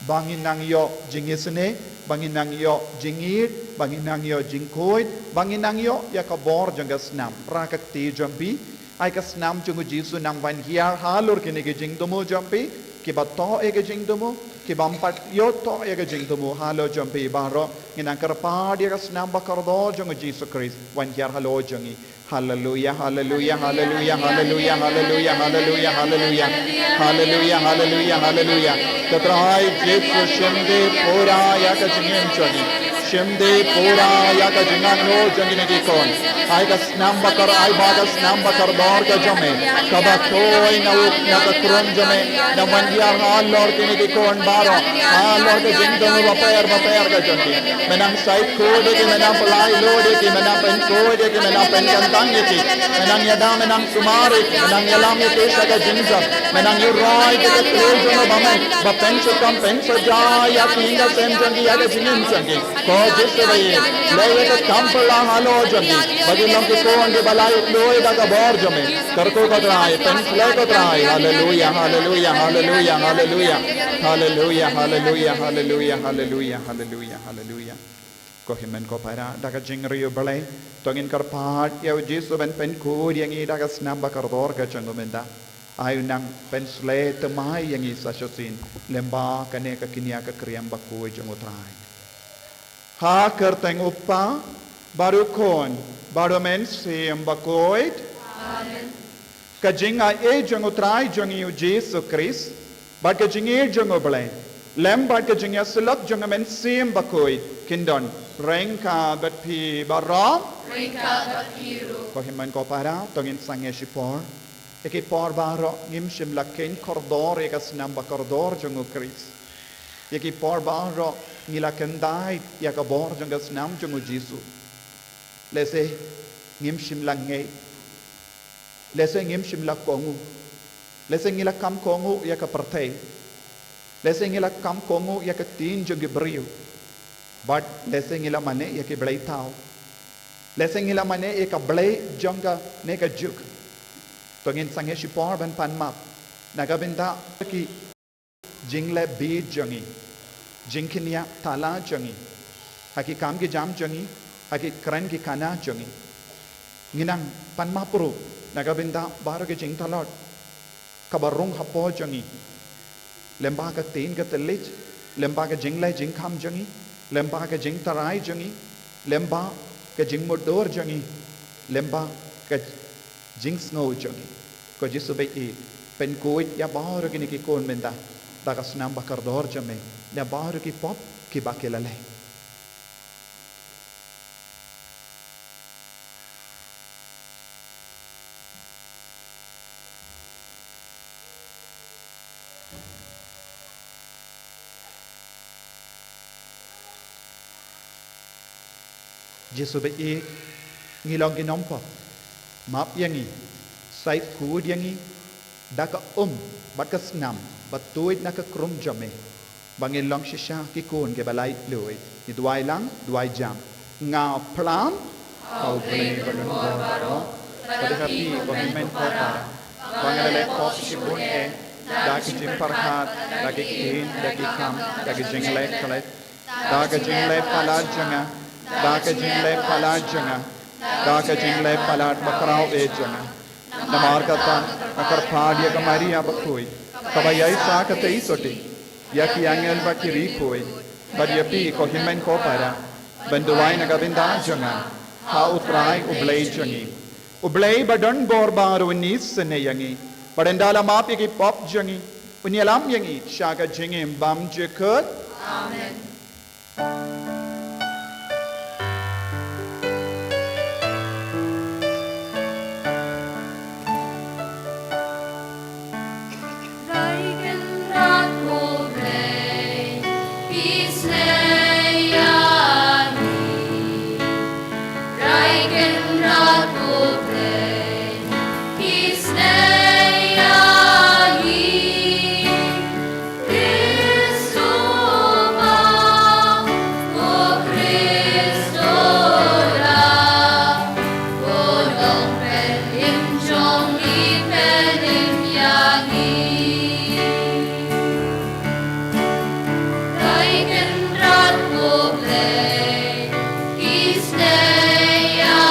ba ngin nang ïoh jingisynei, ba ngin nang ïoh jingïeit, ba ngin nang ïoh jingkhuid, ba ngin nang ïoh ïa ka bor jong ka snam. Rakti jong phi, ai ka snam jong u Jisu nang wan hiar halor kine ki jingthmu jong phi, kiba thoh ïa ki jingthmu, kiba ym pat ïoh thoh ïa ki jingthmu halor jong phi baroh, ngin nang kyrpad ïa ka snam ba kordor jong u Jisu Khrist wan hiar halor jong ngi. Haleluya, haleluya, haleluya, haleluya, haleluya, haleluya, haleluya. Haleluya, haleluya, haleluya. Ko Trai Jisu, shim dih pura ïa ka jingim jong ngi. Shim dih pura ïa ka jingangnud jong kine ki khun. Ai ka snam ba kor, ai ba ka snam ba kordor ka jong me, kaba thoh na u, na ka khun jong me, nang wan hiar halor kine ki khun baroh, halor ka jingthmu bapher bapher ka jong ki. Me nang shait khuid ïa ki, me nang pyllait luid ïa ki, me nang pynkhuid ïa ki, me nang pynkyntang ïa ki, me nang ïada, me nang sumar ïa ki, me nang ïalam ïa ki sha ka jingjop, me nang ïuhroh ïa ki da ka kyrteng jong u Balang, ba pynshitom pynsaja ïa ki ïing ka sem jong ki, ïa ka jingim jong ki. Ko Jisu ba ïeit, leh ïa ka kam phylla halor jong ki, ba kin long ki khun kiba laitluid da ka bor jong me. Kyrkhu ko Trai, pynshlei ko Trai. Haleluya, haleluya, haleluya, haleluya. Haleluya, haleluya, haleluya, haleluya, haleluya, haleluya. Ko hynmen ko para, da ka jingriewblei, to ngin kyrpad ïa u Jisu ban pynkhuid ïa ngi da ka snam ba kordor ka jong u mynta. Ai u nang pynshlei thymmai ïa ngi sa shisien, lyngba kane ka kynja ka kriam bakhuid jong u Trai. Ha ka kyrteng u Kpa, bad u Khun, bad u Mynsiem Bakhuid. Amen. Ka jingaiei jong u Trai jong ngi u Jisu Khrist, bad ka jingïeit jong u Blei, lem bad ka jingïasyllok jong u Mynsiem Bakhuid, kin don ryngkat bad phi baroh. Ryngkat bad phi ruh. Ko hynmen ko para, to ngin sangeh shipor. Ïa ki por baroh ngim shym la kheiñ kordor ïa ka snam ba kordor jong u Khrist. Ïa ki por baroh ngi la kyntait ïa ka bor jong ka snam jong u Jisu. Lehse ngim shym la ngeit. Lehse ngim shym la kohnguh. Lehse ngi la kham kohnguh ïa ka pyrthei. Lehse ngi la kam kohnguh ïa ka ktien jong ki briew. Bad lehse ngi la mane ïa ki blei thaw. Lehse ngi la mane ïa ka blei jong kane ka juk. To ngin sangeh shipor ban pan map na ka bynta ki jingleh bit jong ngi, jingkynnoh thala jong ngi, ha ki kam ki jam jong ngi, ha ki kren ki kana jong ngi. Ngi nang pan map ruh na ka bynta baroh ki jingtlot kaba rung hapoh jong ngi. Lyngba ka ktien ka thylliej, lyngba ka jingleh jingkham jong ngi, lyngba ka jingtharai jong ngi, lyngba ka jingmutdur jong ngi, lyngba ka jingsngew jong ngi. Ko Jisu ba ïeit, pynkhuid ïa baroh kine ki khun mynta da ka snam ba kordor jong me na baroh ki pop kiba ki la leh. Jisu ba ïeit, ngi long ki nongpop. Map ïa ngi, sa khuid ïa ngi da ka um bad ka snam ba tuid na ka krum jong me, ba ngin long shisha ki khun kiba laitluid. Ngi duwai lang, duwai jam. Nga phlam ha U Blei badonbor baroh, bad ha phi ko Hynmen ko Para, ba nga la leh pop shibun eh, da ki jingpyrkhat, da ki ktien, da ki kam, da ki jingleh khleh, da ka jingleh palat jong nga, da ka jingleh palat jong nga, da ka jingleh palat bakhraw eh jong nga. Namar kata nga kyrpad ïa ka Maria bakhuid, kaba ïaishah katei sotti, ïa ki angel bad ki riew khuid, bad ïa phi ko Hynmen ko Para, ban duwai na ka bynta jong nga ha U Trai U Blei jong ngi. U Blei badonbor baroh un isynei ïa ngi, bad ynda la map ïa ki pop jong ngi, un ïalam ïa ngi sha ka jingim bymjukut. Amen. Trai Kynrad ko Blei, isynei ïa ngi. Trai Kynrad ko Blei, isynei ïa ngi. Khrist u Mawphyrnai, Khrist u Lamb, u Nongpynim jong ngi, pynim ïa ngi. Trai Kynrad ko Blei, isynei ïa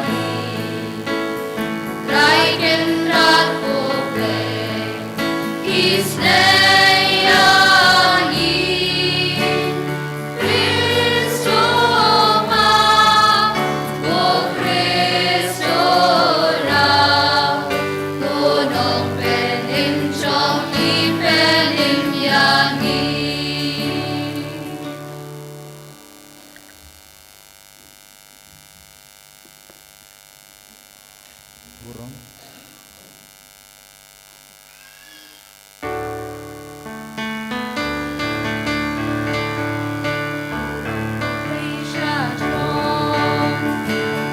ngi. Trai Kynrad ko Blei, isynei ïa ngi. Khrist u Mawphyrnai, Khrist u Lamb, u Nongpynim jong ngi, pynim ïa ngi. Burom.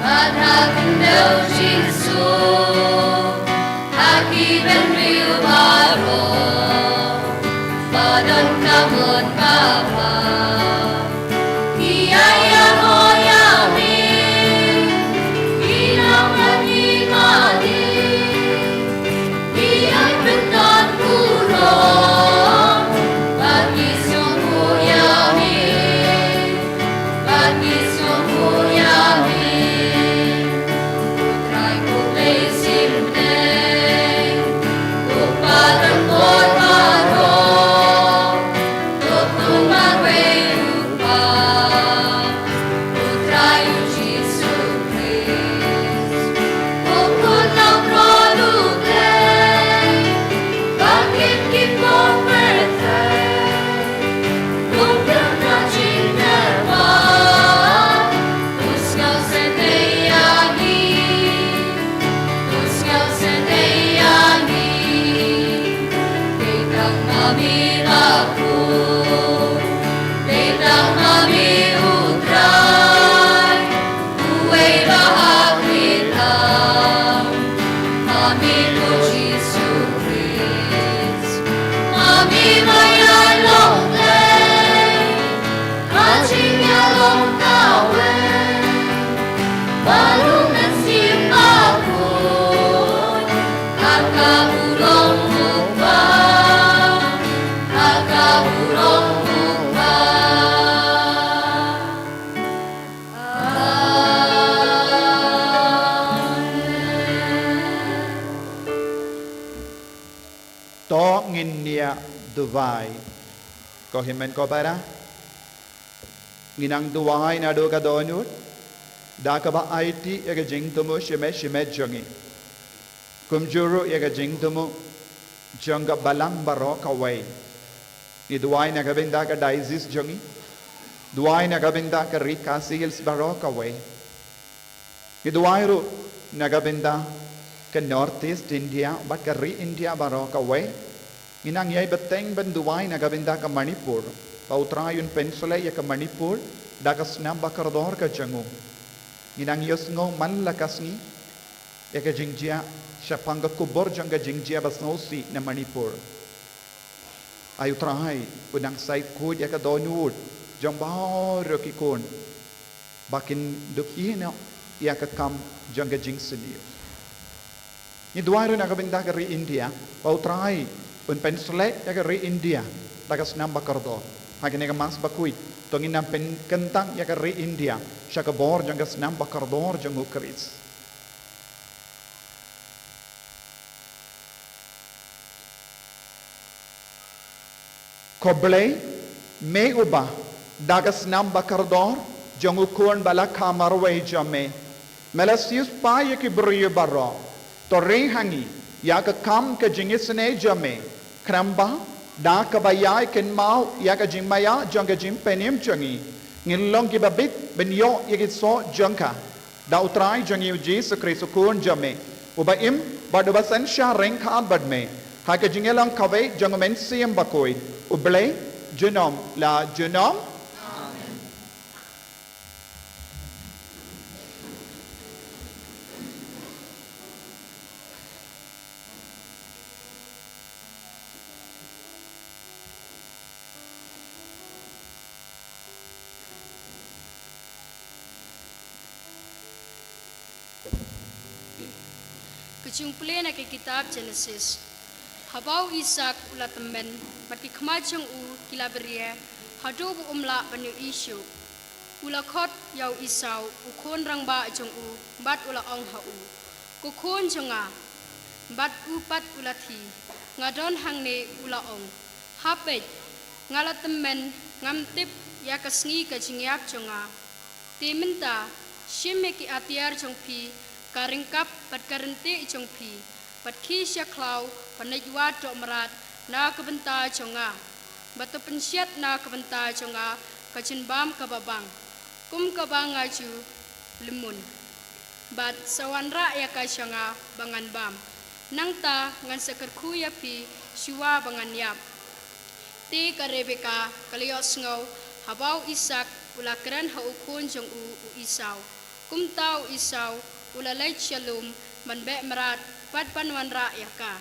Bad ha khyndew Jisu, ha ki bynriew baroh, ba don ka mon kaba Ki ïa ïaroh ïa me, ki nang ïa me mane, ki ïa pyndonkam bad ki sngewnguh ïa me, bad ki sngewnguh ïa me. U Trai U Blei Syiem Bneng, U Kpa don bor baroh, to khun marwei U Kpa, U Trai U Jisu Khrist, U Khun Nongkhrong U Blei, ba kin ki pop pyrthei, kum don ka jingkyrpad, to sngewsynei ïa ngi. To sngewsynei ïa ngi. Dei tang ma me la khun, dei tang ma me U Trai, uwei ba ha khlieh tam. Ma me ko Jisu Khrist, ma me ba ïa To ngin ïa duwai. Ko hynmen ko para, ngi nang duwai naduh ka dohnud da kaba aiti ïa ka jingthmu shimet shimet jong ngi. Kumjuh ruh ïa ka jingthmu jong ka balang baroh kawei. Ngi duwai na ka bynta ka diocese jong ngi. Duwai na ka bynta ka Ri Khasi Hills baroh kawei. Ngi duwai ruh na ka bynta ka North East India bad ka ri India baroh kawei. Ngi nang ïai bteng ban duwai na ka bynta ka Manipur, ba U Trai un pynshlei ïa ka Manipur da ka snam ba kordor ka jong u. Ngi nang ïohsngew man la ka sngi ïa ka jingjia shaphang ka kubur jong ka jingjia ba sngewsih na Manipur. Ai U Trai un nang sai khuid ïa ka dohnud jong baroh ki khun ba kin dup ïehnoh ïa ka kam jong ka jingsniew. Ngi duwai ruh na ka bynta ka ri India, ba U Trai un pynshlei ïa ka ri India da ka snam ba kordor. Ha kane ka Mass bakhuid to ngin nang pynkyntang ïa ka ri India sha ka bor jong ka snam ba kordor jong U Khrist. Ko Blei, me uba da ka snam ba kordor jong u Khun ba la kha marwei jong me, me la siewspah ïa ki briew baroh. To ri ha ngi ïa ka kam ka jingisynei jong me, khnang ba da kaba ïai kynmaw ïa ka jingmaïa jong ka jingpynim jong ngi, ngin long kiba bit ban ïoh ïa ki soh jong ka. Da U Trai jong ngi U Jisu Khrist U Khun jong me, uba im bad uba synshar ryngkat bad me ha ka jingïalang kawei jong U Mynsiem Bakhuid, U Blei junom la junom. Ka jingpule na ka kitab Jenesis. Haba u Isaak u la tymmen, bad ki khmat jong u ki la bria, haduh ba um lah ban ïohi shuh, u la khot ïa u Esau, u khun rangbah jong u, bad u la ong ha u, ko khun jong nga. Bad u pat u la thie. Nga don hangne, u la ong. Ha peit, nga la tymmen, ngam tip ïa ka sngi ka jingïap jong nga. Te mynta, shim ïa ki atiar jong phi, ka ryngkap bad ka ryntih jong phi, bad khie sha khlaw ban leit wad doh mrad na ka bynta jong nga, bad to pynshiat na ka bynta jong nga ka jingbam kaba bang, kum kaba nga ju lymmun. Bad sa wanrah ïa ka sha nga ba ngan bam. Nangta ngan sa kyrkhu ïa phi shuwa ba ngan ïap. Te ka Rebeka ka la ïohsngew haba u Isaak u la kren ha u khun jong u u Esau. Kumta u Esau u la leit sha lum ban beh mrad bad ban wanrah ïa ka.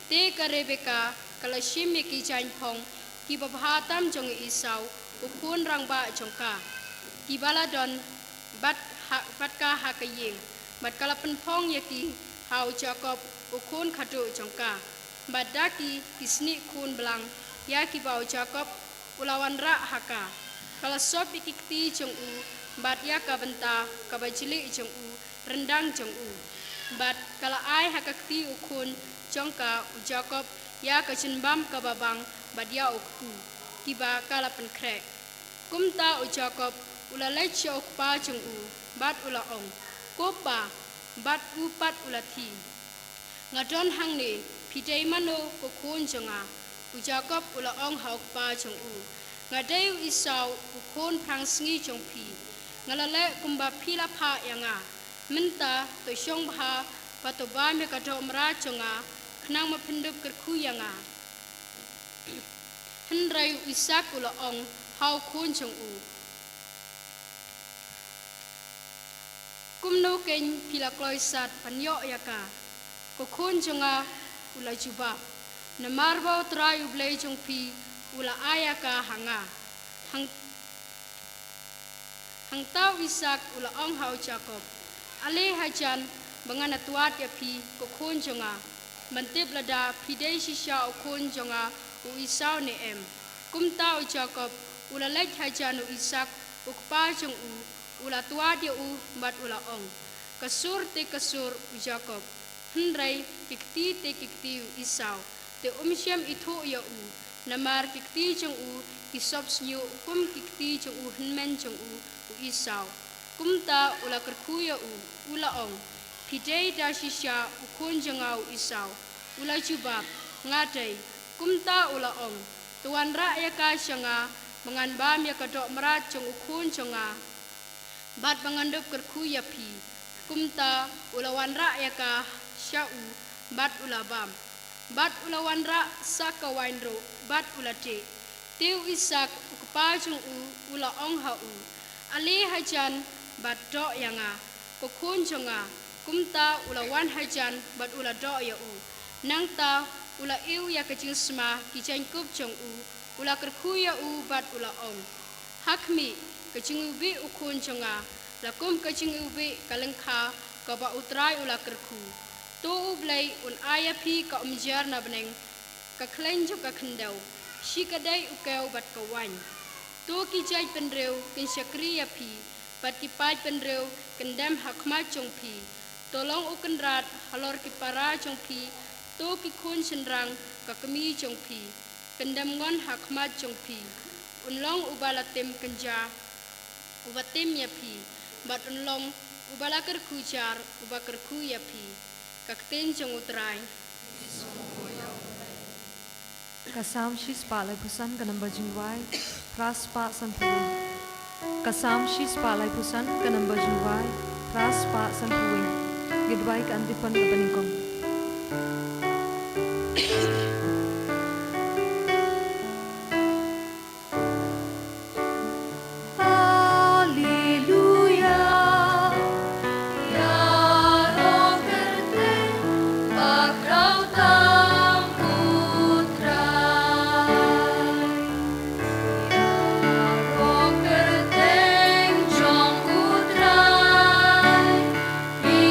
Te ka Rebeka ka la shim ïa ki jaiñphong kiba bha tam jong u Esau u khun rangbah jong ka, kiba la don bad ha, bad ka ha ka ïing, bad ka la pynphong ïa ki ha u Jakob u khun khadduh jong ka. Bad da ki ki snieh khun blang ïa kiba u Jakob u la wanrah ha ka. Ka la sop ïa ki kti jong u, bad ïa ka bynta kaba jlieh jong u ryndang jong u. Bad ka la ai ha ka kti u khun jong ka u Jakob ïa ka jingbam kaba bang bad ïa u kpu, kiba ka la pynkhreh. Kumta u Jakob u la leit sha u kpa jong u, bad u la ong, ko pa, bad u pat u la thie. Nga don hangne, phi dei mano ko khun jong nga? U Jakob u la ong ha u kpa jong u, nga dei u Esau u khun phrang sngi jong phi. Nga la leh kumba phi la phah ïa nga. Mynta to shong bha bad to bam ïa ka doh mrad jong nga, khnang ba phin dup kyrkhu ïa nga. Hynrei u Isaak u la ong ha u khun jong u, kumno keiñ phi la kloi sat ban ïoh ïa ka? Ko khun jong nga, u la jubab, namar ba U Trai U Blei jong phi u la ai ïa ka ha nga. Hang Hangta u Isaak u la ong ha u Jakob, ale hajan ba ngan ïatwad ïa phi ko khun jong nga. ban tip lada phi dei shisha u khun jong nga u Esau ne em. Kumta u Jakob u la leit hajan u Isaak, u kpa jong u, u la tuad ïa u bad u la ong, "Ka sur te ka sur u Jakob, hynrei ki kti te ki kti u Esau." Te um shym ithuh ïa u, namar ki kti jong u ki sop shñiuh kum ki kti jong u hynmen jong u, u Esau. Kumta u la kyrkhu ïa u, u la ong, "Phi dei da shisha u khun jong nga u Esau?" U la jubab, "Nga dei." Kumta u la ong, "To wanrah ïa ka sha nga, ba ngan bam ïa ka doh mrad jong u khun jong nga, bad ba ngan dup kyrkhu ïa phi." Kumta u la wanrah ïa ka sha u, bad u la bam, bad u la wanrah sa ka waiñ ruh, bad u la dih. Te u Isaak u kpa jong u u la ong ha u, "Ale hajan bad doh ïa nga, ko khun jong nga." Kumta u la wan hajan bad u la doh ïa u. Nangta u la ïoh ïa ka jingsma ki jaiñkup jong u, u la kyrkhu ïa u bad u la ong, "Ha khmih, ka jingiwbih u khun jong nga la kum ka jingiwbih ka lyngkha kaba U Trai u la kyrkhu. To U Blei un ai ïa phi ka umjer na bneng, ka khleiñ jong ka khyndew, shikatdei u kew bad ka waiñ. To ki jaitbynriew kin shakri ïa phi, bad ki paidbynriew kin dem ha khmat jong phi. To long u kynrad halor ki para jong phi, to ki khun shynrang ka kmie jong phi kin dem ngon ha khmat jong phi. Un long uba la tim kynja, uba tim ïa phi, bad un long uba la kyrkhu jar, uba kyrkhu ïa phi." Ka ktien jong U Trai. Ka Salm shispah laiphew san, ka number jingduwai phra spah sanphew wei. Ka Salm shispah laiphew san, ka number jingduwai phra spah sanphew wei. Ngi duwai ka Antiphon kaba nyngkong. Alleluia. Ïaroh kyrteng bakhraw tam U Trai. Ïaroh kyrteng jong U Trai. Phi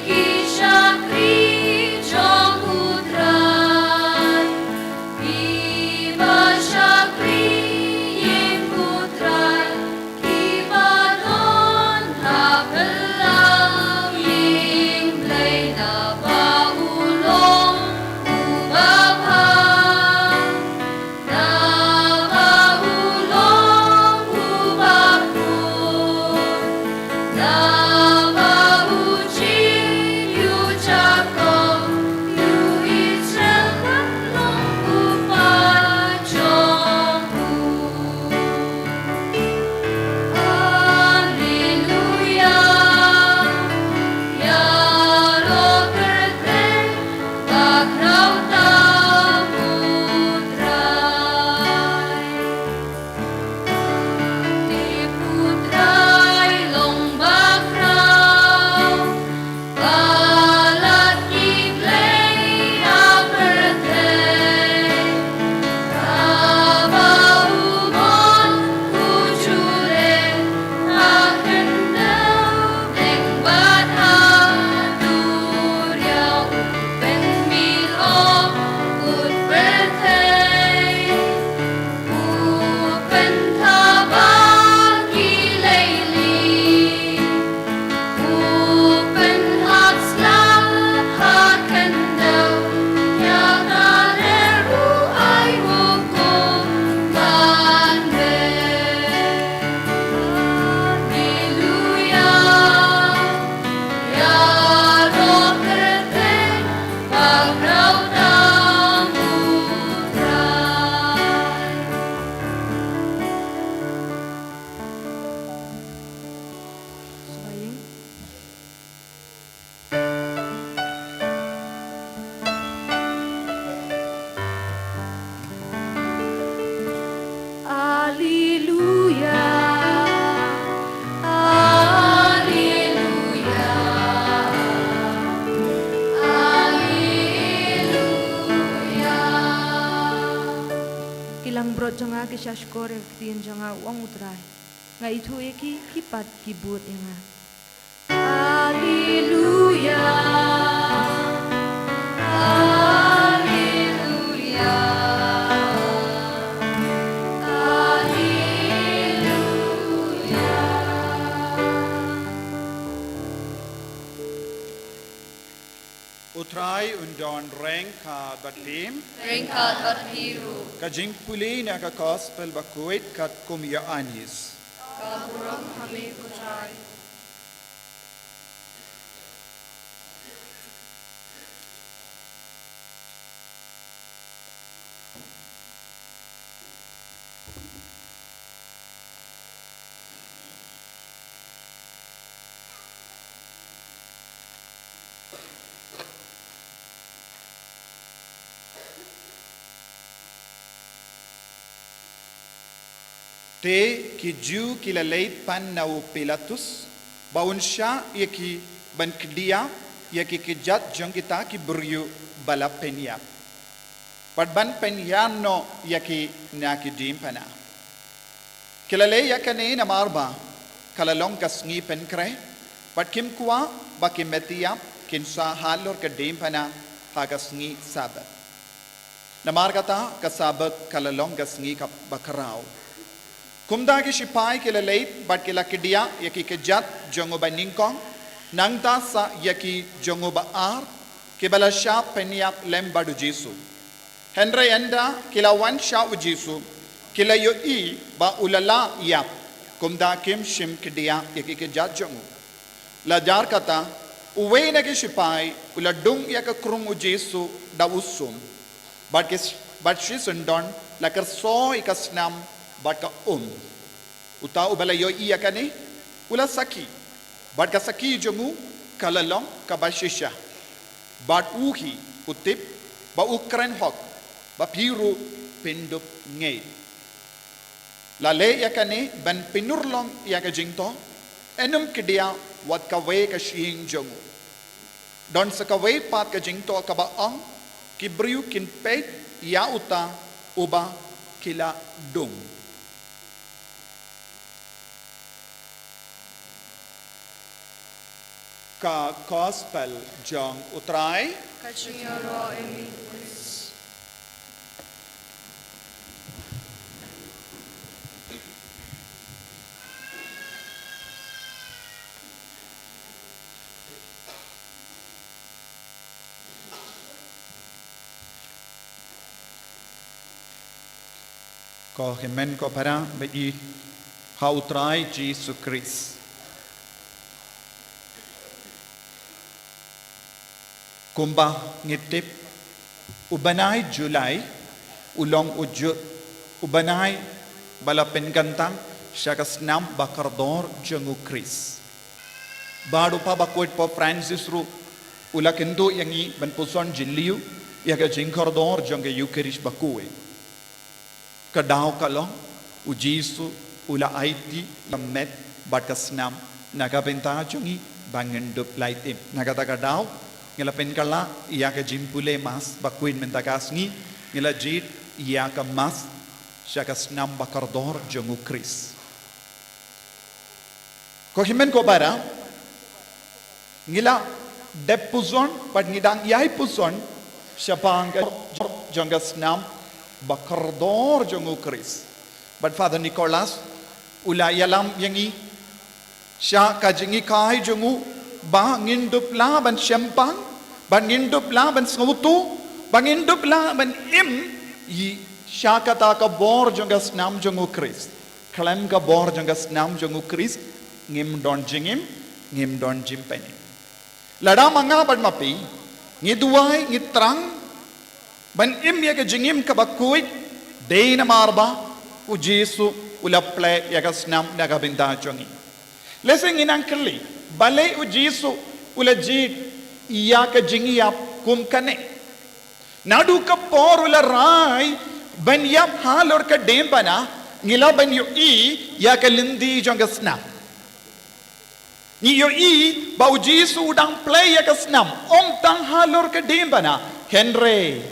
ki shakri jong U Trai, kiba shakri ïing U Trai, kiba don ha phyllaw ïing Blei, naba u long uba bha. Naba u long uba khuid, naba u jin ïa u Jakob, ïa u Israel ban long u paid jong u. Alleluia. Ïaroh kyrteng bakhraw tam U Trai. Tip U Trai long bakhraw, palat ki blei ha pyrthei. Haba u mon u ju leh ha khyndew bneng bad ha duriaw, u pynmih ong kut pyrthei. U pynthaba ki leilieh, u pynhap sla ha khyndew, ïa ka rieh u ai hukum ban beh. Alleluia. Ïaroh kyrteng bakhraw tam U Trai. Sngewbha ïing. Alleluia, alleluia, alleluia. Ki langbrot jong nga ki shahshkor ïa ka ktien jong nga, u ong U Trai. Nga ithuh ïa ki, ki pat ki bud ïa nga. Alleluia. Alleluia. Alleluia. U Trai un don ryngkat bad phi. Ryngkat bad phi ruh. Ka jingpule na ka Gospel bakhuid katkum u Ïoannis. Ka burom ha me ko Trai. Te ki Jiw ki la leit pan na u Pilatus ba un shah ïa ki ban kdiah ïa ki kjat jong kita ki briew ba la pynïap, bad ban pynhiar noh ïa ki na ki diengphna. Ki la leh ïa kane namar ba ka la long ka sngi pynkhreh, bad kim kwah ba ki met ïap kin shah halor ka diengphna ha ka sngi Sabbath. Namar kata ka Sabbath ka la long ka sngi kaba khraw. Kumta ki shipai ki la leit bad ki la kdiah ïa ki kjat jong u banyngkong, nangta sa ïa ki jong u ba-ar, kiba la shah pynïap lem bad u Jisu. Hynrei ynda ki la wan sha u Jisu, ki la ïohi ba u la lah ïap, kumta kim shym kdiah ïa ki kjat jong u. La jar kata, uwei na ki shipai u la dung ïa ka krung u Jisu da u sum, bad ki, bad shisyndon la kyrso ïa ka snam bad ka um. Uta uba la ïohi ïa kane u la sakhi, bad ka sakhi jong u ka la long kaba shisha. Bad u hi u tip ba u kren hok, ba phi ruh phin dup ngeit. La leh ïa kane ban pynurlong ïa ka jingthoh, yn ym kdiah wat kawei ka shyieng jong u. Don sa kawei pat ka jingthoh kaba ong, ki briew kin peit ïa uta uba ki la dung. Ka Gospel jong u Trai. Ka jingïaroh ïa me Khrist. Ko hynmen ko para ba ïeit ha u Trai Jisu Khrist. Kumba ngi tip, u bnai July u long u ju-, u bnai ba la pynkyntang sha ka snam bakordor jong u Khrist. Bad u Papa bakhuid Pope Francis ruh u la kyntu ïa ngi ban puson jylliew ïa ka jingkordor jong ka Eukharist bakhuid. Ka daw ka long, u Jisu u la aiti ïa ka met bad ka snam na ka bynta jong ngi ba ngin dup lait im. Na kata ka daw ngi la pynkylla ïa ka jingpule Mass bakhuid mynta ka sngi, ngi la jied ïa ka Mass sha ka snam bakordor jong u Khrist. Ko hynmen ko para, ngi la dep puson bad ngi dang ïai puson shaphang ka jong ka snam bakordor jong u Khrist. Bad Father Nicholas u la ïalam ïa ngi sha ka jinghikai jong u ba ngin dup lah ban shemphang, ba ngin dup lah ban sngewthuh, ba ngin dup lah ban im ïa sha kata ka bor jong ka snam jong u Khrist. Khlem ka bor jong ka snam jong u Khrist ngim don jingim, ngim don jingpynim. Lada ma nga bad ma phi ngi duwai, ngi thrang ban im ïa ka jingim kaba khuid, dei namar ba u Jisu u la plie ïa ka snam na ka bynta jong ngi. Lehse ngin nang kylli, balei u Jisu u la jied ïa ka jingïap kum kane? Naduh ka por u la rai ban ïap halor ka diengphna, ngi lah ban ïohi ïa ka lynti jong ka snam. Ngi ïohi ba u Jisu u dang plie ïa ka snam, ym tang halor ka diengphna, hynrei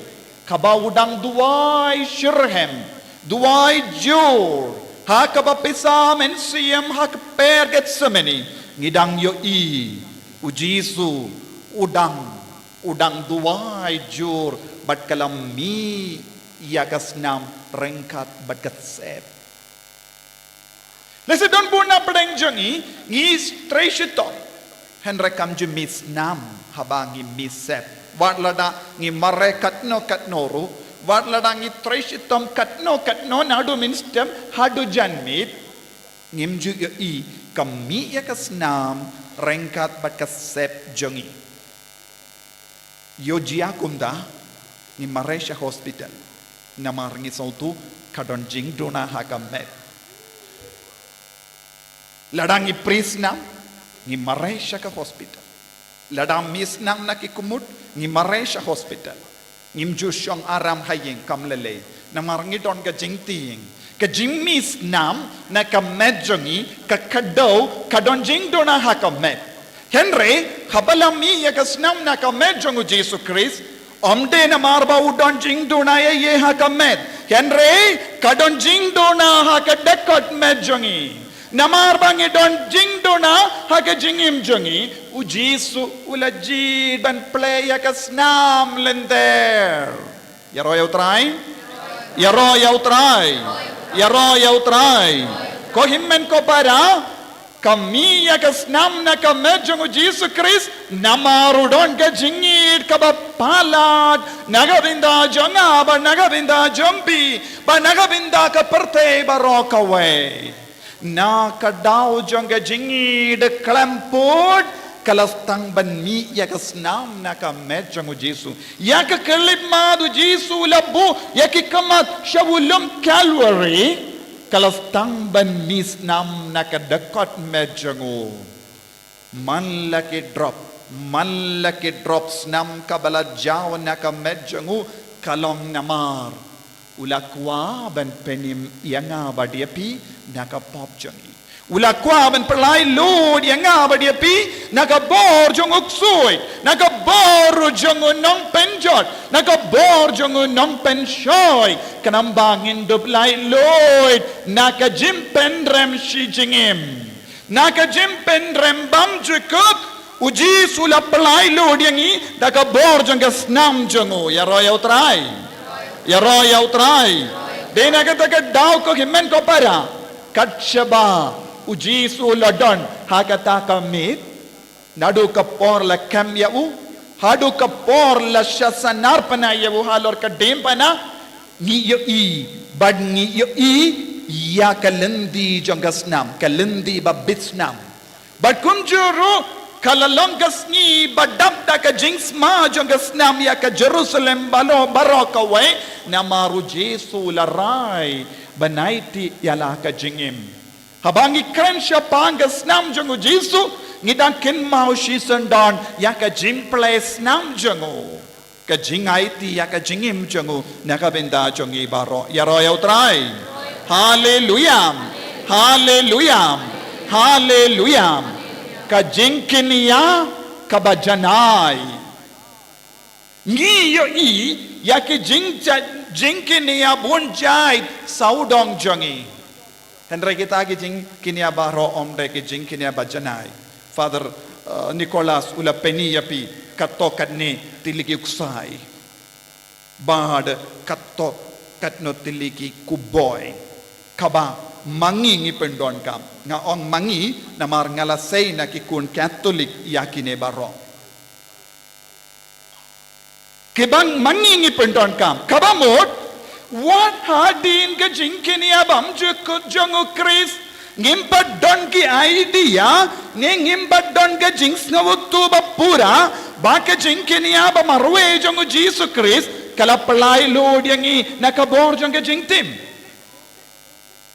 kaba u dang duwai shitrhem, duwai jur ha ka baptisma mynsiem ha ka kper Gethsemane, ngi dang ïohi u Jisu u dang U dang duwai jur bad ka la mih ïa ka snam ryngkat bad ka sep. Lehse don bun na pdeng jong ngi, ngi trei shitom. Hynrei kam ju mih snam haba ngi mih sep. Wat lada ngi mareh katno katno ruh, wat lada ngi trei shitom katno katno naduh mynstep haduh janmiet, ngim ju ïohi ka mih ïa ka snam ryngkat bad ka sep jong ngi. Ïoh jia kumta, ngi mareh sha hospital. Namar ngi sngewthuh ka don jingduna ha ka met. Lada ngi pri snam, ngi mareh sha ka hospital. Lada mih snam na ki kmut, ngi mareh sha hospital. Ngim ju shong aram ha ïing kam lei lei. Namar ngi don ka jingtieng. Ka jingmih snam na ka met jong ngi, ka kdew, ka don jingduna ha ka met. Hynrei, haba la mih ïa ka snam na ka met jong u Jisu Khrist, ym dei namar ba u don jingduna ïa ïa ha ka met. Hynrei, ka don jingduna ha ka dkhot met jong ngi. Namar ba ngi don jingduna ha ka jingim jong ngi, u Jisu u la jied ban plie ïa ka snam lynter. Ïaroh ïa u Trai. Ïaroh ïa u Trai. Ïaroh ïa u Trai. Ko hynmen ko para, ka mih ïa ka snam na ka met jong u Jisu Khrist, namar u don ka jingïeit kaba palat na ka bynta jong nga bad na ka bynta jong phi bad na ka bynta ka pyrthei baroh kawei. Na ka daw jong ka jingïeit khlem pud, ka la sdang ban mih ïa ka snam na ka met jong u Jisu. Ïa ka khyllipmat u Jisu u la buh ïa ki khmat sha u lum Calvary, ka la sdang ban mih snam na ka dkhot met jong u. Man la ki drop, man la ki drop snam kaba la jaw na ka met jong u, ka long namar u la kwah ban pynim ïa nga bad ïa phi na ka pop jong ngi. U la kwah ban pynlait luid ïa nga bad ïa phi na ka bor jong u ksuid, na ka bor jong u nongpynjot, na ka bor jong u nongpynshoi. Khnang ba ngin dup lait luid na ka jingpynrem shi jingim. Na ka jingpynrem bymjukut, u Jisu u la pynlait luid ïa ngi da ka bor jong ka snam jong u. Ïaroh ïa u Trai. Ïaroh ïa u Trai. Dei na kata ka daw ko hynmen ko para, kat shaba u Jisu u la don ha kata ka miet, naduh ka por la kem ïa u haduh ka por la shah sanar pynah ïa u halor ka diengphna, ngi ïohi bad ngi ïohi ïa ka lynti jong ka snam, ka lynti ba bit snam. Bad kumjuh ruh ka la long ka sngi ba dap da ka jingsma jong ka snam ïa ka Jerusalem baroh baroh kawei, namar u Jisu u la rai ban aiti ïa la ka jingim. Haba ngi kren shaphang ka snam jong u Jisu, ngi dang kynmaw shisyndon ïa ka jingplie snam jong u, ka jingaiti ïa ka jingim jong u na ka bynta jong ngi baroh. Ïaroh ïa u Trai. Haleluya. Haleluya. Haleluya. Ka jingkñia kaba janai. Ngi ïohi ïa ki jingja-, jingkñia bun jait sawdong jong ngi. Hynrei kita ki jingkñia baroh ym dei ki jingkñia ba janai. Father, uh, Nicholas u la pyni ïa phi katto katne tylli ki uksai bad katto katno tylli ki kuboi kaba ma ngi ngi pyndonkam. Nga ong ma ngi namar nga la sei na ki khun Katholik ïa kine baroh. Kiba ma ngi ngi pyndonkam. Kaba mut, wat hadien ka jingkñia bymjukut jong u Khrist, ngim pat don ki idea, ne ngim pat don ka jingsngewthuh ba pura ba ka jingkñia ba marwei jong u Jisu Khrist ka la pynlait luid ïa ngi na ka bor jong ka jingtim.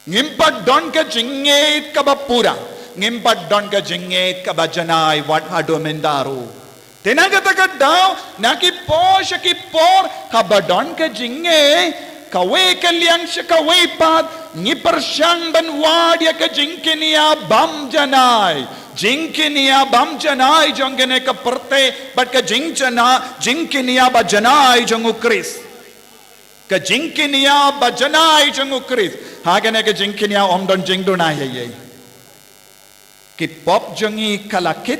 Ngim pat don ka jingngeit kaba pura, ngim pat don ka jingngeit kaba janai wat haduh mynta ruh. Te na kata ka daw, na ki por sha ki por, haba don ka jingngeit kawei ka liang sha kawei pat, ngi pyrshang ban wad ïa ka jingkñia bym janai. Jingkñia bym janai jong kane ka pyrthei bad ka jingjana-, jingkñia ba janai jong u Khrist. Ka jingkñia ba janai jong u Khrist. Ha kane ka jingkñia ym don jingduna ei ei. Ki pop jong ngi ka la kit,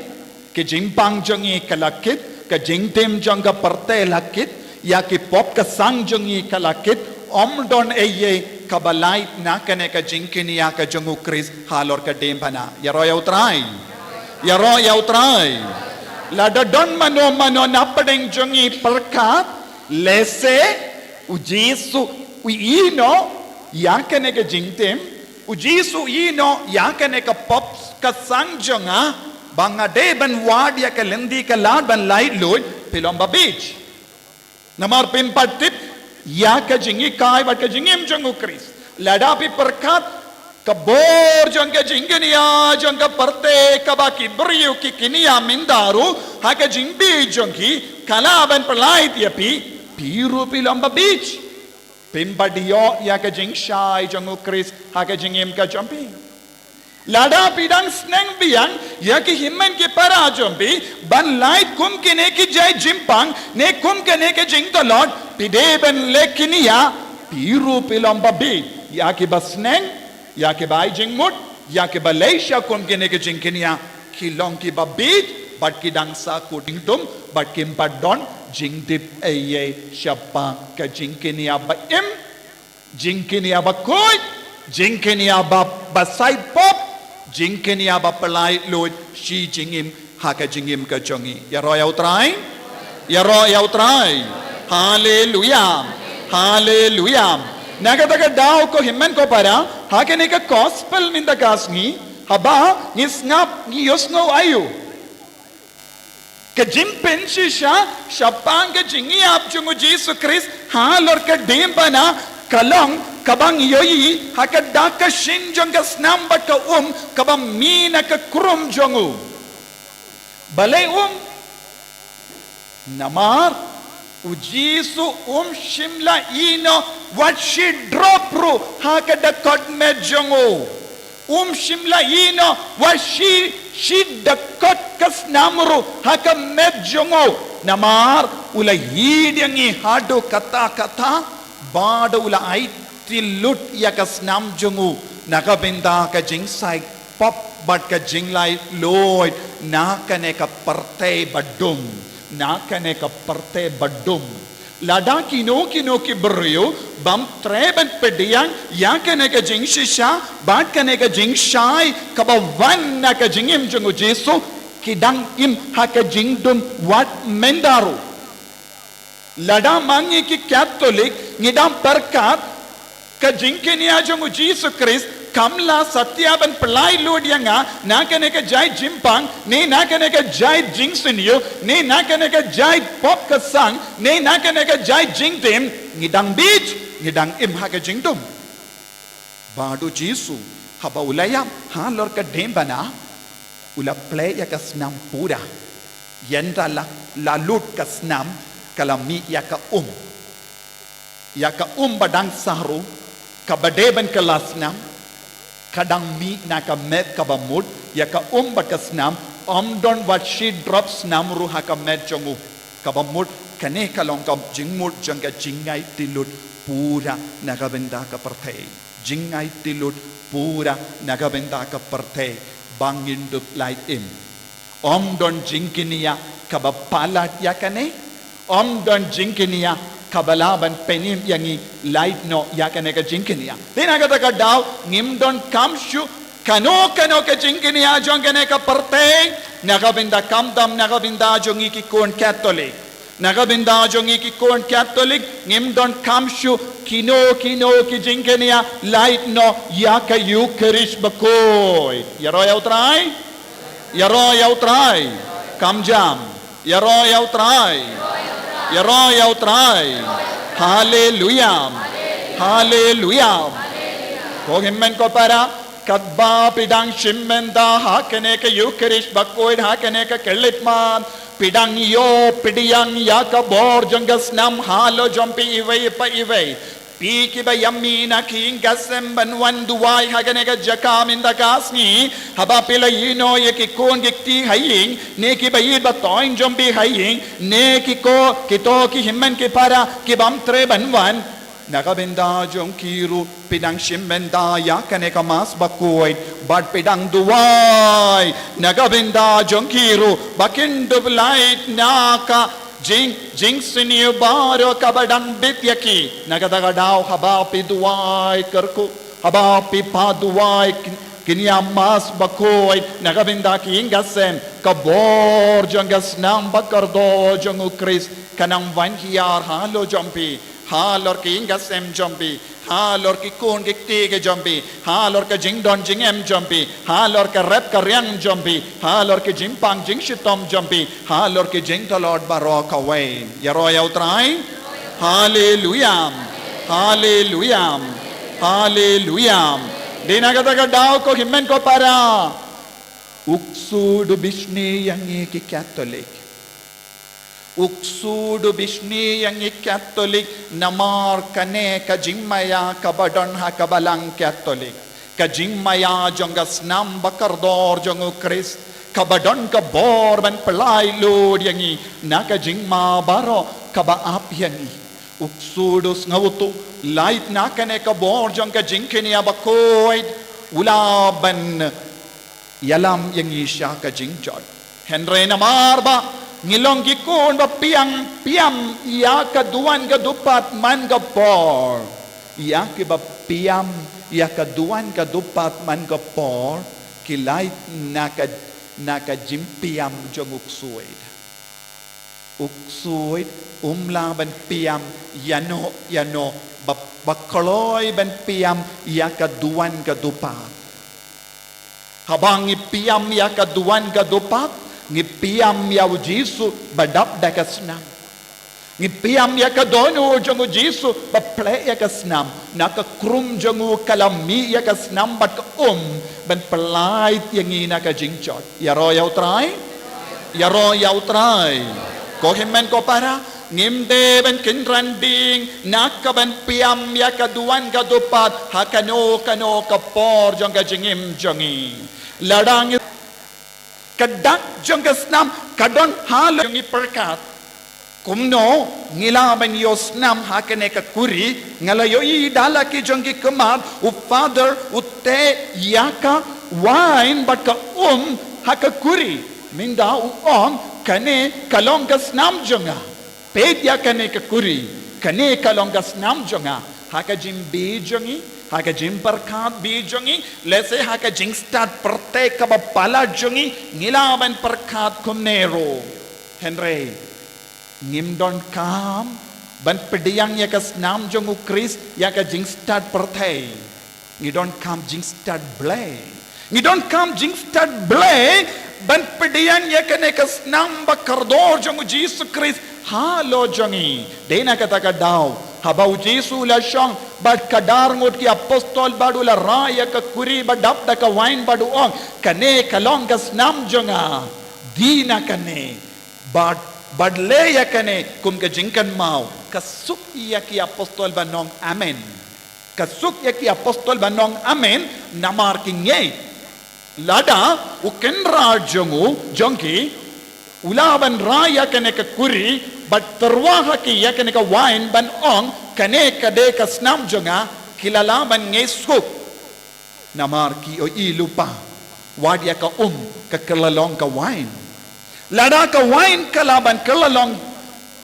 ki jingpang jong ngi ka la kit, Ka jingtim jong ka pyrthei la kit, ïa ki pop ka sang jong ngi ka la kit, ym don ei ei kaba lait na kane ka jingkñia ka jong u Khrist halor ka diengphna. Ïaroh ïa u Trai. Ïaroh ïa u Trai. Lada don mano mano na pdeng jong ngi pyrkhat, lehse u Jisu u ïehnoh ïa kane ka jingtim, u Jisu u ïehnoh ïa kane ka pop ka sang jong nga, ba nga dei ban wad ïa ka lynti ka lad ban laitluid, phi long babiej. Namar phim pat tip ïa ka jinghikai bad ka jingim jong u Khrist. Lada phi pyrkhat, ka bor jong ka jingkñia jong ka pyrthei kaba ki briew ki kñia mynta ruh ha ka jingbieit jong ki, ka lah ban pyllait ïa phi, phi ruh phi long babiej. Phim pat ïoh ïa ka jingshai jong u Khrist ha ka jingim ka jong phi. Lada phi dang sneng biang ïa ki hynmen ki para jong phi ban lait kum kine ki jait jingpang ne kum kane ka jingtlot, phi dei ban leh kñia, phi ruh phi long babiej. Ïa kiba sneng, ïa kiba ai jingmut, ïa kiba leh sha kum kine ki jingkñia, ki long kiba bieit bad ki dang sah kut jingdum bad kim pat don jingtip ei ei shaphang ka jingkñia ba im, jingkñia ba khuid, jingkñia ba, ba saitpop, jingkñia ba pyllait luid shi jingim ha ka jingim ka jong ngi. Ïaroh ïa u Trai. Ïaroh ïa u Trai. Haleluya. Haleluya. Na kata ka daw ko hynmen ko para, ha kane ka gospel mynta ka sngi, haba ngi sngap, ngi ïohsngew aïu? Ka jingpynshisha shaphang ka jingïap jong u Jisu Khrist halor ka diengphna ka long kaba ngi ïohi ha ka dak ka shin jong ka snam bad ka um kaba mih na ka khrum jong u. Balei um? Namar u Jisu um shym la ïehnoh wat shi drop ruh ha ka dakot met jong u. Um shym la ïehnoh wat shi, shi dakot ka snam ruh ha ka met jong u. Namar u la ïeit ïa ngi haduh katta katta, bad u la aiti lut ïa ka snam jong u na ka bynta ka jingsaitpop bad ka jinglaitluid na kane ka pyrthei ba dum, na kane ka pyrthei ba dum. Lada kino kino ki briew bym treh ban pdiang ïa kane ka jingshisha bad kane ka jingshai kaba wan na ka jingim jong u Jisu, ki dang im ha ka jingdum wat mynta ruh. Lada ma ngi ki Katholik ngi dang pyrkhat ka jingkñia jong u Jisu Khrist kam lah satia ban pyllait lut ïa nga na kane ka jait jingpang, ne na kane ka jait jingsniew, ne na kane ka jait pop ka sang, ne na kane ka jait jingtim, ngi dang bieit, ngi dang im ha ka jingdum. Bad u Jisu, haba u la ïap halor ka diengphna, u la plie ïa ka snam pura. Ynda la, la lut ka snam, ka la mih ïa ka um. Ïa ka um ba dang sah ruh, kaba dei ban kylla snam, ka dang mih na ka met kaba mut, ïa ka um bad ka snam, ym don wat shi drop snam ruh ha ka met jong u. Kaba mut, kane ka long ka jingmut jong ka jingaiti lut pura na ka bynta ka pyrthei. Jingaiti lut pura na ka bynta ka pyrthei ba ngin dup lait im. Ym don jingkñia kaba palat ïa kane. Ym don jingkñia kaba lah ban pynim ïa ngi lait noh ïa kane ka jingkñia. Te na kata ka daw ngim donkam shuh kano kano ka jingkñia jong kane ka pyrthei na ka bynta, khamtam na ka bynta jong ngi ki khun Katholik. Na ka bynta jong ngi ki khun Katholik, ngim donkam shuh kino kino ki jingkñia lait noh ïa ka Ïukharist bakhuid. Ïaroh ïa u Trai. Ïaroh ïa u Trai. Kam jam. Ïaroh ïa u Trai. Ïaroh ïa u Trai. Haleluya. Haleluya. Ko hynmen ko para, katba phi dang shim mynta ha kane ka Ïukharist bakhuid, ha kane ka khyllipmat, phi dang ïoh pdiang ïa ka bor jong ka snam halor jong phi iwei pa iwei. Phi kiba ïa mih na ka ïing ka sem ban wan duwai ha kane ka jaka mynta ka sngi, haba phi la ïehnoh ïa ki khun ki kti ha ïing, ne kiba ïeit ba thoiñ jong phi ha ïing, ne ki ko, kito ki hynmen ki para kibym treh ban wan. Na ka bynta jong ki ruh phi dang shim bynta ïa kane ka Mass Bakhuid bad phi dang duwai na ka bynta jong ki ruh ba kin dup lait na ka jing, jingsniew baroh kaba dang bit ïa ki. Na kata ka daw haba phi duwai kyrkhu, haba phi phah duwai kin, kin ïa Mass Bakhuid na ka bynta ki ïing ki sem, ka bor jong ka snam ba kordor jong U Khrist kan nang wan hiar halor jong phi, halor ki ïing ki sem jong phi, halor ki khun ki kti ki jong phi, halor ka jingdon jingem jong phi, halor ka rep ka riang jong phi, halor ka jingpang jingshitom jong phi, halor ka jingtlot baroh kawei. Ïaroh ïa U Trai. Haleluya. Haleluya. Haleluya. Dei na kata ka daw, ko hynmen ko para, U Ksu u bishni ïa ngi ki Katholik. U Ksu u bishni ïa ngi Katholik namar kane ka jingmaïa kaba don ha ka Balang Katholik, ka jingmaïa jong ka snam ba kordor jong U Khrist, kaba don ka bor ban pyllait lut ïa ngi na ka jingma baroh kaba ap ïa ngi. U Ksu u sngewthuh lait na kane ka bor jong ka jingkñia bakhuid, u lah ban ïalam ïa ngi sha ka jingjot. Hynrei namar ba ngi long ki khun ba piam, piam ïa ka duwan ka dupat man ka por, ïa kiba piam ïa ka duwan ka dupat man ka por, ki lait na ka, na ka jingpiam jong U Ksuid. U Ksuid um lah ban piam ïano ïano ba, ba kloi ban piam ïa ka duwan ka dupat. Haba ngi piam ïa ka duwan ka dupat, ngi piam ïa U Jisu ba dap da ka snam. Ngi piam ïa ka dohnud jong U Jisu ba plie ïa ka snam. Na ka khrum jong u ka la mih ïa ka snam bad ka um ban pyllait ïa ngi na ka jingjot. Ïaroh ïa U Trai. Ïaroh ïa U Trai. Ko hynmen ko para, ngim dei ban kynran ding na ka ban piam ïa ka duwan ka dupat ha kano kano ka por jong ka jingim jong ngi. Lada ngi, ka dak jong ka snam ka don halor jong ngi pyrkhat. Kumno ngi lah ban ïoh snam ha kane ka khuri? Nga la ïohi da la ki jong ki khmat u Father u teh ïa ka wain bad ka um ha ka khuri. Mynta u ong kane ka long ka snam jong nga. Peit ïa kane ka khuri, kane ka long ka snam jong nga. Ha ka jingbi jong ngi, ha ka jingpyrkhat bi jong ngi, lehse ha ka jingstad pyrthei kaba palat jong ngi, ngi lah ban pyrkhat kumne ruh. Hynrei ngim donkam ban pdiang ïa ka snam jong U Khrist ïa ka jingstad pyrthei. Ngi donkam jingstad Blei. Ngi donkam jingstad Blei ban pdiang ïa kane ka snam ba kordor jong U Jisu Khrist halor jong ngi. Dei na kata ka daw haba U Jisu u la shong bad ka dar ngut ki apostol bad u la rah ïa ka khuri ba dap da ka wain bad u ong, kane ka long ka snam jong nga. Dei na kane bad, bad leh ïa kane kum ka jingkynmaw. Ka suk ïa ki apostol ban ong amen. Ka suk ïa ki apostol ban ong amen, namar ki ngeit. Lada u kynrad jong u, jong ki, u lah ban rah ïa kane ka khuri bad tyrwa ha ki ïa kane ka wain ban ong, kane ka dei ka snam jong nga, ki la lah ban ngeit suk. Namar ki ïohi lypa wat ïa ka um ka kylla long ka wain. Lada ka wain ka lah ban kylla long,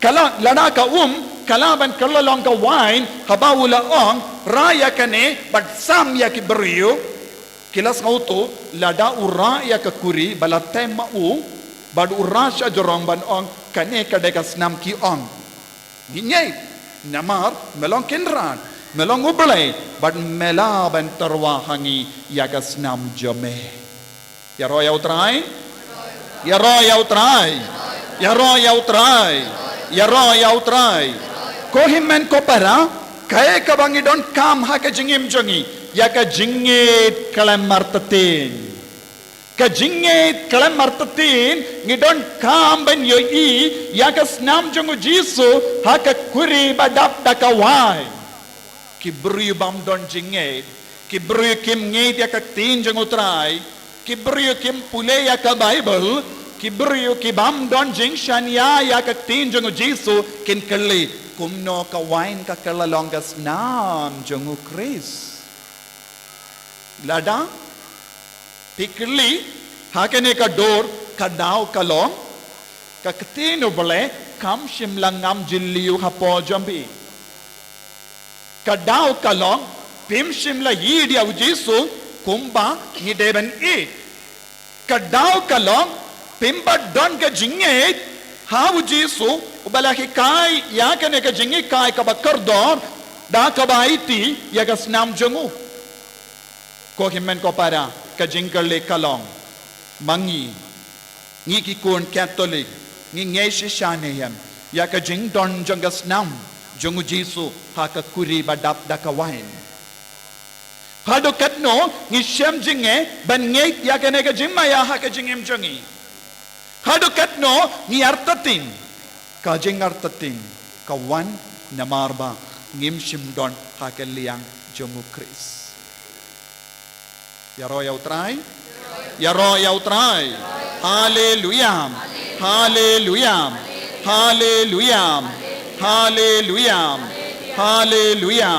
ka lah, lada ka um ka lah ban kylla long ka wain, haba u la ong, rah ïa kane bad sam ïa ki briew, ki la sngewthuh lada u rah ïa ka khuri ba la teh ma u bad u rah sha jrong ban ong, kane ka dei ka snam, ki ong, ngi ngeit, namar me long kynrad, me long U Blei, bad me lah ban tyrwa ha ngi ïa ka snam jong me. Ïaroh ïa U Trai. Ïaroh ïa U Trai. Ïaroh ïa U Trai. Ïaroh ïa U Trai. Ko hynmen ko para, kaei kaba ngi donkam ha ka jingim jong ngi, ïa ka jingngeit khlem artatien. Ka jingngeit khlem artatien, ngi donkam ban ïohi ïa ka snam jong U Jisu ha ka khuri ba dap da ka wain. Ki briew bym don jingngeit, ki briew kim ngeit ïa ka ktien jong U Trai, ki briew kim pule ïa ka Baibl, Ki briew ki bym don jingshaniah ïa ka ktien jong u Jisu kin kylli, kumno ka wain ka kylla long ka snam jong u Khrist? Lada phi kylli ha kane ka dur, ka daw ka long, ka ktien u Blei kam shym la ngam jylliew hapoh jong phi. Ka daw ka long, phim shym la ïeit ïa u Jisu kumba ngi dei ban ïeit. Ka daw ka long, phim bad don ka jingngeit ha u Jisu uba la hikai ïa kane ka jinghikai kaba kordor da kaba aiti ïa ka snam jong u. Ko hynmen ko para, ka jingkylli ka long, ma ngi, ngi ki khun Katholik, ngi ngeit shisha ne em ïa ka jingdon jong ka snam jong u Jisu ha ka kuri ba dap da ka wain? Haduh katno ngi shem jingeh ban ngeit ïa kane ka jingmaïa ha ka jingim jong ngi? Haduh katno ngi artatien? Ka jingartatien ka wan namar ba ngim shym don ha ka liang jong u Khrist. Ïaroh ïa u Trai. Ïaroh ïa u Trai. Haleluya. Haleluya. Haleluya. Haleluya. Haleluya.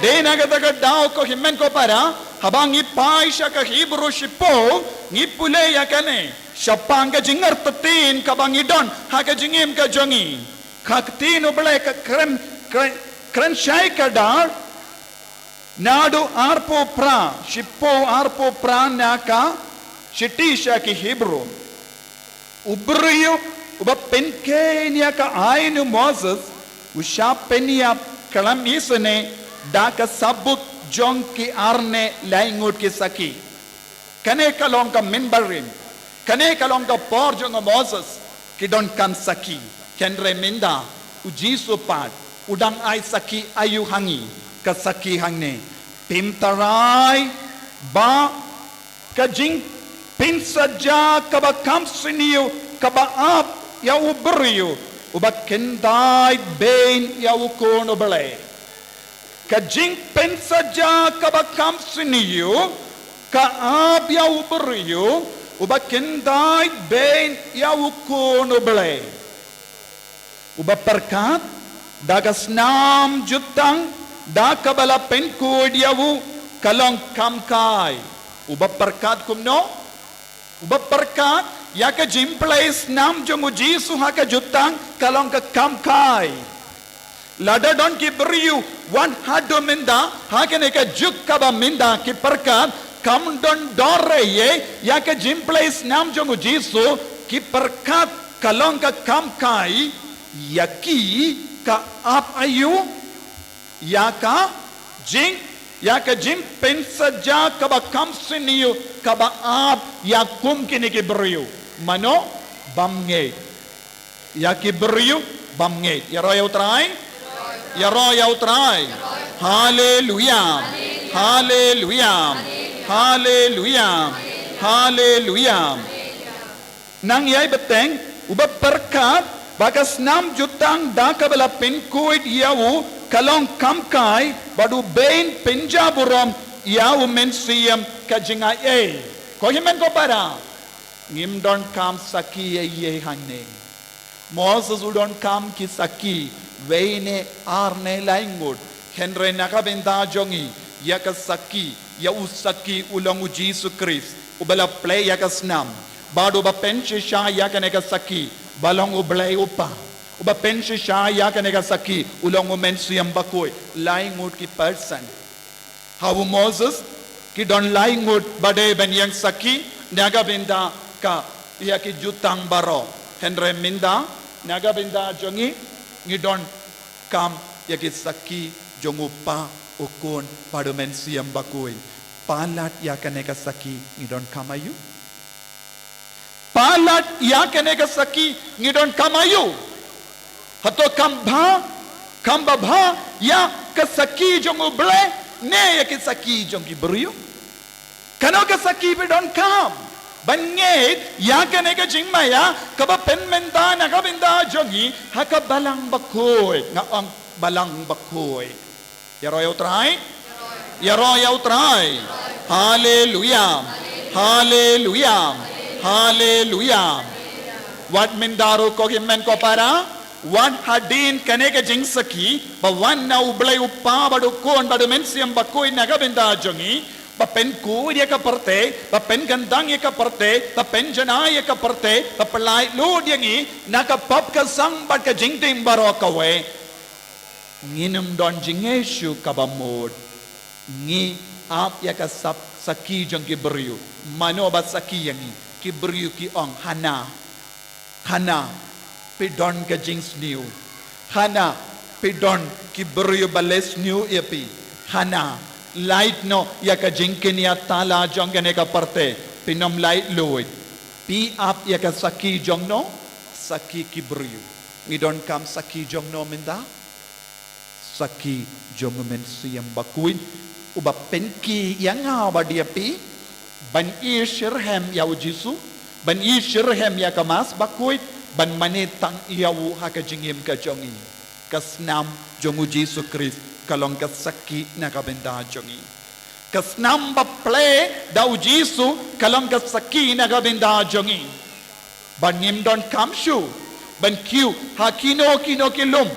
Dei na kata ka daw ko hynmen ko para, haba ngi phai sha ka Hebru shiphew, ngi pule ïa kane shaphang ka jingartatien kaba ngi don ha ka jingim ka jong ngi. Ka ktien u Blei ka kren, kren, kren shai kdar naduh arphew phra, shiphew arphew phra na ka shithi sha ki Hebru. U briew uba pynkheiñ ïa ka aiñ u Moses u shah pynïap khlem isynei da ka sabut jong ki ar ne lai ngut ki sakhi. Kane ka long ka mynbarim. Kane ka long ka por jong u Moses, ki donkam sakhi. Hynrei mynta u Jisu pat u dang ai sakhi aïu ha ngi? Ka sakhi hangne: Phim tharai ba ka jingpynsaja kaba kham sniew kaba ap ïa u briew uba khyndai beiñ ïa u Khun u Blei. Ka jingpynsaja kaba kham sniew ka ap ïa u briew uba khyndai beiñ ïa u Khun u Blei. Uba pyrkhat da ka snam jutang da kaba la pynkhuid ïa u, ka long kham kai. Uba pyrkhat kumno? Uba pyrkhat ïa ka jingpynleit snam jong u Jisu ha ka jutang, ka long ka kham kai. Lada don ki briew wat haduh mynta ha kane ka juk kaba mynta ki pyrkhat kam don dor ei ei ïa ka jingpynleit snam jong u Jisu, ki pyrkhat ka long ka kham kai, ïa ki ka ap aïu? Ïa ka jing, ïa ka jingpynsaja kaba kham sniew kaba ap ïa kum kine ki briew. Mano? Bym ngeit. Ïa ki briew bym ngeit. Ïaroh ïa u Trai. Ïaroh ïa u Trai. Haleluya. Haleluya. Haleluya. Haleluya. Nang ïai bteng, uba pyrkhat ba ka snam jutang da kaba la pynkhuid ïa u ka long kham kai, bad u beiñ pynjaburom ïa u Mynsiem ka jingai ei. Ko hynmen ko para, ngim donkam sakhi ei ei hangne. Moses u donkam ki sakhi wei ne ar ne lai ngut. Hynrei na ka bynta jong ngi, ïa ka sakhi, ïa u sakhi u long u Jisu Khrist, uba la plie ïa ka snam, bad uba pynshisha ïa kane ka sakhi ba long u Blei u Kpa. Uba pynshisha ïa kane ka sakhi u long u Mynsiem Bakhuid. Lai ngut ki percent. Ha u Moses ki don lai ngut ba dei ban ïeng sakhi na ka bynta ka, ïa ki jutang baroh. Hynrei mynta na ka bynta jong ngi, ngi donkam ïa ki sakhi jong u Kpa, u Khun bad u Mynsiem Bakhuid. Palat ïa kane ka sakhi ngi donkam aïu? Palat ïa kane ka sakhi ngi donkam aïu? Hato kam bha, kam babha ïa ka sakhi jong u Blei ne ïa ki sakhi jong ki briew? Kano ka sakhi phi donkam ban ngeit ïa kane ka jingmaïa kaba pynmynta na ka bynta jong ngi ha ka Balang Bakhuid? Nga ong Balang Bakhuid. Ïaroh ïa u Trai. Ïaroh ïa u Trai. Haleluya. Haleluya. Haleluya. Wat mynta ruh ko hynmen ko para, wat hadien kane ka jingsakhi, ba wan na U Blei U Kpa bad U Khun bad U Mynsiem Bakhuid na ka bynta jong ngi, ba pynkuid ïa ka pyrthei, ba pynkyntang ïa ka pyrthei, ba pynjanai ïa ka pyrthei, ba pyllait lut ïa ngi na ka pop ka sang bad ka jingtim baroh kawei. Ngin ym don jingeh shuh kaba mut. Ngi ap ïa ka sap sakhi jong ki briew. Mano ba sakhi ïa ngi? Ki briew ki ong, Hana, Hana, phi don ka jingsniew. Hana, phi don ki briew ba leh sniew ïa phi. Hana, lait noh ïa ka jingkñia tala jong kane ka pyrthei. Phin ym lait luid. Phi ap ïa ka sakhi jong no? Sakhi ki briew. Ngi donkam sakhi jong no mynta? Sakhi jong U Mynsiem Bakhuid, uba pynkhie ïa nga bad ïa phi ban ïashitrhem ïa U Jisu, ban ïashitrhem ïa ka Mass Bakhuid, ban mane tang ïa u ha ka jingim ka jong ngi. Ka snam jong U Jisu Khrist ka long ka sakhi na ka bynta jong ngi. Ka snam ba plie da U Jisu ka long ka sakhi na ka bynta jong ngi. Bad ngim donkam shuh ban kiew ha kino kino ki lum.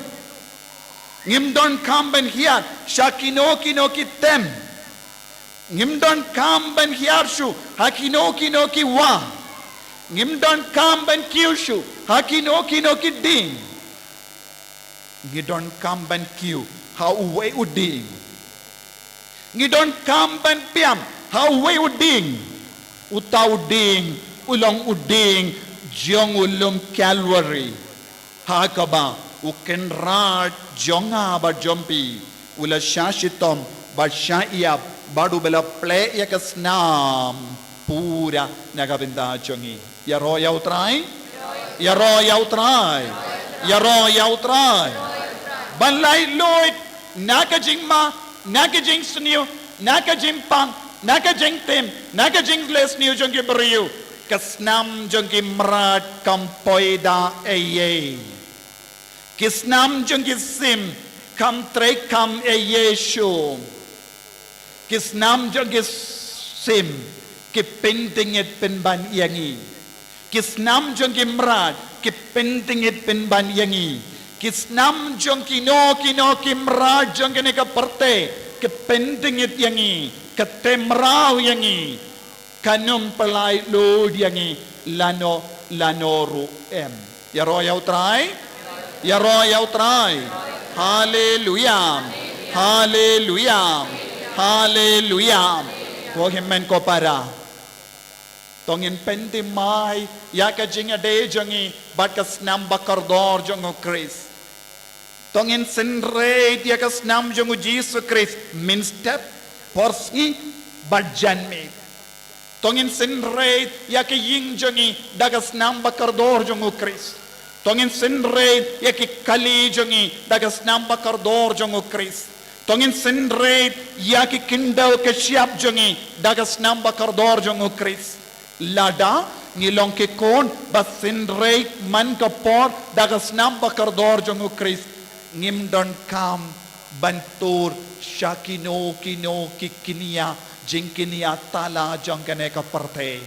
Ngim donkam ban hiar sha kino kino ki tem. Ngim donkam ban hiar shuh ha kino kino ki wah. Ngim donkam ban kiew shuh ha kino kino ki dieng. Ngi donkam ban kiew ha uwei u dieng. Ngi donkam ban pynïap ha uwei u dieng. Uta u dieng u long u dieng jong u lum Calvary, ha kaba u Kynrad jong nga bad jong phi u la shah shitom bad shah ïap bad uba la plie ïa ka snam pura na ka bynta jong ngi. Ïaroh ïa U Trai. Ïaroh ïa U Trai. Ïaroh ïa U Trai. Ban lait luid na ka jingma, na ka jingsniew, na ka jingpang, na ka jingtim, na ka jingleh sniew jong ki briew. Ka snam jong ki mrad kam poi da ei ei. Ki snam jong ki sim kam trei kam ei ei shuh. Ki snam jong ki sim ki pynthingit pynban ïa ngi. Ki snam jong ki mrad ki pynthingit pynban ïa ngi. Ki snam jong kino kino ki mrad jong kane ka pyrthei ki pynthingit ïa ngi, ki tem mraw ïa ngi. Kan ym pyllait luid ïa ngi lano lano ruh em. Ïaroh ïa U Trai. Ïaroh ïa U Trai. Haleluya. Haleluya. Haleluya. Ko hynmen ko para, to ngin pynthymmai ïa ka jingïadei jong ngi bad ka snam ba kordor jong U Khrist. To ngin synreit ïa ka snam jong U Jisu Khrist mynstep, por sngi bad janmiet. To ngin synreit ïa ka ïing jong ngi da ka snam ba kordor jong U Khrist. To ngin synreit ïa ki kali jong ngi da ka snam ba kordor jong U Khrist. To ngin synreit ïa ki khyndew ki shyiap jong ngi da ka snam ba kordor jong U Khrist. Lada ngi long ki khun ba synreit man ka por da ka snam ba kordor jong U Khrist, ngim donkam ban tur sha kino kino ki kñia jingkñia tala jong kane ka pyrthei.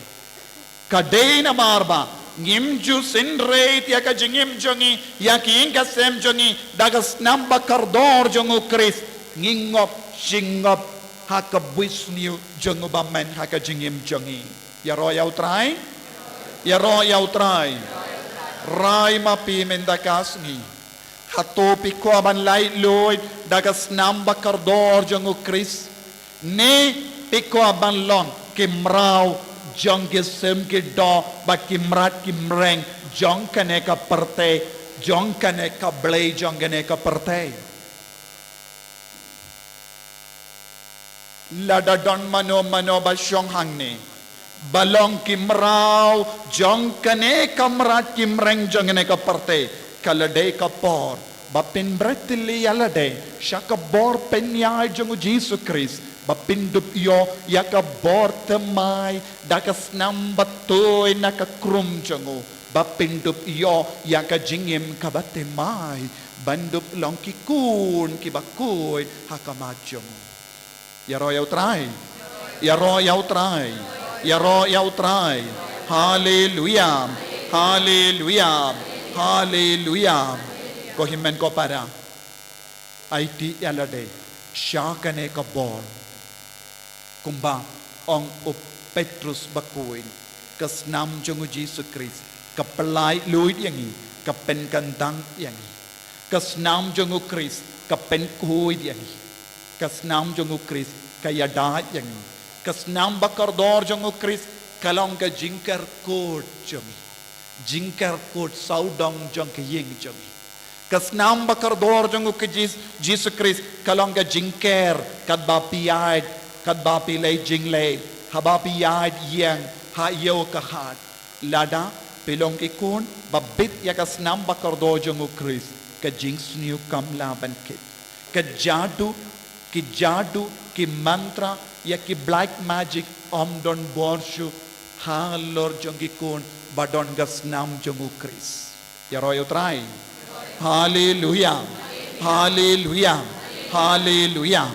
Ka dei namar ba ngim ju synreit ïa ka jingim jong ngi, ïa ki ïing ka sem jong ngi da ka snam ba kordor jong U Khrist, ngi ngop shi ngop ha ka buit sniew jong u bymman ha ka jingim jong ngi. Ïaroh ïa U Trai. Ïaroh ïa U Trai. Rai ma phi mynta ka sngi. Hato phi kwah ban lait luid da ka snam ba kordor jong U Khrist? Ne phi kwah ban long ki mraw jong ki sim ki doh bad ki mrad ki mreng jong kane ka pyrthei, jong kane ka blei jong kane ka pyrthei? Lada don mano mano ba shong hangne ba long ki mraw jong kane ka mrad ki mreng jong kane ka pyrthei, ka la dei ka por ba phin bret lade sha ka bor pynïaid jong U Jisu Khrist, ba phin dup ïoh ïa ka bor thymmai da ka snam ba tuid na ka krum jong u, ba phin dup ïoh ïa ka jingim kaba thymmai, ban dup long ki khun kiba khuid ha khmat jong u. Ïaroh ïa U Trai. Ïaroh ïa U Trai. Ïaroh ïa U Trai. Haleluya. Haleluya. Haleluya. Ko hynmen ko para, aiti ïa lade sha kane ka bor. Kumba ong u Petrus bakhuid, ka snam jong u Jisu Khrist ka pyllait luid ïa ngi, ka pynkyndang ïa ngi. Ka snam jong u Khrist ka pynkhuid ïa ngi. Ka snam jong u Khrist ka ïada ïa ngi. Ka snam bakordor jong u Khrist ka long ka jingkyrkhu jong ngi, jingkyrkhu sawdong jong ka ïing jong ngi. Ka snam bakordor jong u Khrist, Jisu Khrist, ka long ka jingker, katba phi ïaid, katba phi leh jingleh, haba phi ïaid ïeng ha ïew ka hat. Lada phi long ki khun ba bit ïa ka snam bakordor jong u Khrist, ka jingsniew kam lah ban kit. Ka jadu, ki jadu, ki mantra, ïa ki black magic ym don bor shuh halor jong ki khun ba don ka snam jong u Khrist. Ïaroh ïa u Trai. Haleluya. Haleluya. Haleluya.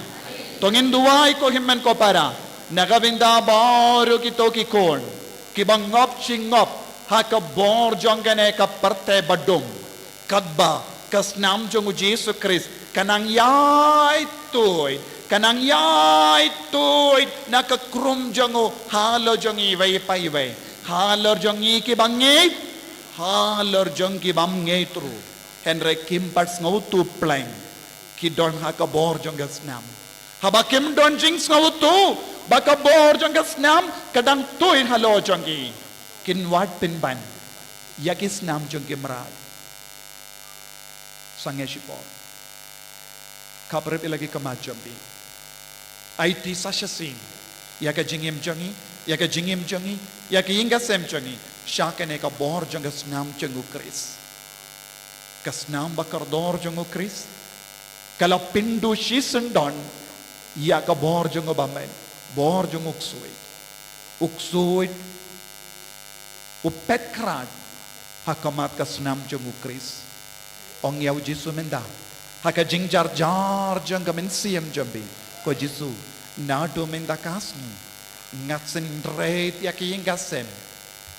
To ngin duwai ko hynmen ko para, na ka bynta baroh kito ki khun kiba ngop shi ngop ha ka bor jong kane ka pyrthei badum. Katba ka snam jong u Jisu Khrist ka nang ïaid tuid, ka nang ïaid tuid na ka khrum jong u halor jong iwei pa iwei, halor jong ngi kiba ngeit, halor jong ki bym ngeit ruh. Hynrei kim pat sngewthuh pleng, ki don ha ka bor jong ka snam. Haba kim don jingsngewthuh ba ka bor jong ka snam ka dang tuid halor jong ki, kin wad pynban ïa ki snam jong ki mrad. Sangeh shipor, khapbrip ïa la ki khmat jong phi. Aiti sa shisien ïa ka jingim jong ngi, ïa ka jingim jong ngi, ïa ka ïing ka sem jong ngi sha kane ka bor jong ka snam jong u Khrist. Ka snam bakordor jong u Khrist ka la pynduh shisyndon ïa ka bor jong u Bamit, bor jong u ksuid. U ksuid u peit khrad ha khmat ka snam jong u Khrist. Ong ïa u Jisu mynta, ha ka jingjarjar jong ka mynsiem jong phi, ko Jisu, naduh mynta ka sngi nga synreit ïa ki ïing ka sem,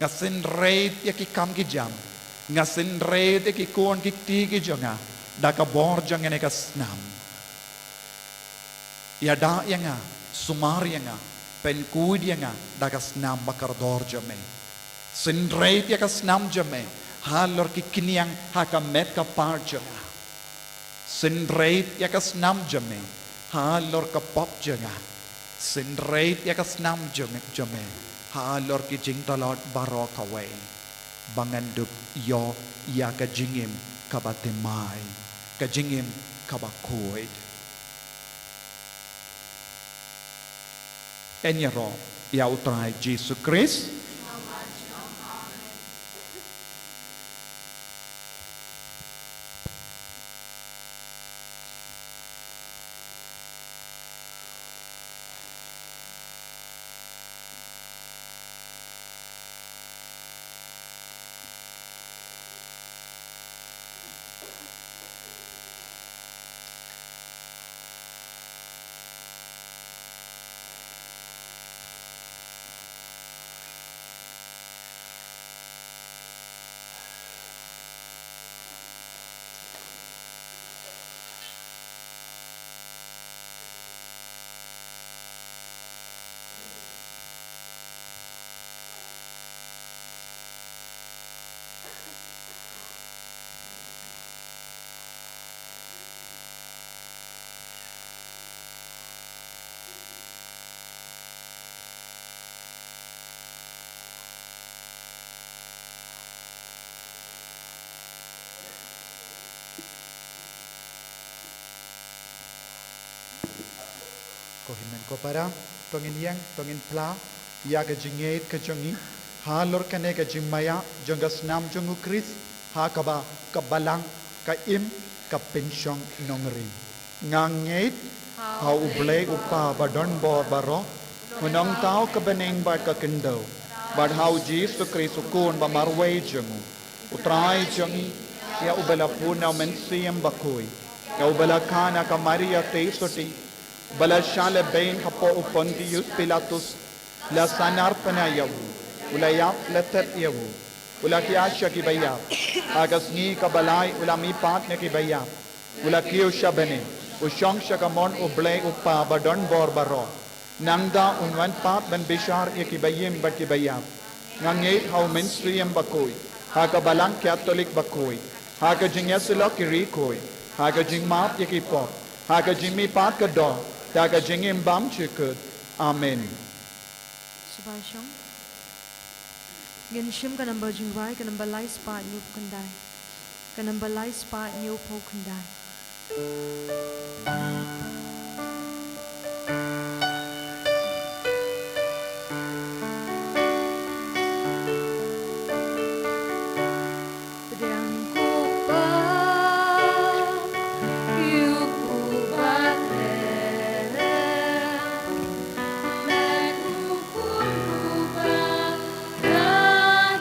nga synreit ïa ki kam ki jam, nga synreit ïa ki khun ki kti ki jong nga da ka bor jong kane ka snam. Ïada ïa nga, sumar ïa nga, pynkhuid ïa nga da ka snam bakordor jong me. Synreit ïa ka snam jong me halor ki khñiang ha ka met ka phad jong nga. Synreit ïa ka snam jong me halor ka pop jong nga. Synreit ïa ka snam jong, jong me halor ki jingtlot baroh kawei, ba ngan dup ïoh ïa ka jingim kaba thymmai, ka jingim kaba khuid. Ngin ïaroh ïa u Trai Jisu Khrist. Ko hynmen ko para, to ngin ïeng, to ngin phla ïa ka jingngeit ka jong ngi halor kane ka jingmaïa jong ka snam jong u Khrist, ha kaba ka balang, ka im, ka pynshong nongrim. Nga ngeit ha U Blei U Kpa ba don bor baroh, U Nongthaw ka bneng bad ka khyndew, bad ha U Jisu Khrist U Khun ba marwei jong u, U Trai jong ngi, ïa uba la pun na U Mynsiem Bakhuid, ïa uba la kha na ka Maria Theisotti, uba la shah lehbeiñ hapoh u Pontius Pilatus, la sahnarphna ïa u, u la ïap, la thep ïa u, u la kyiad sha kiba ïap. Ha ka sngi kaba lai u la mihpat na kiba ïap, u la kiew sha bneng, u shong sha ka mon U Blei U Kpa badonbor baroh. Nangta un wan pat ban bishar ïa kiba im bad kiba ïap. Nga ngeit ha u Mynsiem Bakhuid, ha ka Balang Katholik bakhuid, ha ka jingïasyllok ki riewkhuid, ha ka jingmap ïa ki pop, ha ka jingmihpat ka doh, da ka jingim bymjukut. Amen. Shuwa shong. Ngin shim ka number jingrwai, ka number lai spah hynñiew phew khyndai. Ka number lai spah hynñiew phew khyndai. Pdiang ko Pa, ïa u Kpa Blei, me u Khun u Kpa Bakhuid.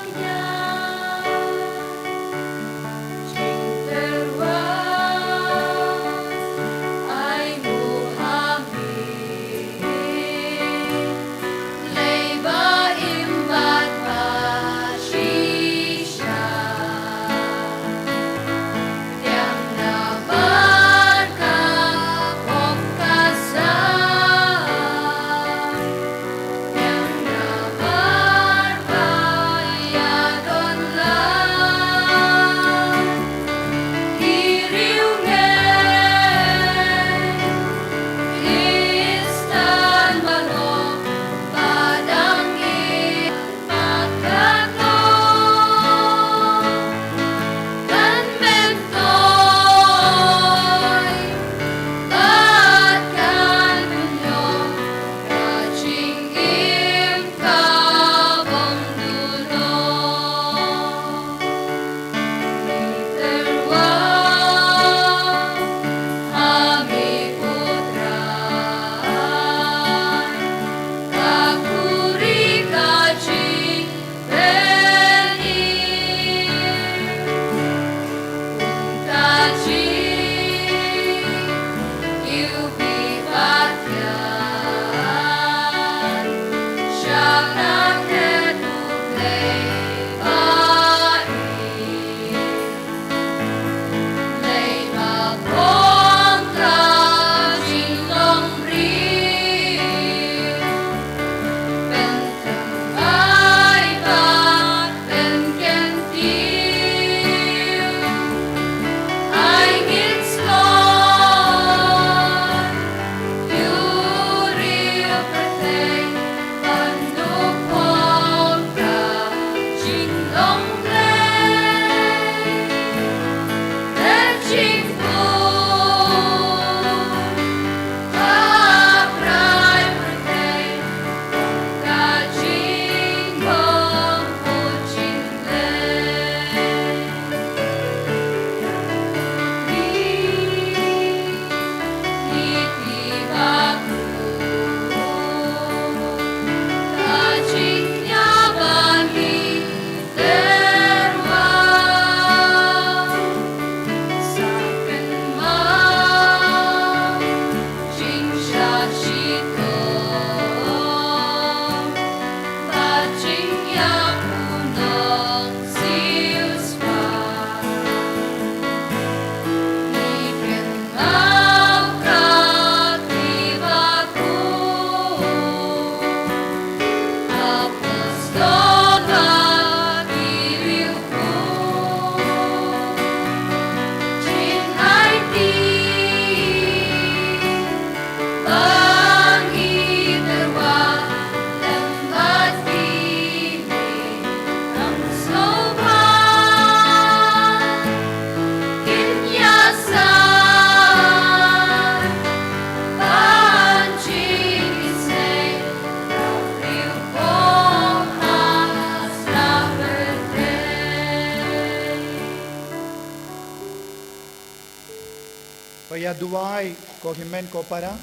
Ba ïa duwai ko hynmen ko para,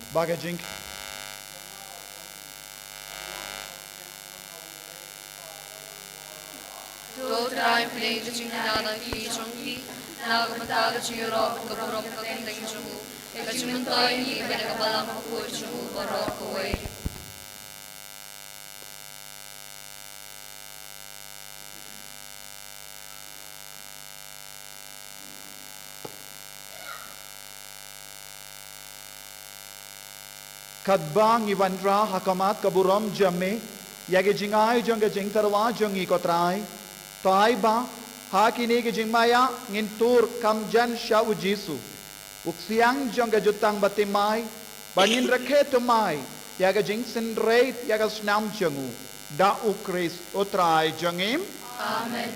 ba ka jing To Trai, pynlong ka jingkyrkhu na ka bynta ka jingïaroh ka burom ka kyrteng jong u, ka jingmyntoi ngi bad ka balang bakhuid jong u baroh kawei. Katba ngi wanrah ha khmat ka burom jong me ïa ki jingai jong ka jingtyrwa jong ngi, ko Trai, to ai ba ha kine ki jingmaïa ngin tur kham jan sha u Jisu, u ksiang jong ka jutang bathymmai, ba ngin rakhe thymmai ïa ka jingsynreit ïa ka snam jong u, da u Khrist u Trai jong ngi. Amen.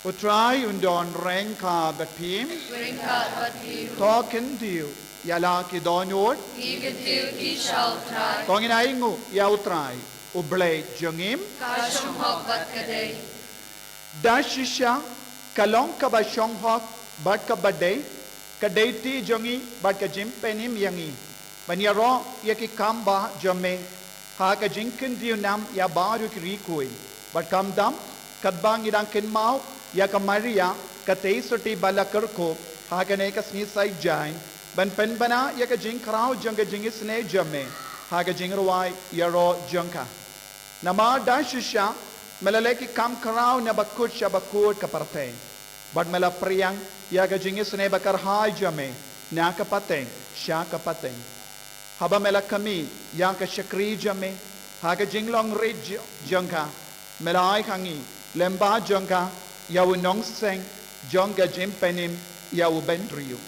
U Trai un don ryngkat bad phi. Ryngkat bad phi. To khyndiat ïa la ki dohnud. Ngi khyndiat ïa phi, ko Trai. To ngin ai nguh ïa u Trai, u Blei jong ngi. Ka shong hok bad ka dei. Da shisha, ka long kaba shong hok bad kaba dei, ka duty jong ngi bad ka jingpynim ïa ngi ban ïaroh ïa ki kam bah jong me ha ka jingkhyndiat nam ïa baroh ki riewkhuid. Bad khamtam, katba ngi dang kynmaw ïa ka Maria, ka tei sotti ba la kyrkhu ha kane ka sngi Saitjaiñ, ban pynbna ïa ka jingkhraw jong ka jingisynei jong me ha ka jingrwai ïaroh jong ka. Namar da shisha me la leh ki kam khraw na bakut sha bakut ka pyrthei, bad me la phriang ïa ka jingisynei bakyrhai jong me na ka pateng sha ka pateng. Haba me la khmih ïa ka shakri jong me ha ka jinglong rit jong ka, me la ai ha ngi lyngba jong ka ïa u nongseng jong ka jingpynim ïa u bynriew,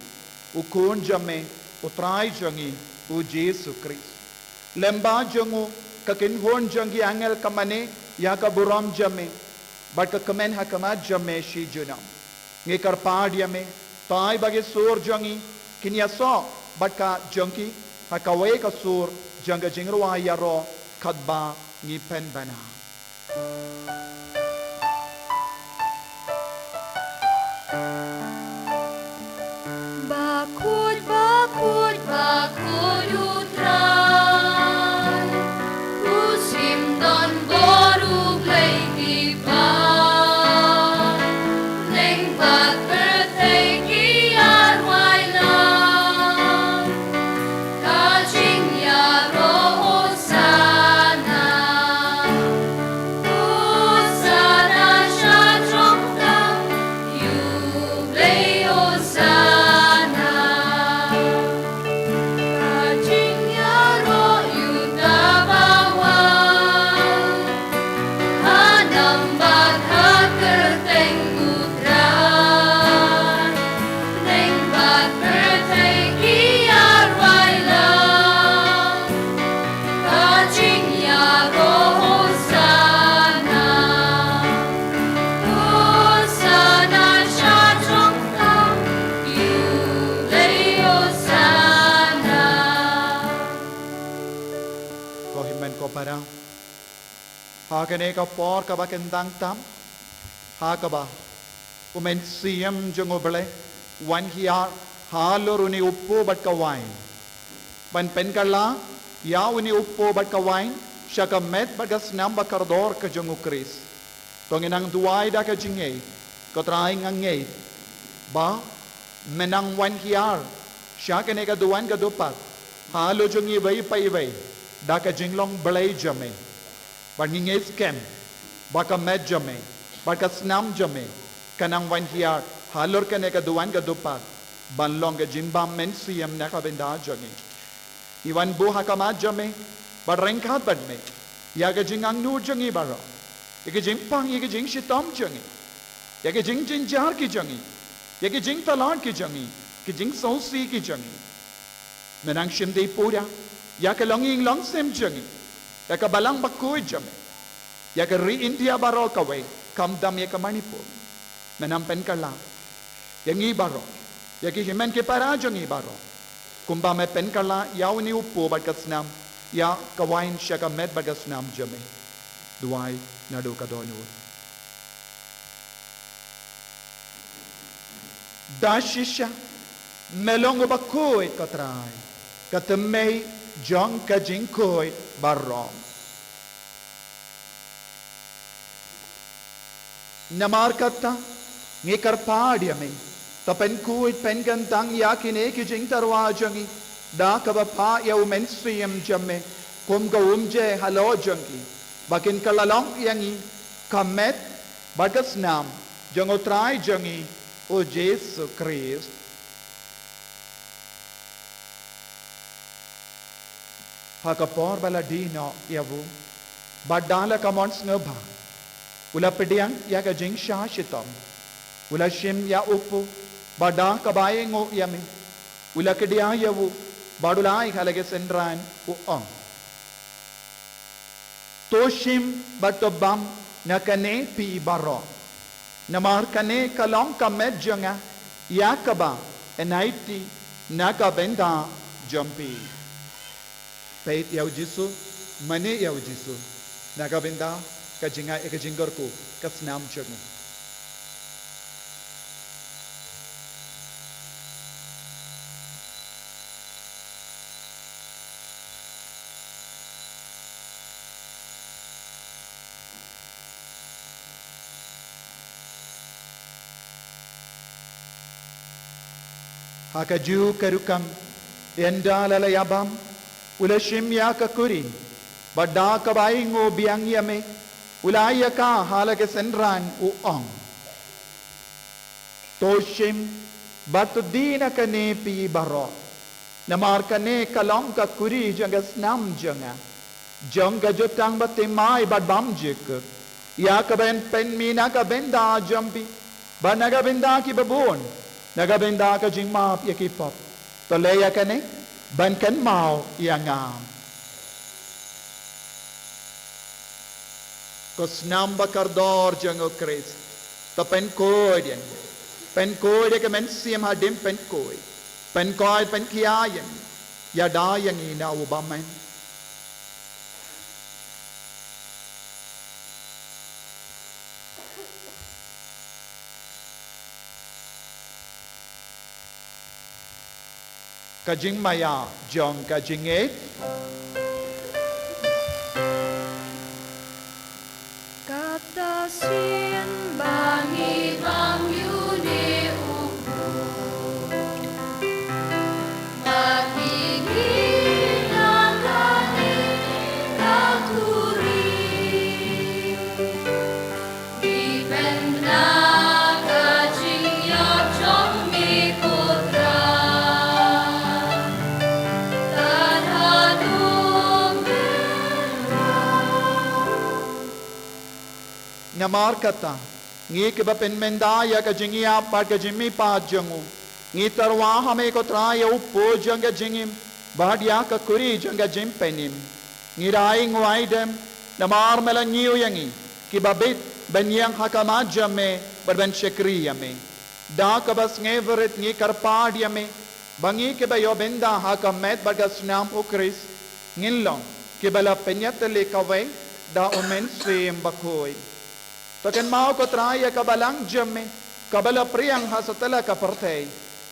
u Khun jong me, u Trai jong ngi, u Jisu Khrist. Lyngba jong u, ka kynhun jong ki angel ka mane ïa ka burom jong me, bad ka kmen ha khmat jong me shi junom. Ngi kyrpad ïa me, to ai ba ki sur jong ngi kin ïasoh bad ka jong ki ha kawei ka sur jong ka jingrwai ïaroh, katba ngi pynbna. Bakhuid, bakhuid, bakhuid u Trai. U shim don bor u Blei ki paidbah. Bneng bad pyrthei ki ïarwai lang. Ka jingïaroh Hosana. Hosana sha jrong tam, ïa u Blei Hosana. Ka jingïaroh ïa uta ba wan. Ha nam bad ha kyrteng u Trai. Bneng bad pyrthei ki ïarwai lang. Ka jingïaroh Hosana. Hosana sha jrong tam, ïa u Blei Hosana. Ko hynmen ko para. Ha kane ka por kaba kyntang tam, ha kaba u Mynsiem jong U Blei u wan hiar halor une u pot bad ka waiñ, ban pynkylla ïa une u pot bad ka waiñ sha ka met bad ka snam ba kordor ka jong U Khrist. To ngin nang duwai da ka jingngeit, ko Trai, nga ngeit ba men nang wan hiar sha kane ka duwan ka dewpat halor jong ngi iwei pa iwei da ka jinglong Blei jong me. Bad ngi ngeit skhem ba ka met jong me bad ka snam jong me kan nang wan hiar halor kane ka duwan ka dewpat, ban long ka jingbam mynsiem na ka bynta jong ngi. Ngi wan buh ha khmat jong me bad ryngkat bad me ïa ka jingangnud jong ngi baroh, ïa ka jingpang, ïa ka jingshitom jong ngi, ïa ka jingjynjar ki jong ngi, ïa ka jingtlot ki jong ngi, ka jingsngewsih ki jong ngi. Men nang shim dei pura ïa ka longïing longsem jong ngi, ïa ka Balang Bakhuid jong me, ïa ka ri India baroh kawei, khamtam ïa ka Manipur. Men nang pynkylla ïa ngi baroh, ïa ki hynmen ki para jong ngi baroh, kumba me pynkylla ïa une u pot bad ka snam, ïa ka waiñ sha ka met bad ka snam jong me. Duwai naduh ka dohnud. Da shisha me long uba khuid, ko Trai, ka thymmei jong ka jingkhuid baroh. Namar kata, ngi kyrpad ïa me, to pynkhuid pynkyntang ïa kine ki jingtyrwa jong ngi da kaba phah ïa u Mynsiem jong me kum ka umjai halor jong ki. ba kin kylla long ïa ngi ka met bad ka snam jong U Trai jong ngi U Jisu Khrist. Ha ka por ba la die noh ïa u, bad da la ka mon sngewbha, u la pdiang ïa ka jingshah shitom. U la shim ïa u kpu, bad da kaba ainguh ïa me, u la kdiah ïa u, bad u la ai ha la ki synran, u ong: To shim bad to bam na kane phi baroh. Namar kane ka long ka met jong nga, ïa kaba yn aiti na ka bynta jong phi. Peit ïa U Jisu, mane ïa U Jisu na ka bynta ka jingai, ka jingkyrkhu, ka snam jong u. Ha kajuh ka rukom, ynda la la ïabam, u la shim ïa ka kuri, bad da kaba ainguh biang ïa me, u la ai ïa ka ha la ki synran, u ong: To shim bad to die na kane phi baroh. Namar kane ka long ka kuri jong ka snam jong nga, jong ka jutang bathymmai bad bymjukut, ïa kaba yn pynmih na ka bynta jong phi bad na ka bynta kiba bun, na ka bynta ka jingmap ïa ki pop. To leh ïa kane ban kynmaw ïa nga. Ko snam ba kordor jong U Khrist, to pynkhuid ïa ngi. Pynkhuid ïa ka mynsiem hadien pynkhuid. Pynkhuid, pynkhia ïa ngi. Ïada ïa ngi na u bymman. Ka jingmaïa jong ka jingngeit. Kata sien ba ngi bam ïa une u kpu, ba ngi ngi na kane ka kuri. Ngi pynbna ka jingïap jong me ko Trai, tad haduh mynta. Namar kata, ngi kiba pynmynta ïa ka jingïap bad ka jingmihpat jong u, ngi tyrwa ha me ko Trai ïa u kpu jong ka jingim bad ïa ka kuri jong ka jingpynim. Ngi da ainguh aidem namar me la ñiew ïa ngi kiba bit ban ïeng ha khmat jong me bad ban shakri ïa me. Da kaba sngewrit ngi kyrpad ïa me ba ngi kiba ïoh bynta ha ka met bad ka snam U Khrist, ngin long kiba la pynïatylli kawei da U Mynsiem Bakhuid. To kynmaw ko Trai ïa ka balang jong me kaba la phriang ha satlak ka pyrthei,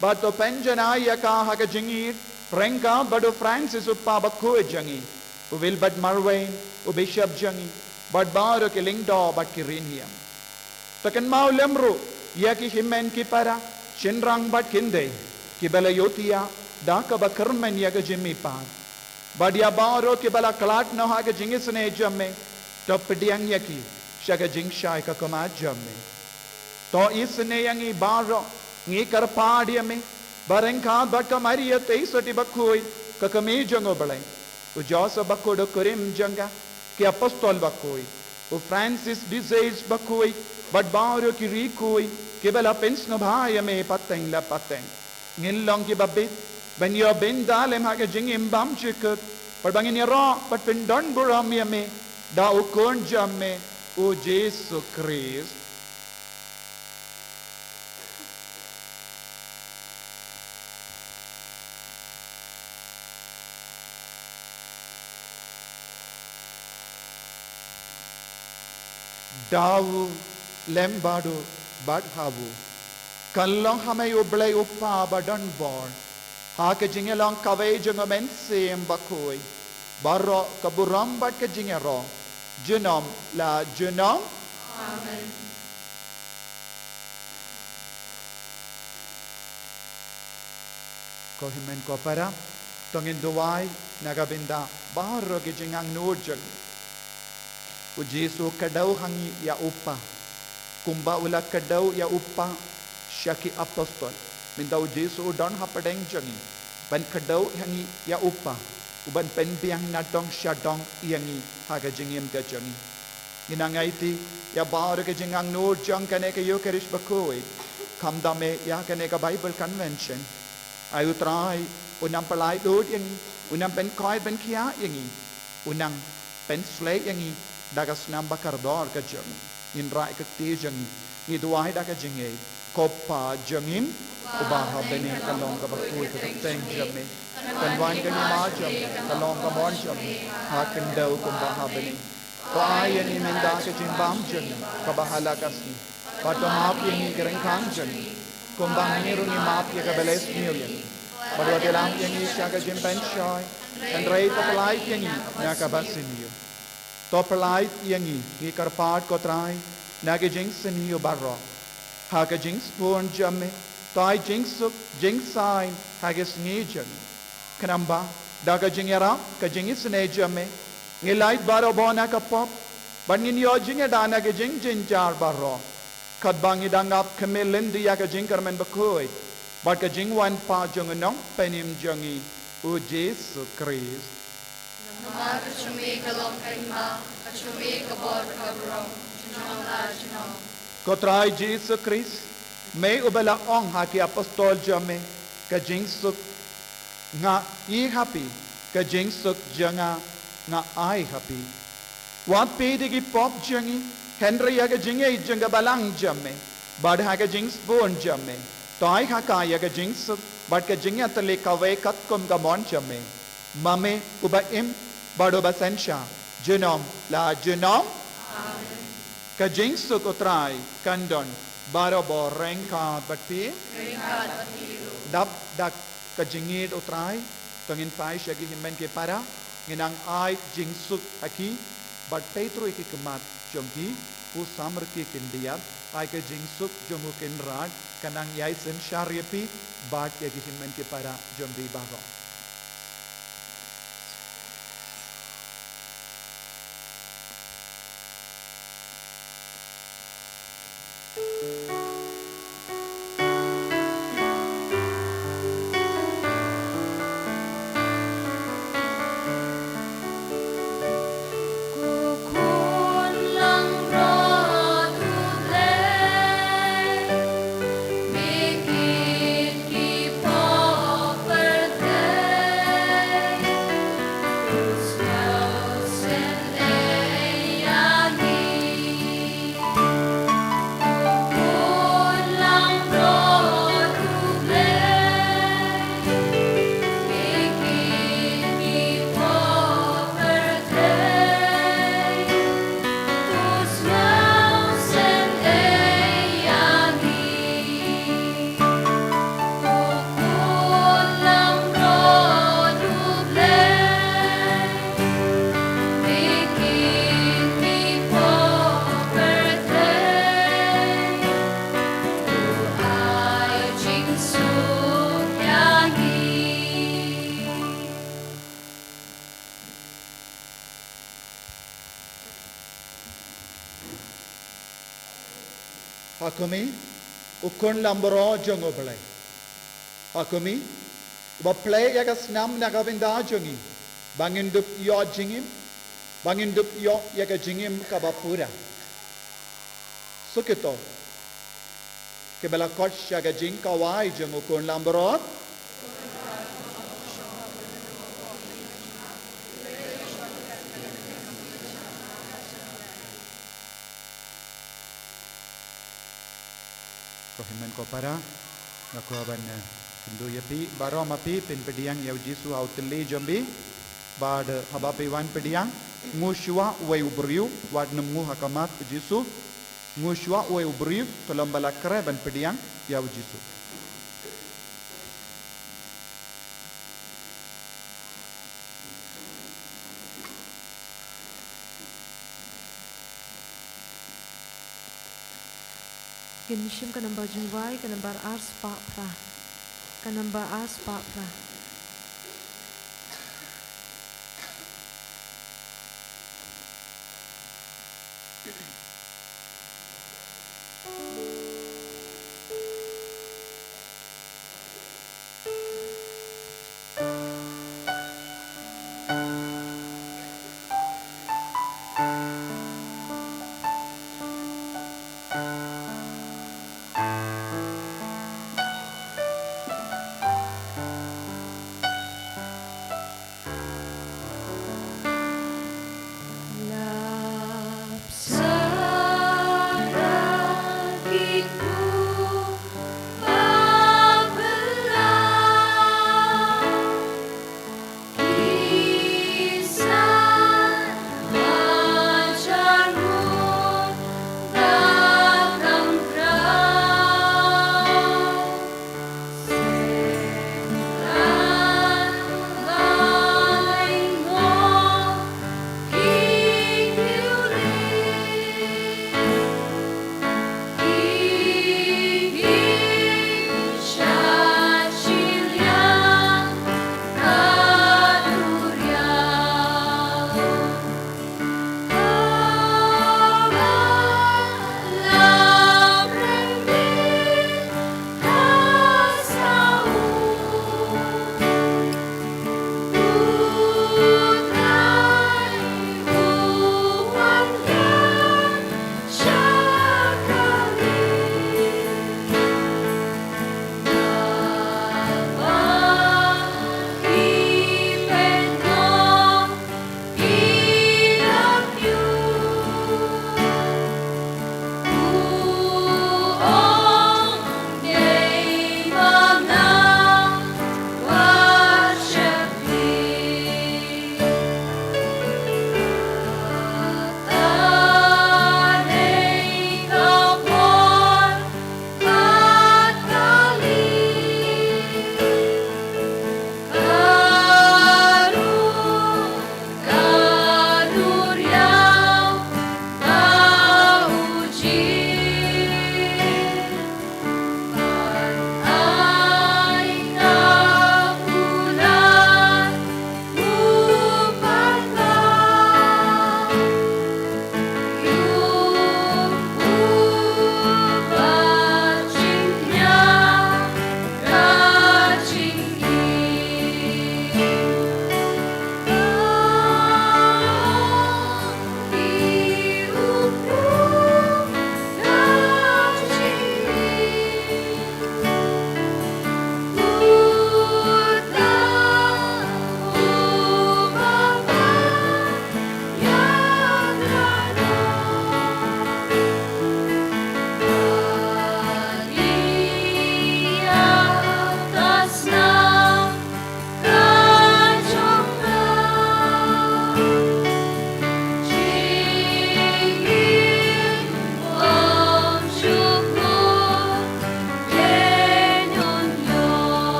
bad to pynjanai ïa ka ha ka jingïeit ryngkat bad u Francis u Kpa Bakhuid jong ngi, u Wilbert Marwein u Bishop jong ngi, bad baroh ki lyngdoh bad ki riewniam. To kynmaw lem ruh ïa ki hynmen ki para, shynrang bad khyndiat, kiba la ïohthiah da kaba kyrmen ïa ka jingmihpat. Bad ïa baroh kiba la khlad noh ha ka jingisynei jong me, to pdiang ïa ki sha ka jingshai ka khmat jong me. To isynei ïa ngi baroh, ngi kyrpad ïa me ba ryngkat bad ka Maria Theisotti Bakhuid, ka kmie jong U Blei, u Joseph Bakhuid u kurim jong ka, ki apostol bakhuid, u Francis de Sales Bakhuid, bad baroh ki riewkhuid kiba la pynsngewbha ïa me pateng la pateng, ngin long kiba bit ban ïoh bynta lem ha ka jingim bymjukut, bad ba ngin ïaroh bad pyndonburom ïa me da u Khun jong me u Jisu Khrist. Da u lem bad u bad ha u. Kan long ha me U Blei U Kpa badonbor, ha ka jingïalong kawei jong U Mynsiem Bakhuid, baroh ka burom bad ka jingïaroh, junom la junom. Amen. Ko hynmen ko para, to ngin duwai na ka bynta baroh ki jingangnud jong ngi. U Jisu u kdew ha ngi ïa u Kpa, kumba u la kdew ïa u Kpa sha ki apostol. Mynta u Jisu u don hapdeng jong ngi ban kdew ha ngi ïa u Kpa, u ban pynbiang na dong sha dong ïa ngi ha ka jingim ka jong ngi. Ngin nang aiti ïa baroh ka jingangnud jong kane ka Eukharist bakhuid, khamtam eh ïa kane ka Bible Convention. Ai u Trai un nang pyllait lut ïa ngi, un nang pynkhiah pynkhiah ïa ngi, un nang pynshlei ïa ngi da ka snam ba kordor ka jong ngi. Ngin rai ka kti jong ngi, ngi duwai da ka jingngeit. Ko Pa jong ngi uba ha bneng, ka long kaba khuid ka kyrteng jong me, kan wan ka hima jong me, ka long ka mon jong me ha khyndew kumba ha bneng. To ai ïa ngi mynta ka jingbam jong ngi kaba ha la ka sngi, bad to map ïa ngi ki ryngkang jong ngi, kumba ngi ruh ngi map ïa kiba la sniew ïa ngi. Bad wat ïalam ïa ngi sha ka jingpynshoi, hynrei to pyllait ïa ngi na kaba sniew. To pyllait ïa ngi, ngi kyrpad ko Trai, na ki jingsniew baroh. Ha ka jingsbun jong me to ai jingsuk jingsaiñ ha ki sngi jong ngi. Khnang ba da ka jingïarap ka jingisynei jong me, ngi lait barabor na ka pop, bad ngin ïoh jingïada na ki jingjynjar baroh. Katba ngi dang ap khmih lynti ïa ka jingkyrmen bakhuid bad ka jingwan pat jong u Nongpynim jong ngi, u Jisu Khrist. Namar ka jong me ka long ka hima, ka jong me ka bor ka burom, junom la junom. Ko Trai Jisu Khrist, me uba la ong ha ki apostol jong me, ka jingsuk nga ai ha phi, ka jingsuk jong nga nga ai ha phi. Wat peit ïa ki pop jong ngi, hynrei ïa ka jingïeit jong ka balang jong me, bad ha ka jingsbun jong me to ai ha ka ïa ka jingsuk bad ka jingïatylli kawei katkum ka mon jong me. Ma me uba im bad uba synshar junom la junom. Ka jingsuk u Trai kan don barabor ryngkat bad phi. Dap da ka jingïeit u Trai, to ngin phai sha ki hynmen ki para, ngin nang ai jingsuk ha ki, bad peit ruh ïa ki khmat jong ki, u samrkhie khyndiat, ai ka jingsuk jong u Kynrad kan nang ïai synshar ïa phi bad ïa ki hynmen ki para jong phi baroh. Ha kumne, u khun langbrot jong U Blei. Ha kumne, uba plie ïa ka snam na ka bynta jong ngi, ba ngin dup ïoh jingim, ba ngin dup ïoh ïa ka jingim kaba pura. Sa kito kiba la koit sha ka jingkawei jong u khun langbrot. Ko hynmen ko para, nga kwah ban, eh, kynduh ïa phi baroh ma phi phin pdiang ïa u Jisu ha u tylli jong phi. Bad, eh, haba phi wan pdiang, nguh shuwa uwei u briew, wat nym nguh ha khmat u Jisu. Nguh shuwa uwei u briew, to lym ba la kren ban pdiang ïa u Jisu. Ngin shim ka nambar jingduwai, ka nambar ar spah phra. Ka nambar ar spah phra.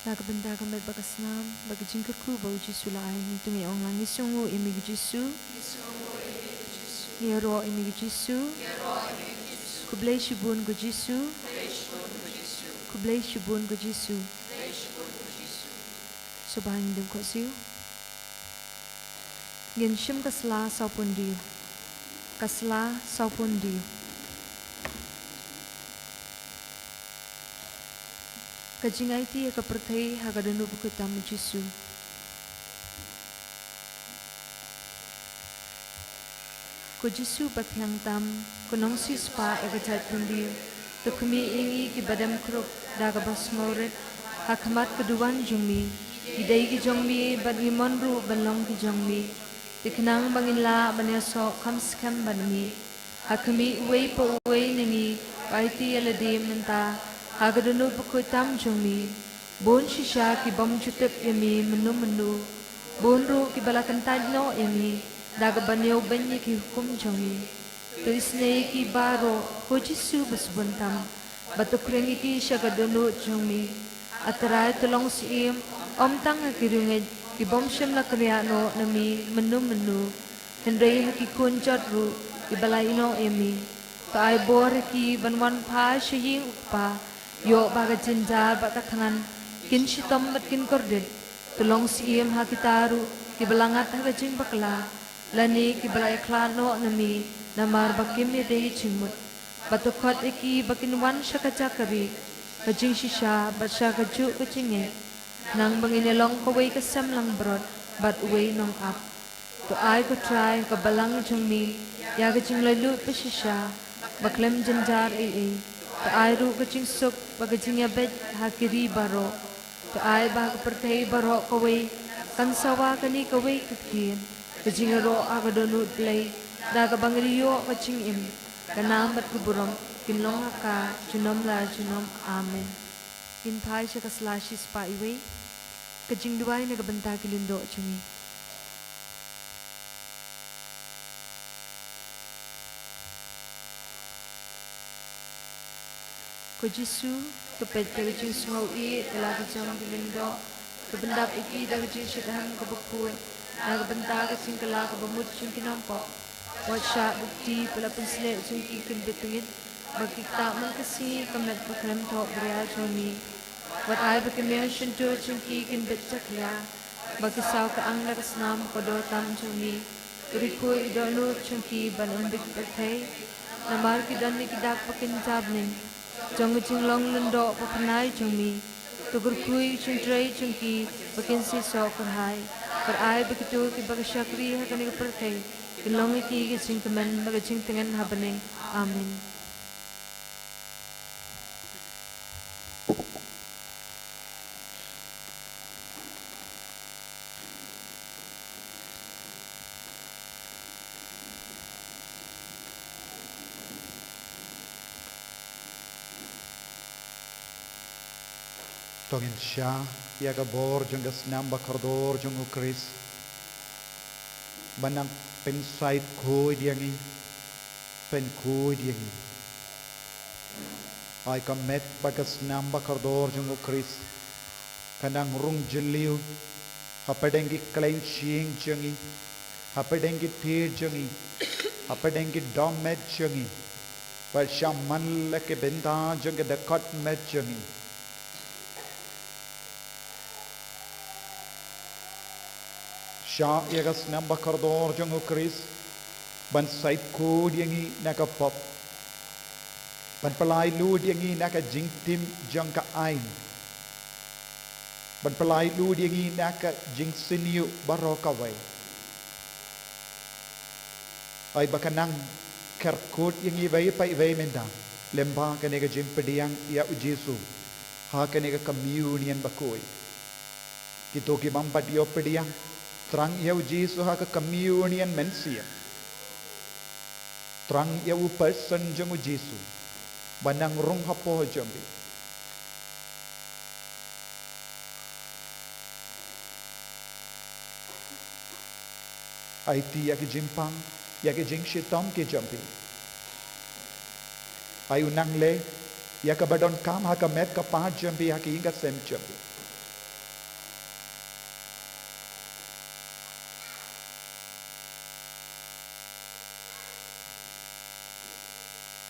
Na ka bynta ka met bad ka snam bad ka jingkyrkhu ba u Jisu u la ai, ngin ong lang: Ngi sngewnguh ïa me ko Jisu. Ngi ïaroh ïa me ko Jisu. Khublei shibun ko Jisu. Khublei shibun ko Jisu. Sngewbha ngin ïa dum khohsiew. Ngin shim ka sla sawphew hynriew. Ka sla sawphew hynriew. Ka jingaiti ïa ka pyrthei ha ka dohnud bakhuid tam u Jisu. Ko Jisu bathiang tam, ko nongsiewspah ïa ka jaitbynriew, to khmih ïa ngi kiba dem khrup da kaba sngewrit ha khmat ka duwan jong me. Ngi dei ki jong me bad ngi mon ruh ban long ki jong me. Te khnang ba ngin lah ban ïasoh kham skhem bad me, ha khmih uwei pa uwei na ngi, ba aiti ïa lade mynta ha ka dohnud bakhuid tam jong me. Bun shisha ki bym ju tip ïa me mynno mynno. Bun ruh kiba la kyntait noh ïa me da kaba ñiewbeiñ ïa ki hukum jong me. To isynei ïa ki baroh ko Jisu basbun tam, bad to khring ïa ki sha ka dohnud jong me. A Trai, to long syiem ym tang ha ki riewngeit ki bym shym la kynriah noh na me mynno mynno, hynrei ha ki khun jot ruh kiba la ïehnoh ïa me. To ai bor ha ki ban wan phai sha ïing u Kpa, ïoh ba ka jynjar bad ka thngan kin shitom bad kin kordit. To long syiem ha kita ruh kiba la ngat ha ka jingbakla, lane kiba la ïakhlad noh na me namar ba kim ïadei jingmut. Bad to khot ïa ki ba kin wan sha ka jaka rieh ka jingshisha bad sha kajuh ka jingngeit, khnang ba ngin ïa long kawei ka sem langbrot bad uwei u nongap. To ai, ko Trai, ha ka balang jong me ïa ka jinglaitluid bashisha ba khlem jynjar ei ei. To ai ruh ka jingsuk bad ka jingïabeit ha ki ri baroh. To ai ba ha ka pyrthei baroh kawei kan sawa kane kawei ka ktien, ka jingïaroh ha ka dohnud Blei, da kaba ngin ïoh ka jingim, ka nam bad ka burom kin long ha ka junom la junom. Amen. Ngin phai sha ka sla shispah wei, ka jingduwai na ka bynta ki lyngdoh jong ngi. Ko Jisu, to peit ïa ka jingsngew ïeit la ka jong ki lyngdoh, to pyndap ïa ki da ka jingshit kaba khuid na ka bynta ka jingkylla kaba mut jong ki nongpop. Wat shah da ka kti ba la pynsleh jong ki kin bit tngit, ba ki ktah man ka sngi ka met ba khlem thoh bria jong me. Wat ai ba ki miaw shyntur jong ki kin bit jakhlia, ba ki saw ka ang da ka snam kordor tam jong me. To rikhu ïa ki dohnud jong ki ban ym bit pyrthei, namar ki don ïa ki dak ba kin jabneng jong ka jinglong lyngdoh ba pynai jong me. To kyrkhu ïa ki jingtrei jong ki ba kin seisoh kyrhai. Bad ai ba kito kiba ka shakri ha kane ka pyrthei kin long ïa ki ka jingkmen bad ka jingtngen ha bneng. Amen. To ngin shah ïa ka bor jong ka snam ba kordor jong U Khrist, ba nang pynsaid khuid ïa ngi, pynkhuid ïa ngi. Ai ka met bad ka snam ba kordor jong U Khrist, ka nang rung jylliew hapdeng ki khlaiñ shyieng jong ngi, hapdeng ki thied jong ngi, hapdeng ki dohmed jong ngi, bad shaman la ki bynta jong ki dkhot met jong ngi. Shah ïa ka snam ba kordor jong U Khrist, ban said khuid ïa ngi na ka pop, ban pyllait luid ïa ngi na ka jingtim jong ka aiñ, ban pyllait luid ïa ngi na ka jingsniew baroh kawei. Ai ba ka nang kyrkhu ïa ngi iwei pa iwei mynta, lyngba kane ka jingpdiang ïa U Jisu ha kane ka communion bakhuid. Kito ki bym pat ïoh pdiang, thrang ïa U Jisu ha ka communion mynsiem. Thrang ïa u person jong U Jisu ba nang rung hapoh jong ngi. Aiti ïa ki jingpang, ïa ki jingshitom ki jong phi. Ai u nang leh ïa kaba donkam ha ka met ka phad jong phi, ha ka ïing ka sem jong phi.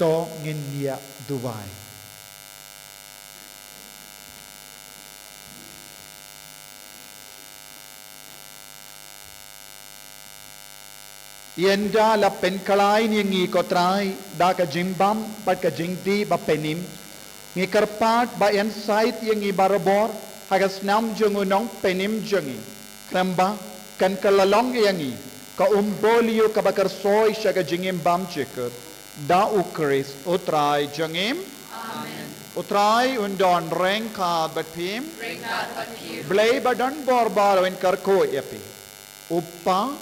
To ngin ïa duwai. Ynda la pynkylla ïa ngi ko Trai da ka jingbam bad ka jingdih ba pynim, ngi kyrpad ba yn shait ïa ngi barabor ha ka snam jong u Nongpynim jong ngi. Khnang ba kan kylla long ïa ngi ka umbulliw kaba kyrsoi sha ka jingim bymjukut. Da u Khrist u Trai jong ngi. Amen. U Trai un don ryngkat bad phi. Ryngkat bad phi. Blei ba don bor baroh un kyrkhu ïa phi. U Kpa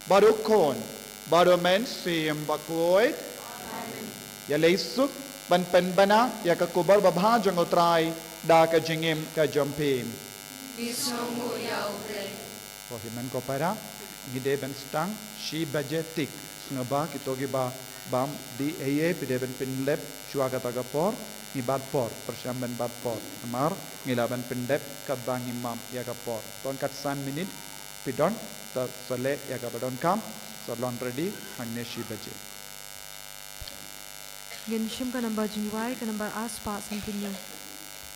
bad u Khun bad u Mynsiem Bakhuid. Amen. Ïaleh suk ban pynbna ïa ka khubor babha jong u Trai da ka jingim ka jong phi. Ngi sngewnguh ïa u Blei. Ko hynmen ko para, ngi dei ban sdang shi baje tik. Sngewbha kito kiba bam dih eiei, phi dei ban pyndep shuwa kata ka por. Ngi bat por, pyrshang ban bat por. Namar ngi lah ban pyndep katba ngi map ïa ka por. Don kat san minit phi don, ta sa leh ïa kaba donkam, sa long ready hangne shi baje. Ngin shim ka nambar jingduwai, ka nambar ar spah sanphew hynñiew.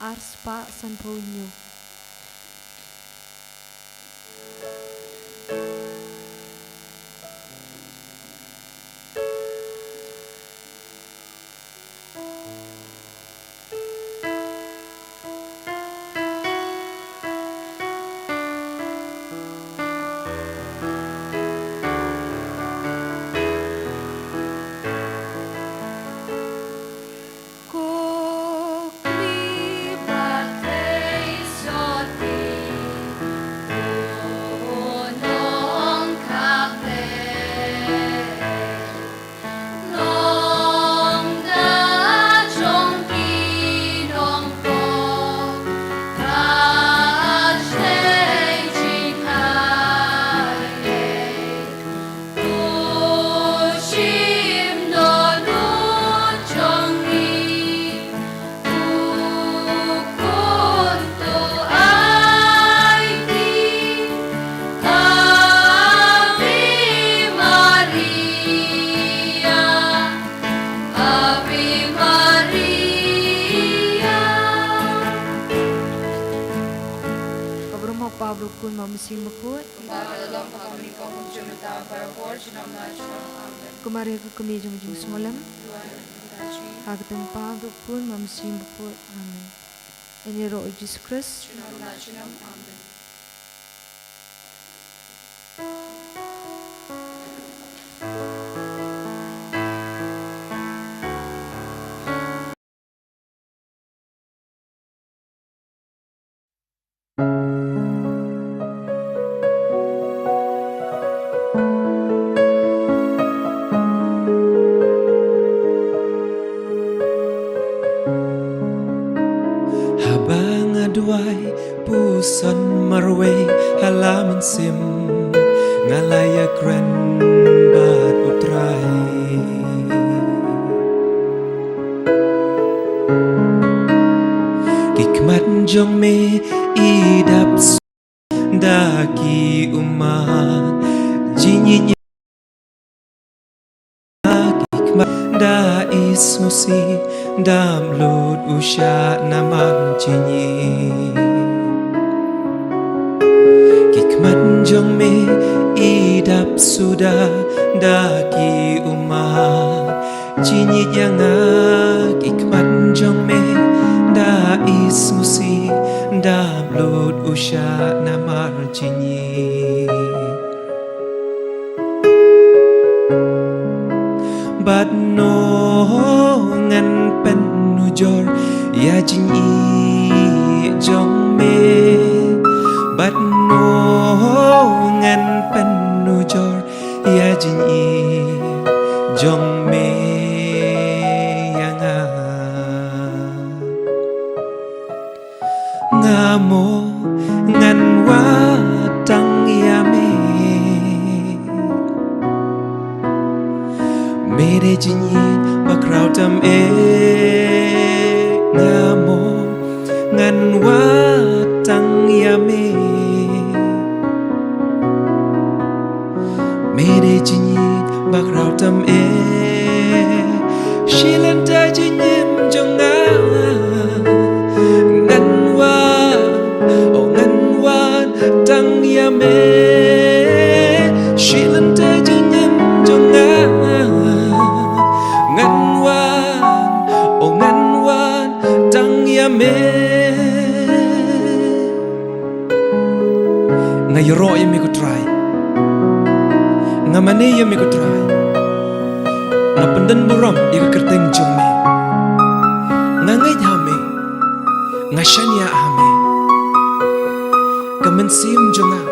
Ar spah sanphew hynñiew. Ka burom u Kpa, bad u Khun, bad u Mynsiem Bakhuid. Kumba ka la long, ka la mynta, ka bym jur mynta, barabor, junom la junom. Amen. Ko Maria ka kmie jong ka jingsngewlem. Duwai ïa ngi. Ha ka kyrteng u Kpa, bad u Khun, bad u Mynsiem Bakhuid. Amen. Ïaroh ïa u Jisu Khrist. Junom la junom. Amen. Haba nga duwai puson marwei ha la mynsiem, nga la ïakren bad u Trai. Ki khmat jong me i dap da ki ummat jingïeit. Ki khmat da i sngewsih, dap lut u shah namar jingïeit. Ki khmat jong me i dap suda da ki ummat jingïeit ïa nga. Ki khmat jong me da i sngewsih, dap lut u shah namar jingïeit. Bad ngan pynujor ïa jingïeit jong me. Bad ngan pynujor ïa jingïeit jong me ïa nga. Nga mo ngan wad tang ïa me. Me dei jingïeit ba khraw tam eh. Nga mo ngan wad tang ïa me. Me dei jingïeit ba khraw tam eh. Shi la Nga ïaroh ïa me ko Trai. Nga mane ïa me ko Trai. Nga pyndon burom ïa ka kyrteng jong me. Nga ngeit ha me. Nga shaniah ha me. Ka mynsiem jong nga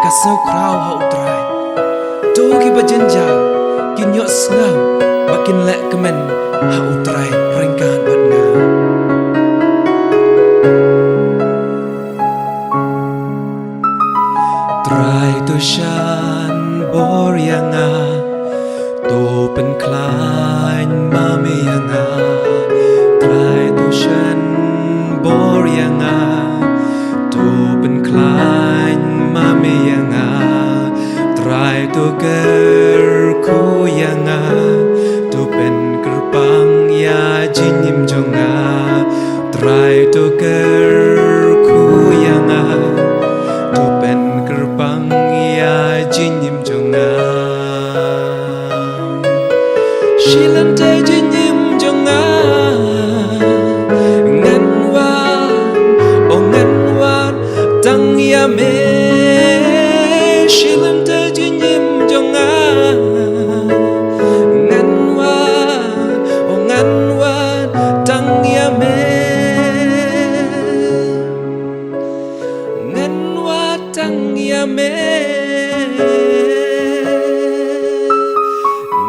ka sngew khraw ha u Trai. To kiba jynjar kin ïohsngew ba kin leh kmen ha u Trai ryngkat bad nga. Trai to shan bor ïa nga, to pynkhlaiñ ma me ïa nga. Trai to shan bor ïa nga, to pynkhlaiñ ma me ïa nga. Trai to kyrkhu ïa nga, to pynkyrpang ïa jingim jong nga. Trai to kyrkhu ïa nga, to pynkyrpang ïa jingim jong nga. Shi lynter jingim jong nga ngan wad, o ngan wad tang ïa me. Shi lynter jingim jong nga ngan wad, o ngan wad tang ïa me. Ngan wad tang ïa me.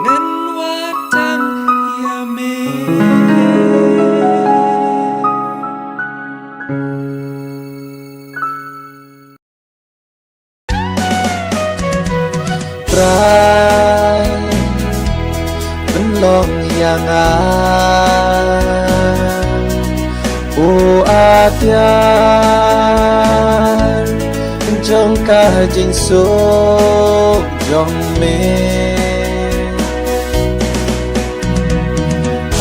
Ngan wad tang ïa me. Trai, pynlong ïa nga u atiar jong ka jingsuk jong me.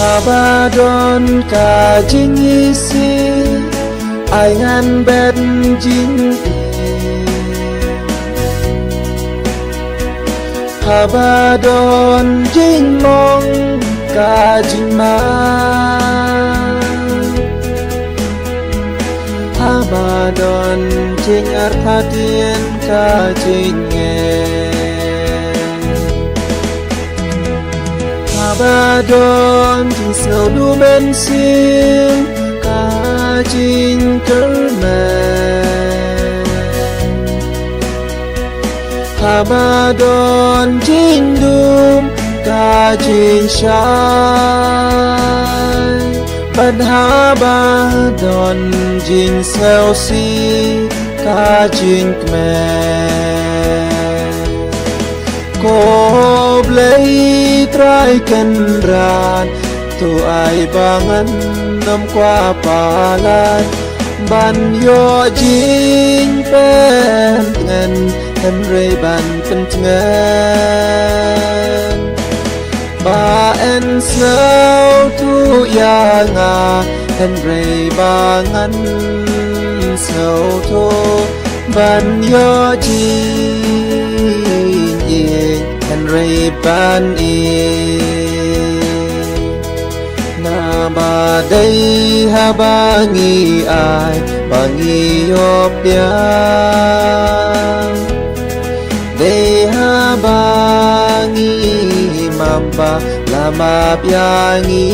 Haba don ka jingisih, ai ngan bet jingim. Haba don jingmong ka jingma, haba don jingartatien ka jingeh. Haba don jingsngewduh mynsiem ka jingkyrmen. Haba don jingdum ka jingshai. Bad haba don jingsngewsih ka jingkmen. Ko Blei Trai Kynrad, to ai ba ngan ym kwah palat ban ïoh jingpyntngen, hynrei ban pyntngen ba yn sngewthuh ïa nga, hynrei ba ngan sngewthuh ban ïoh jingïeit, hynrei ban ïeit. Naba dei haba ngi ai ba ngi ïoh biang, dei haba ngi map ba la map ïa ngi.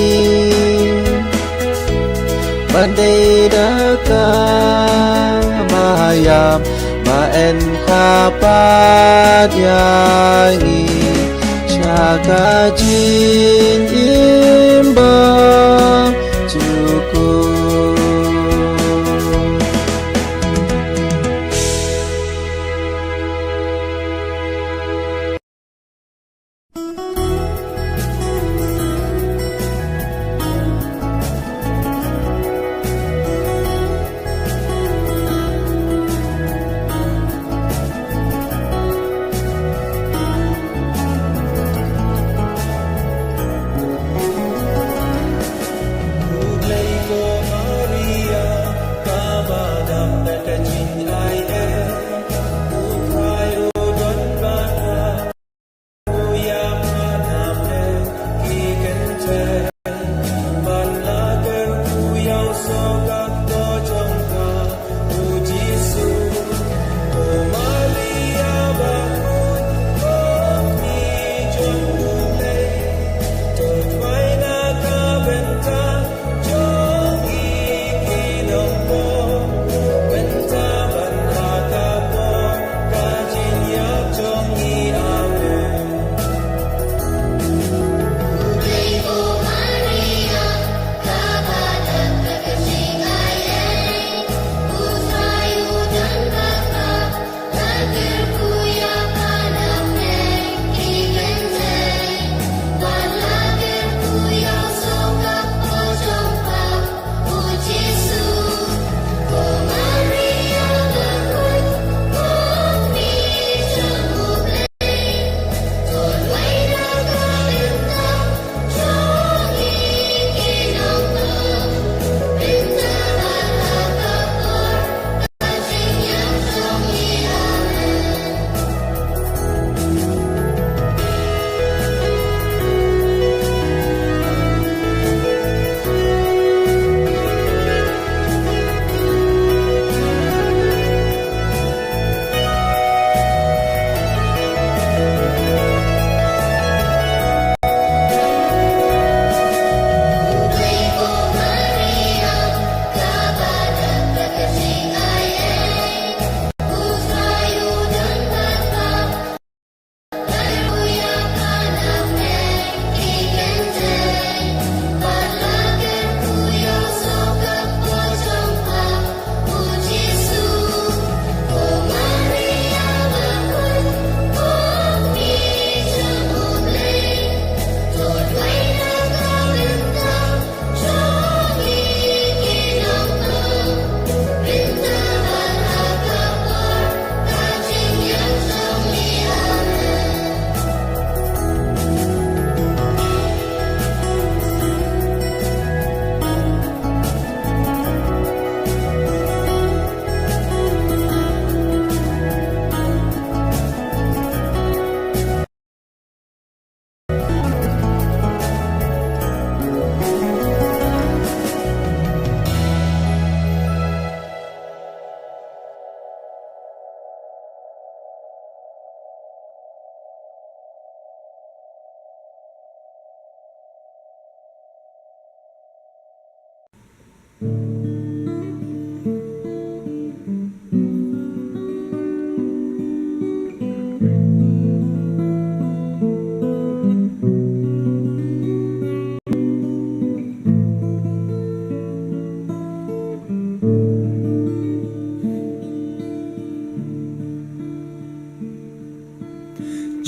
Ba dei da ka ba ïam ba yn kha pat ïa ngi sha ka jingim ba jukut.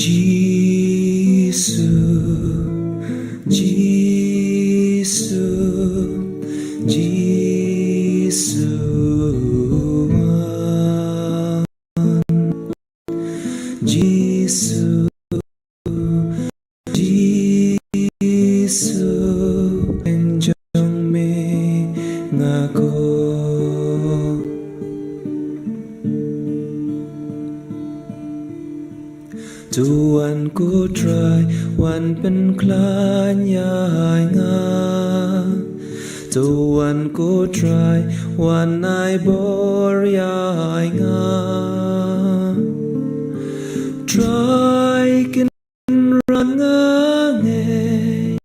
Jisu, Jisu, Jisu, Jisu, Jisu, pynjong me nga ko. To wan ko Trai wan pynkhlaiñ ïa nga. To wan ko Trai wan ai bor ïa nga. Trai kynran nga ngeit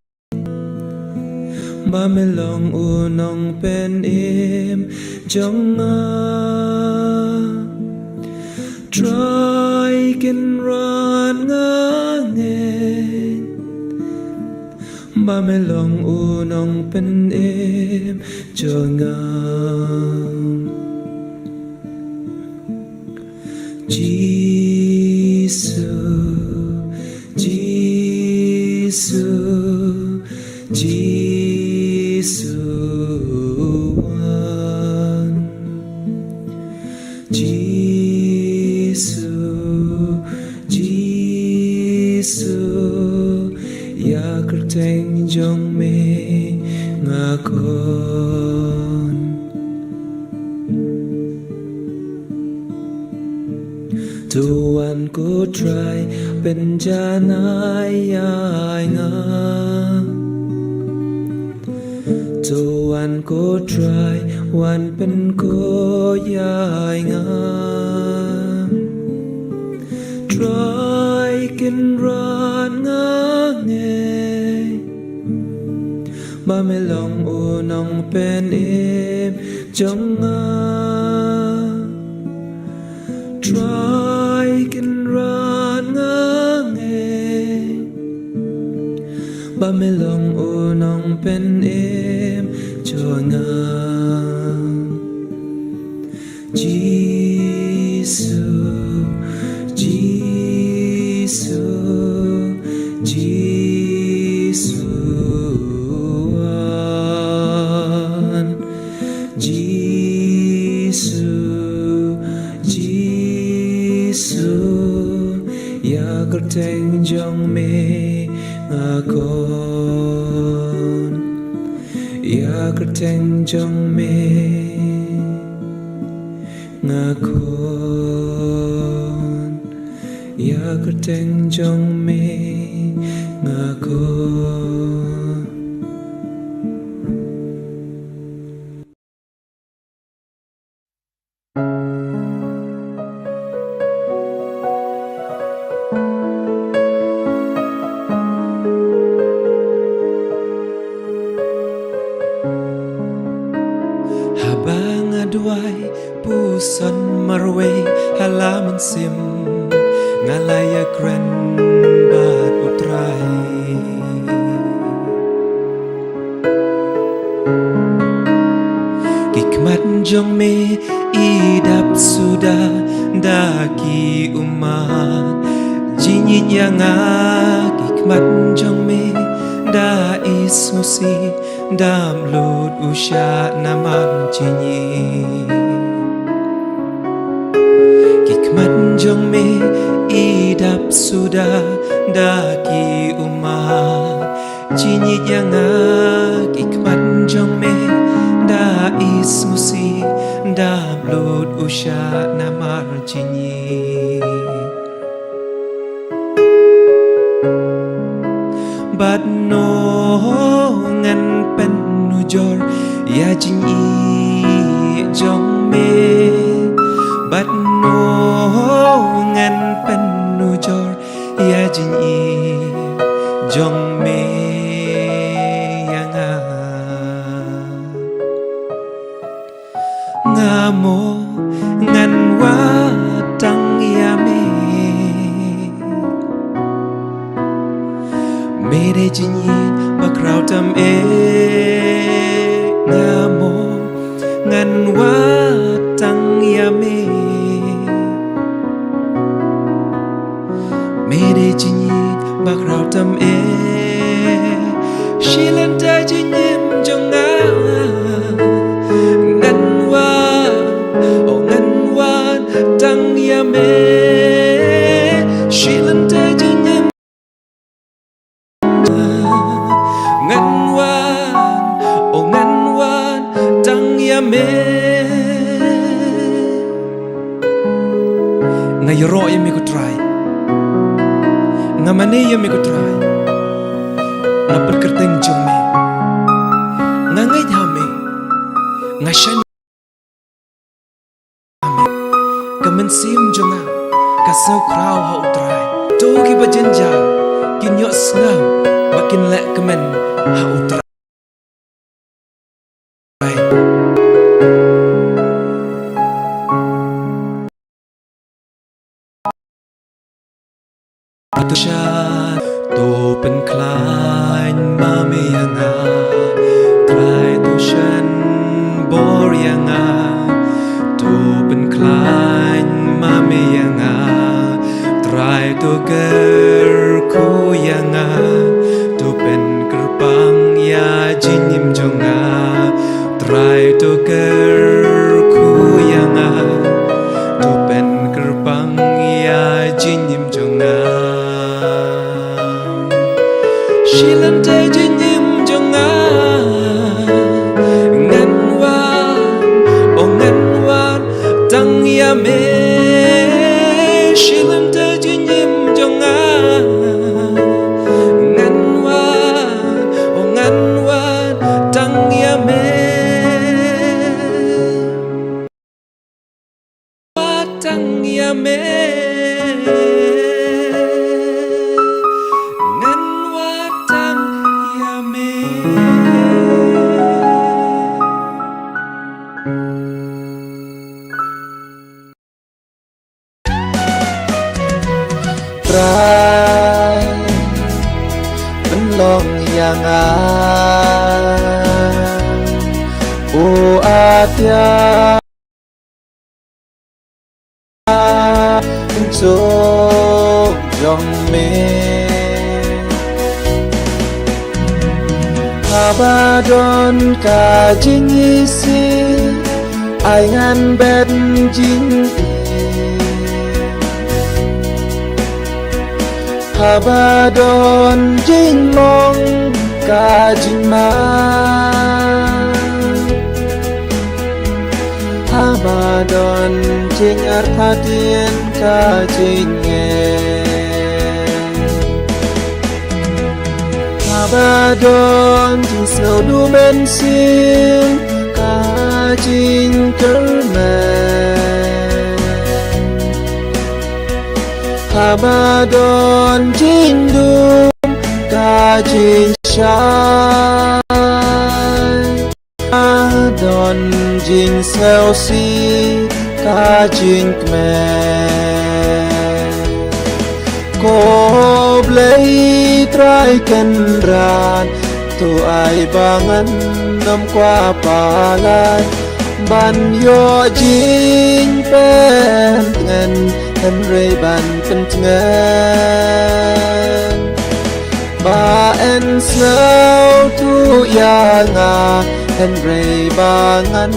ba me long u nongpynim jong nga. Trai kynran nga ngeit ba me long u nongpynim jong nga. Jisu, Jisu, Jisu wan. Jisu, Jisu, ïa kyrteng jong me nga khot. To wan ko Trai pynjanai ïa nga. To wan ko Trai wan pynkup ïa nga. Trai kynran nga ngeit ba me long u nongpynim jong nga. Trai kynran nga ngeit ba me long u nongpynim jong nga. Jisu, Jisu, Jisu wan. Jisu, Jisu, ïa kyrteng jong me nga khot. Ïa kyrteng jong me nga khot. Ïa kyrteng jong me nga khot. Haba nga duwai puson marwei ha la mynsiem, nga la ïakren bad U Trai. Ki khmat jong me i dap suda da ki ummat jingïeit ïa nga. Ki khmat jong me da isngewsih, dap lut u shah namar jingïeit. Ki khmat jong me i dap suda da ki ummat jingïeit ïa nga. Ki khmat jong me da isngewsih, dap lut u shah namar jingïeit. Bad nong ngan pynujor ïa jingïeit jong me. Bad nong ngan pynujor ïa jingïeit jong me ïa nga. Nga mo ngan wad tang ïa me. Me dei jingïeit ba khraw tam eh. Nga mo ngan wad tang ïa me. Me dei Shi lynter jingim ngan wan, o ngan wan tang ïa me. Nga ïaroh ïa me ko Trai. Nga mane ïa me ko Trai. Nga pynkyrteng jong me. Nga ngeit ha me. Nga shaniah ha me. Ka mynsiem jong nga ka sngewkhraw ha u Trai. To kiba jynjar kin ïohsngew bad kin leh kmen ha u Trai. To sha, to pynkhlaiñ ma me ïa nga. Trai to shan bor ïa nga. To pynkhlaiñ ma me ïa nga. Trai to kyrkhu ïa nga. To pynkyrpang ïa jingim jong nga. Trai to kyrkhu ïa nga. To pynkyrpang ïa jingim jong nga. Shi lynter jingim jong nga ngan wan, o ngan wan tang ïa me. Shi lynter jingim jong nga ngan wan, o ngan wan tang ïa me. Tang ïa me. Ngan wad tang ïa me. Trai, pynlong ïa nga. U atiar jong me. Haba don ka jingisih, ai ngan bet jingim. Haba don jingmong ka jingma. Haba don jingartatien ka jingeh. Haba don jingsngewduh mynsiem ka jingkyrmen. Haba don jingdum ka jingshai. Haba don jingsngewsih ka jingkmen. Ko Blei Trai Kynrad, to ai ba ngan nym kwah palat ban ïoh jingpyntngen, hynrei ban pyntngen ba yn sngewthuh ïa nga, hynrei ba ngan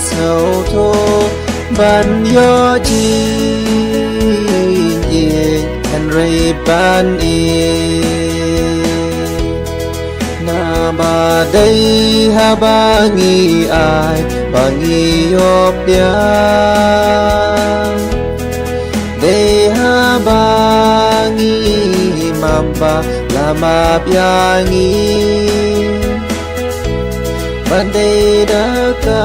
sngewthuh ban ïoh jingïeit, hynrei ban ïeit. Naba dei haba ngi ai ba ngi ïoh biang. Dei haba ngi map ba la map ïa ngi. Ba dei da ka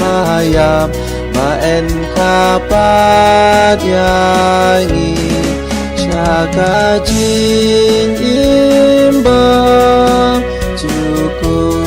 mayap ba yn kha pat ïa ngi sha ka jingim ba jukut.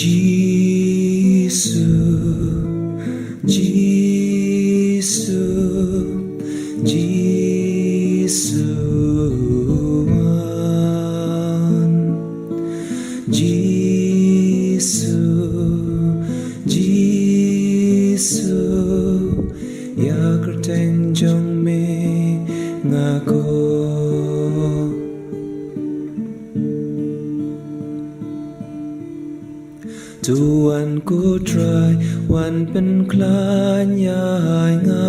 Jisu, Jisu, Jisu wan. Jisu, Jisu, ïa kyrteng jong me nga khot. To wan ko Trai, wan pynkhlaiñ ïa nga.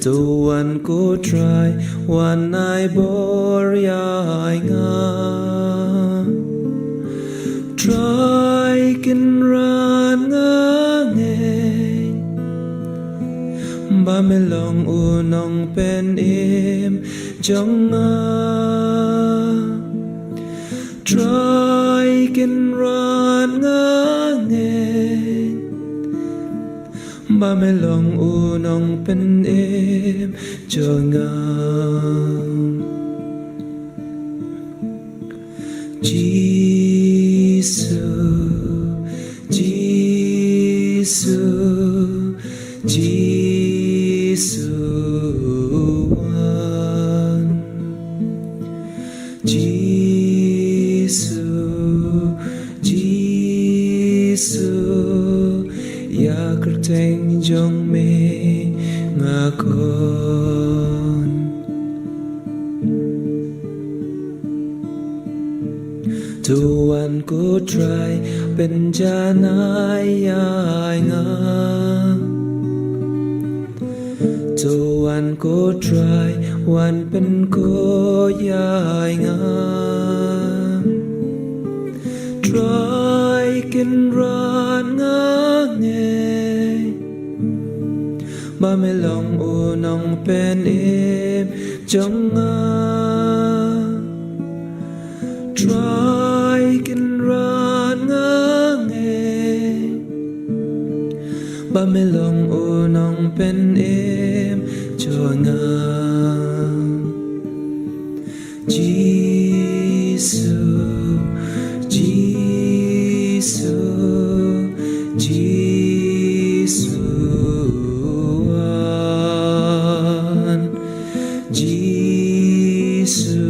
To wan ko Trai, wan ai bor ïa nga. Trai Kynrad nga ngeit ba me long u nongpynim jong nga. Trai Kynrad nga ngeit ba me long u nongpynim jong nga. Jisu, Jisu, Jisu wan. Jisu, Jisu, ïa kyrteng jong me nga khot. To wan ko Trai, pynjanai ïa nga. To wan ko Trai, wan pynkhuid ïa nga. Trai Kynrad nga ngeit ba me long u nongpynim jong nga. Trai Kynrad nga ngeit ba me long u nongpynim jong nga. Jisu, Jisu, Jisu wan. Jisu,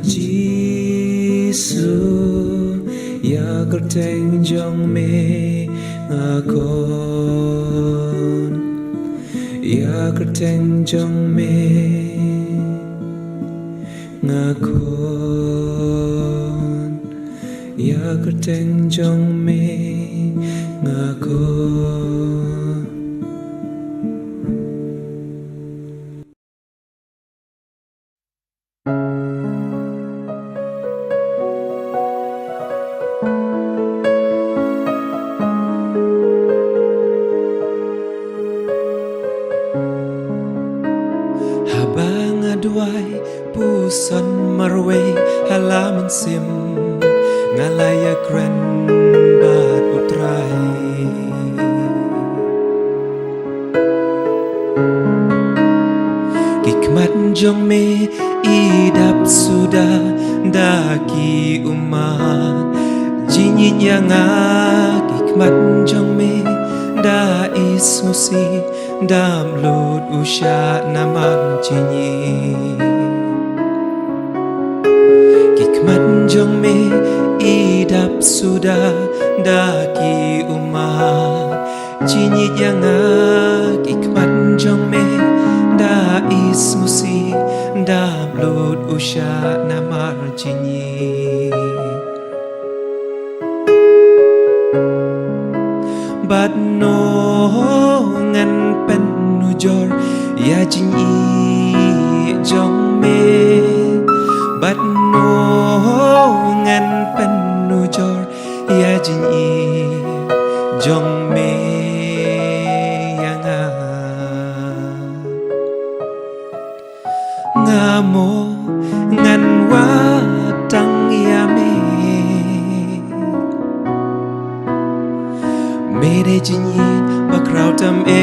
Jisu, ïa kyrteng jong me nga khot. Ïa kyrteng jong me nga khot. Ïa kyrteng jong me nga khot. Haba nga duwai puson marwei ha la mynsiem, nga la ïakren bad U Trai. Ki khmat jong me i dap suda da ki ummat jingïeit ïa nga. Ki khmat jong me da i sngewsih, dap lut u shah namar jingïeit. Ki khmat jong me i dap suda da ki ummat jingïeit ïa nga. Ki khmat jong me da i sngewsih, dap lut u shah namar jingïeit. Bad ngan pynnujor ïa jingïeit jong me. Bad ngan pynnujor ïa jingïeit jong me ïa nga. Nga mo ngan wad tang ïa me. Me dei jingïeit ba khraw tam eh.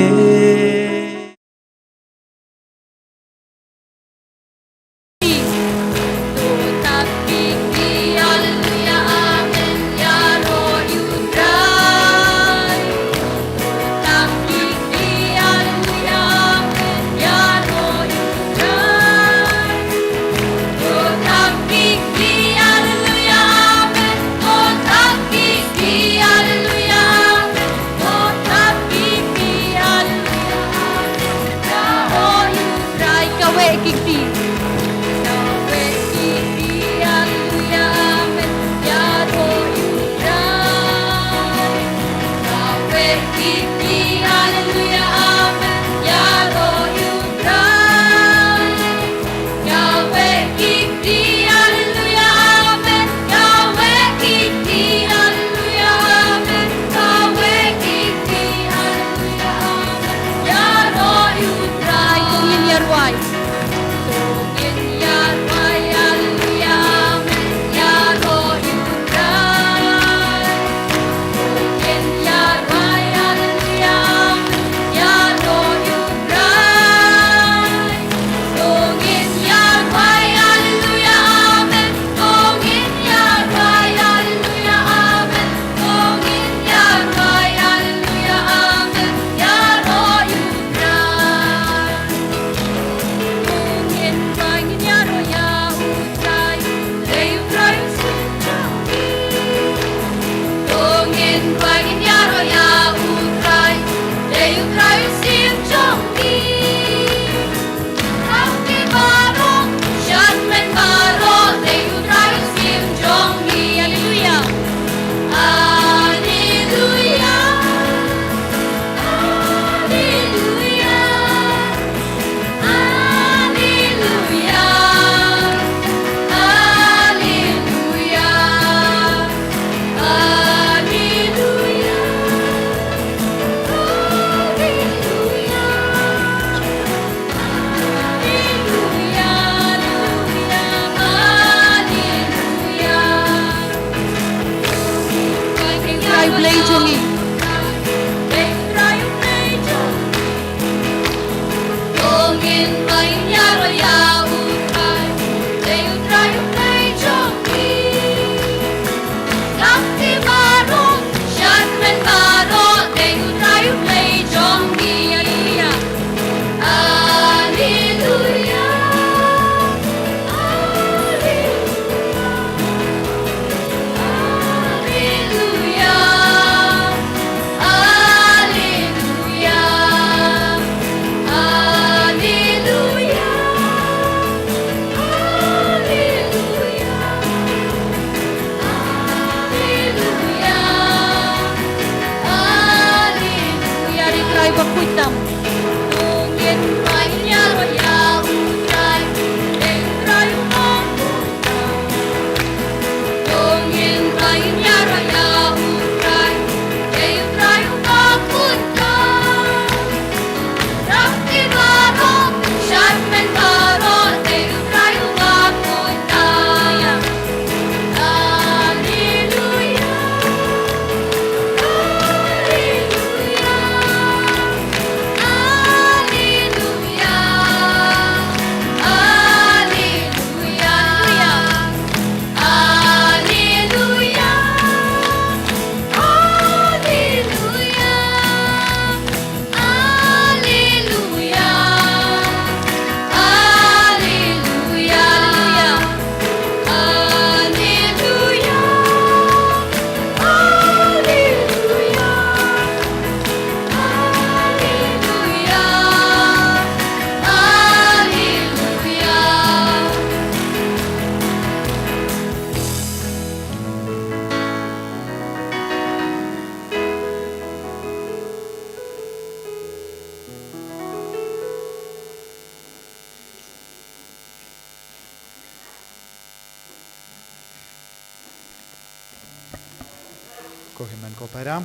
Ko hynmen ko para,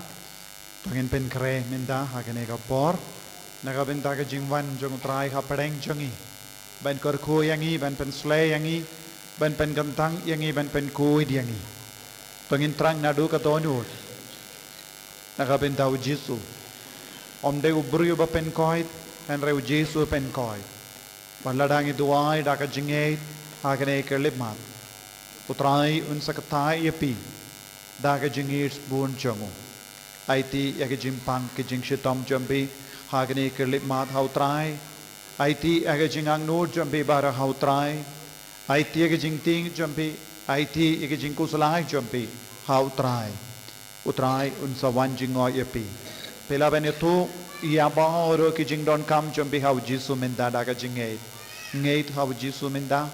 to ngin pynkhreh mynta ha kane ka por na ka bynta ka jingwan jong U Trai hapdeng jong ngi, ban kyrkhu ïa ngi, ban pynsleh ïa ngi, ban pynkyntang ïa ngi, ban pynkhuid ïa ngi. To ngin thrang naduh ka dohnud na ka bynta U Jisu. Ym dei u briew uba pynkoit, hynrei U Jisu u pynkoit. Bad lada ngi duwai da ka jingngeit ha kane ka khyllipmat, U Trai un sa ktah ïa phi da ka jingngeit bun jong u. Aiti ïa ka jingpang ka jingshitom jong phi ha kane ka khyllipmat ha U Trai. Aiti ïa ka jingangnud jong phi baroh ha U Trai. Aiti ïa ka jingtieng jong phi, aiti ïa ka jingkhuslai jong phi ha U Trai. U Trai un sa wan jngoh ïa phi. Phi lah ban ïathuh ïa baroh ki jingdonkam jong phi ha U Jisu mynta da ka jingngeit. Ngeit ha U Jisu mynta,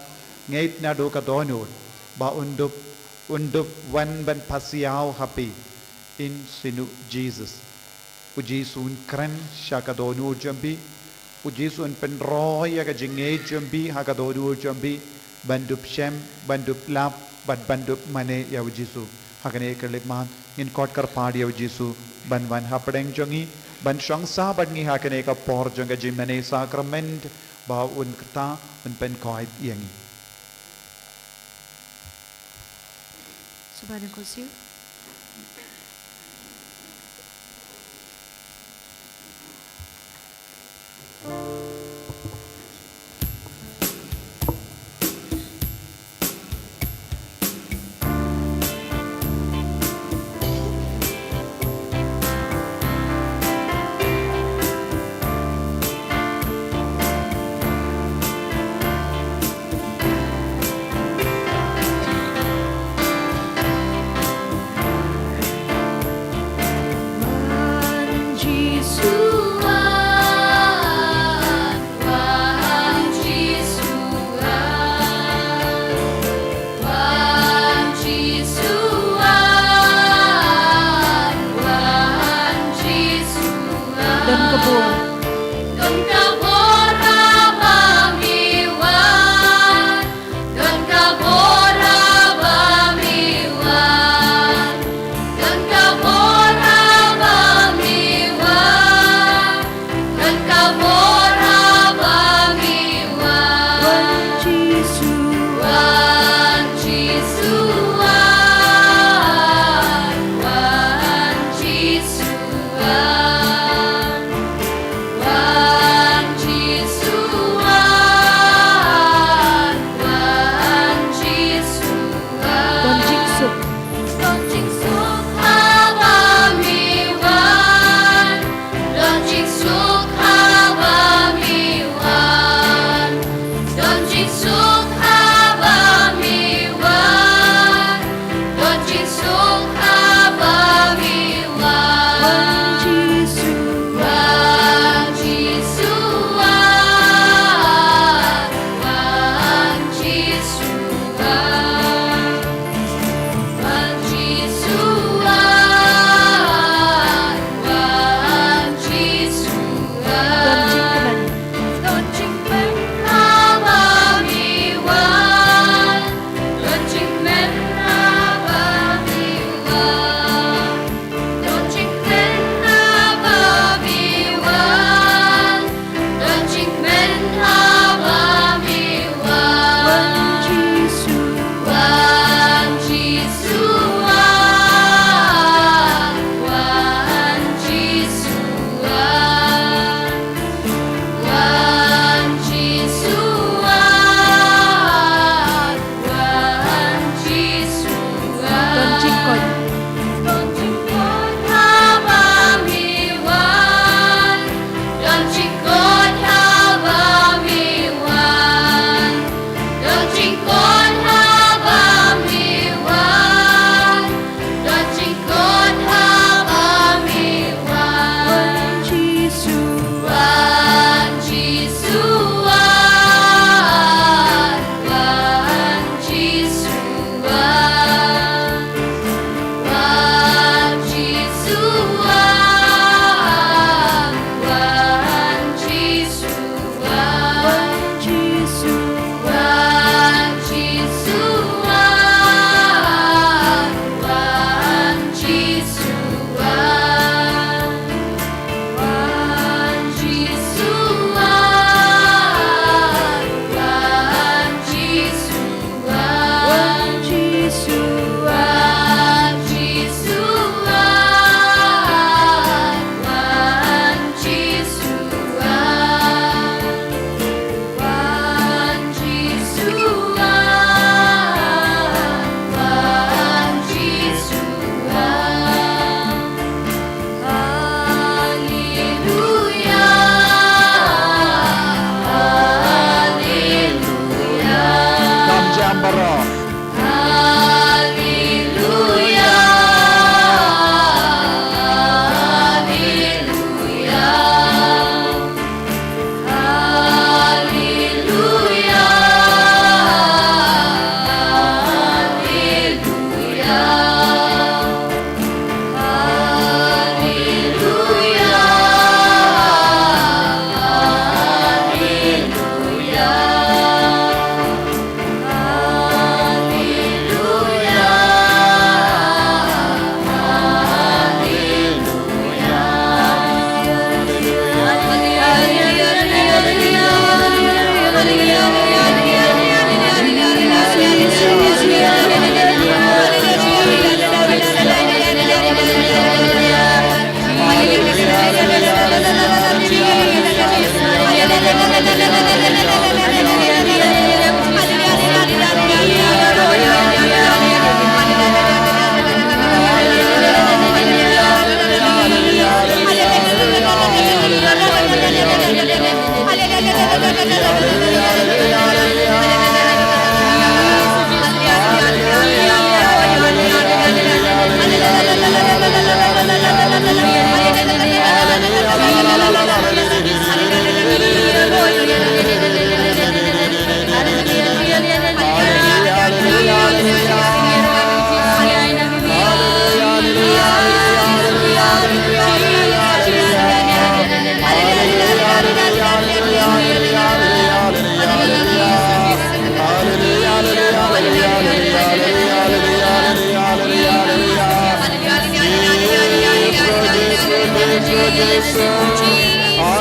ngeit naduh ka dohnud ba un dup, un dup wan ban pasiaw ha phi. Ïn snu Jesus. U Jisu un kren sha ka dohnud jong phi. U Jisu un pynroi ïa ka jingngeit jong phi ha ka dohnud jong phi, ban dup shem, ban dup lap, bad ban dup mane ïa U Jisu. Ha kane ka khyllipmat ngin khot kyrpad ïa U Jisu ban wan hapdeng jong ngi, ban shong sah bad ngi ha kane ka por jong ka jingmane sakrament, ba un ktah, un pynkoit ïa ngi. Sngewbha ïa ka siew.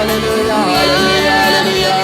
Hallelujah, hallelujah,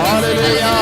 hallelujah.